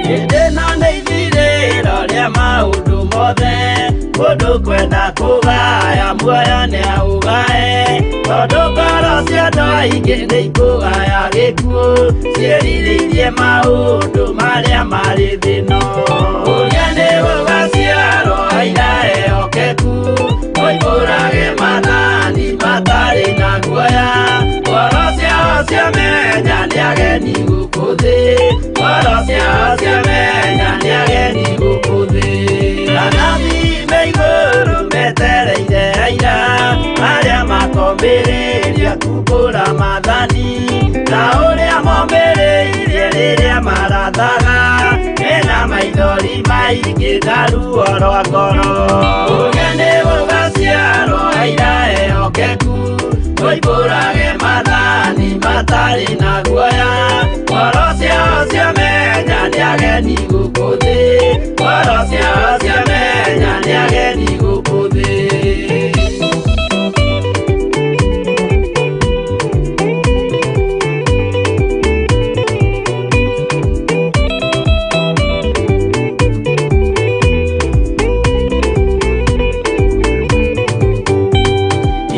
Hĩndĩ ĩno nĩ ithirĩro rĩa maũndũ mothe, mũndũ kwenda kũgaya muoyo nĩ aũgae, tondũ ngoro cia andũ aingĩ nĩ ikũgaya gĩkuũ, ciĩrirĩirie maũndũ marĩa marĩ thĩ-ĩno. Ũrĩa nĩ gũgaciarwo aira ehokeku, moimbũrage maathani matarĩ na guoya, ngoro ciao ciamenya nĩ ageni gũkũ thĩ, ngoro ciao ciamenya nĩ ageni gũkũ thĩ. Anabii me igũrũ metereire aira arĩa makombĩrĩria kumbũra maathani, ta ũrĩa mombĩrĩirie rĩrĩa marathaga, mena maithori maingĩ na ruo rwa ngoro. Ũrĩa nĩ gũgaciarwo aira ehokeku, moimbũrage maathani matarĩ na guoya, ngoro ciao ciamenya nĩ ageni gũkũ thĩ, ngoro ciao ciamenya nĩ ageni gũkũ thĩ.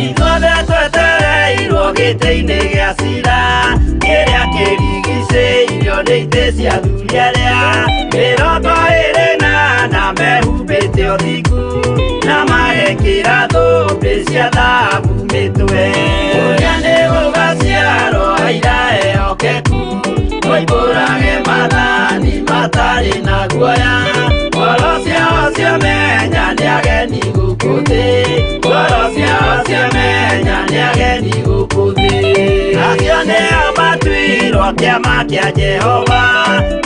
Ithuothe twetereirwo gĩtĩ-inĩ gĩa cira, kĩrĩa kĩrigicĩirio nĩ itĩ cia athuri arĩa 24 mehumbĩte ũthingu, na magekĩra thũmbĩ cia thahabu mĩtwe. Ũrĩa nĩ gũgaciarwo aira ehokeku, moimbũrage maathani matarĩ na guoya, ngoro ciao ciamenya nĩ ageni gũkũ thĩ, ngoro ciao ciamenya nĩ ageni gũkũ thĩ. Acio nĩo matuirwo kĩama kĩa Jehova,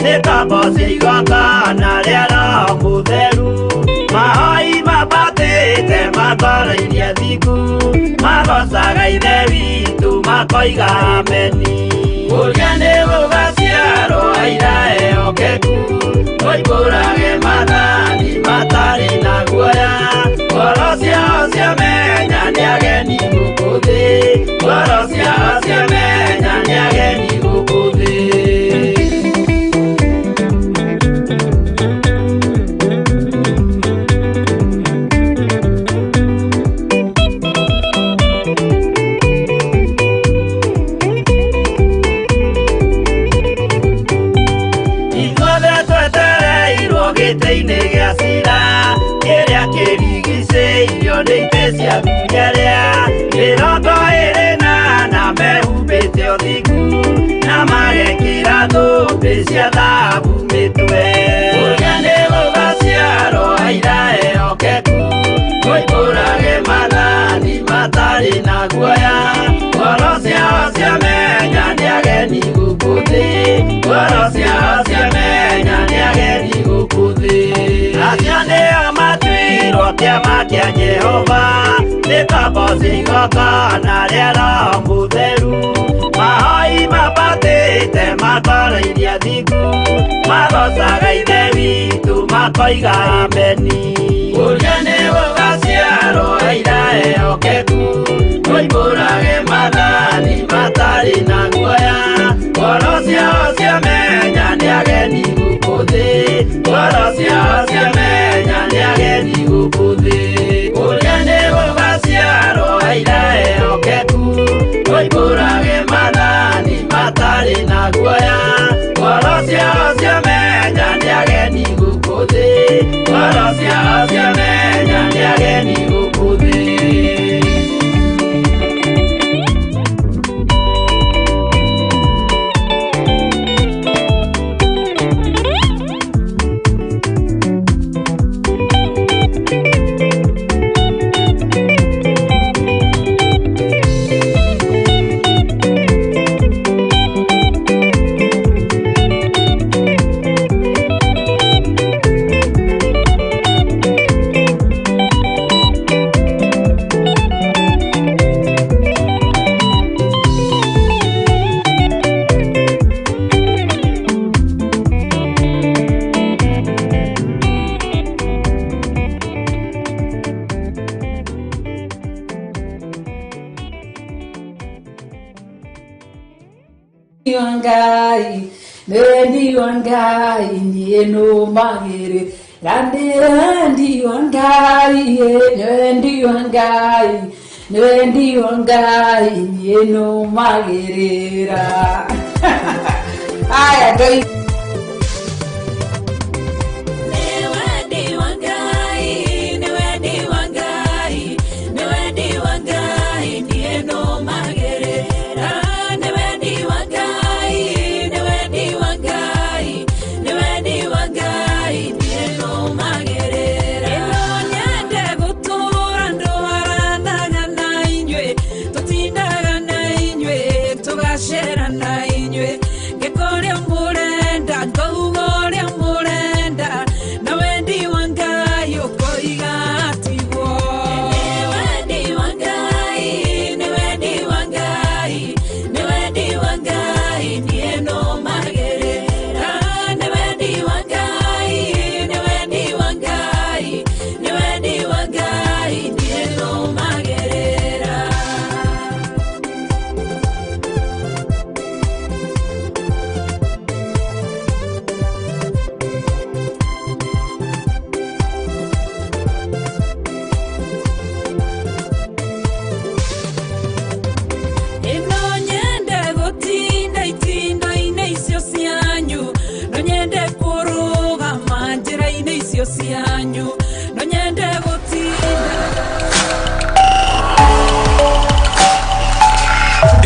nĩ kamboci igongona rĩa Roho Mũtheru, mahoi mambatĩte makoroirie thingu, magocaga Ithe witũ makoiga ameni. Ũrĩa nĩ gũgaciarwo aira ehokeku, moimbũrage maathani matarĩ na guoya, ngoro ciao ciamenya nĩ ageni gũkũ thĩ, ngoro ciao ciamenya nĩ ageni gũkũ thĩ. Ithuothe twetereirwo gĩtĩ-inĩ gĩa cira, kĩrĩa kĩrigicĩirio nĩ itĩ cia athuri arĩa 24 mehumbĩte ũthingu, na magekĩra thũmbĩ cia thahabu mĩtwe. Ũrĩa nĩ gũgaciarwo aira ehokeku, moimbũrage maathani matarĩ na guoya, ngoro ciao ciamenya nĩ ageni gũkũ thĩ, ngoro ciao ciamenya nĩ ageni gũkũ thĩ. Acio nĩo matuirwo kĩama kĩa Jehova, nĩ kamboci igongona rĩa Roho Mũtheru, mahoi mambatĩte Mekĩrĩte makoro iria thingu, magocaga Ithe witũ makoiga ameni. Ũrĩa nĩ gũgaciarwo aira ehokeku, moimbũrage maathani matarĩ na guoya. Ngoro ciao ciamenya nĩ ageni gũkũ thĩ, ngoro ciao ciamenya nĩ ageni gũkũ thĩ. Ũrĩa nĩ gũgaciarwo aira ehokeku, moimbũrage maathani matarĩ na guoya. Ngoro ciao ciamenya nĩ ageni gũkũ thĩ, ngoro ciao ciamenya nĩ ageni gũkũ thĩ. Ngai, nendi wa Ngai, niĩ nũmagĩrĩra nĩwendi wa Ngai, nĩwendi wa Ngai, nĩwendi wa Ngai, niĩ nũmagĩrĩra. Aya Ngai.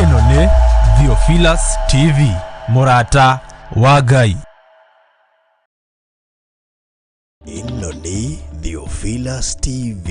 Ĩno nĩ Theophilus TV, mũrata wa Ngai. Ĩno nĩ Theophilus TV,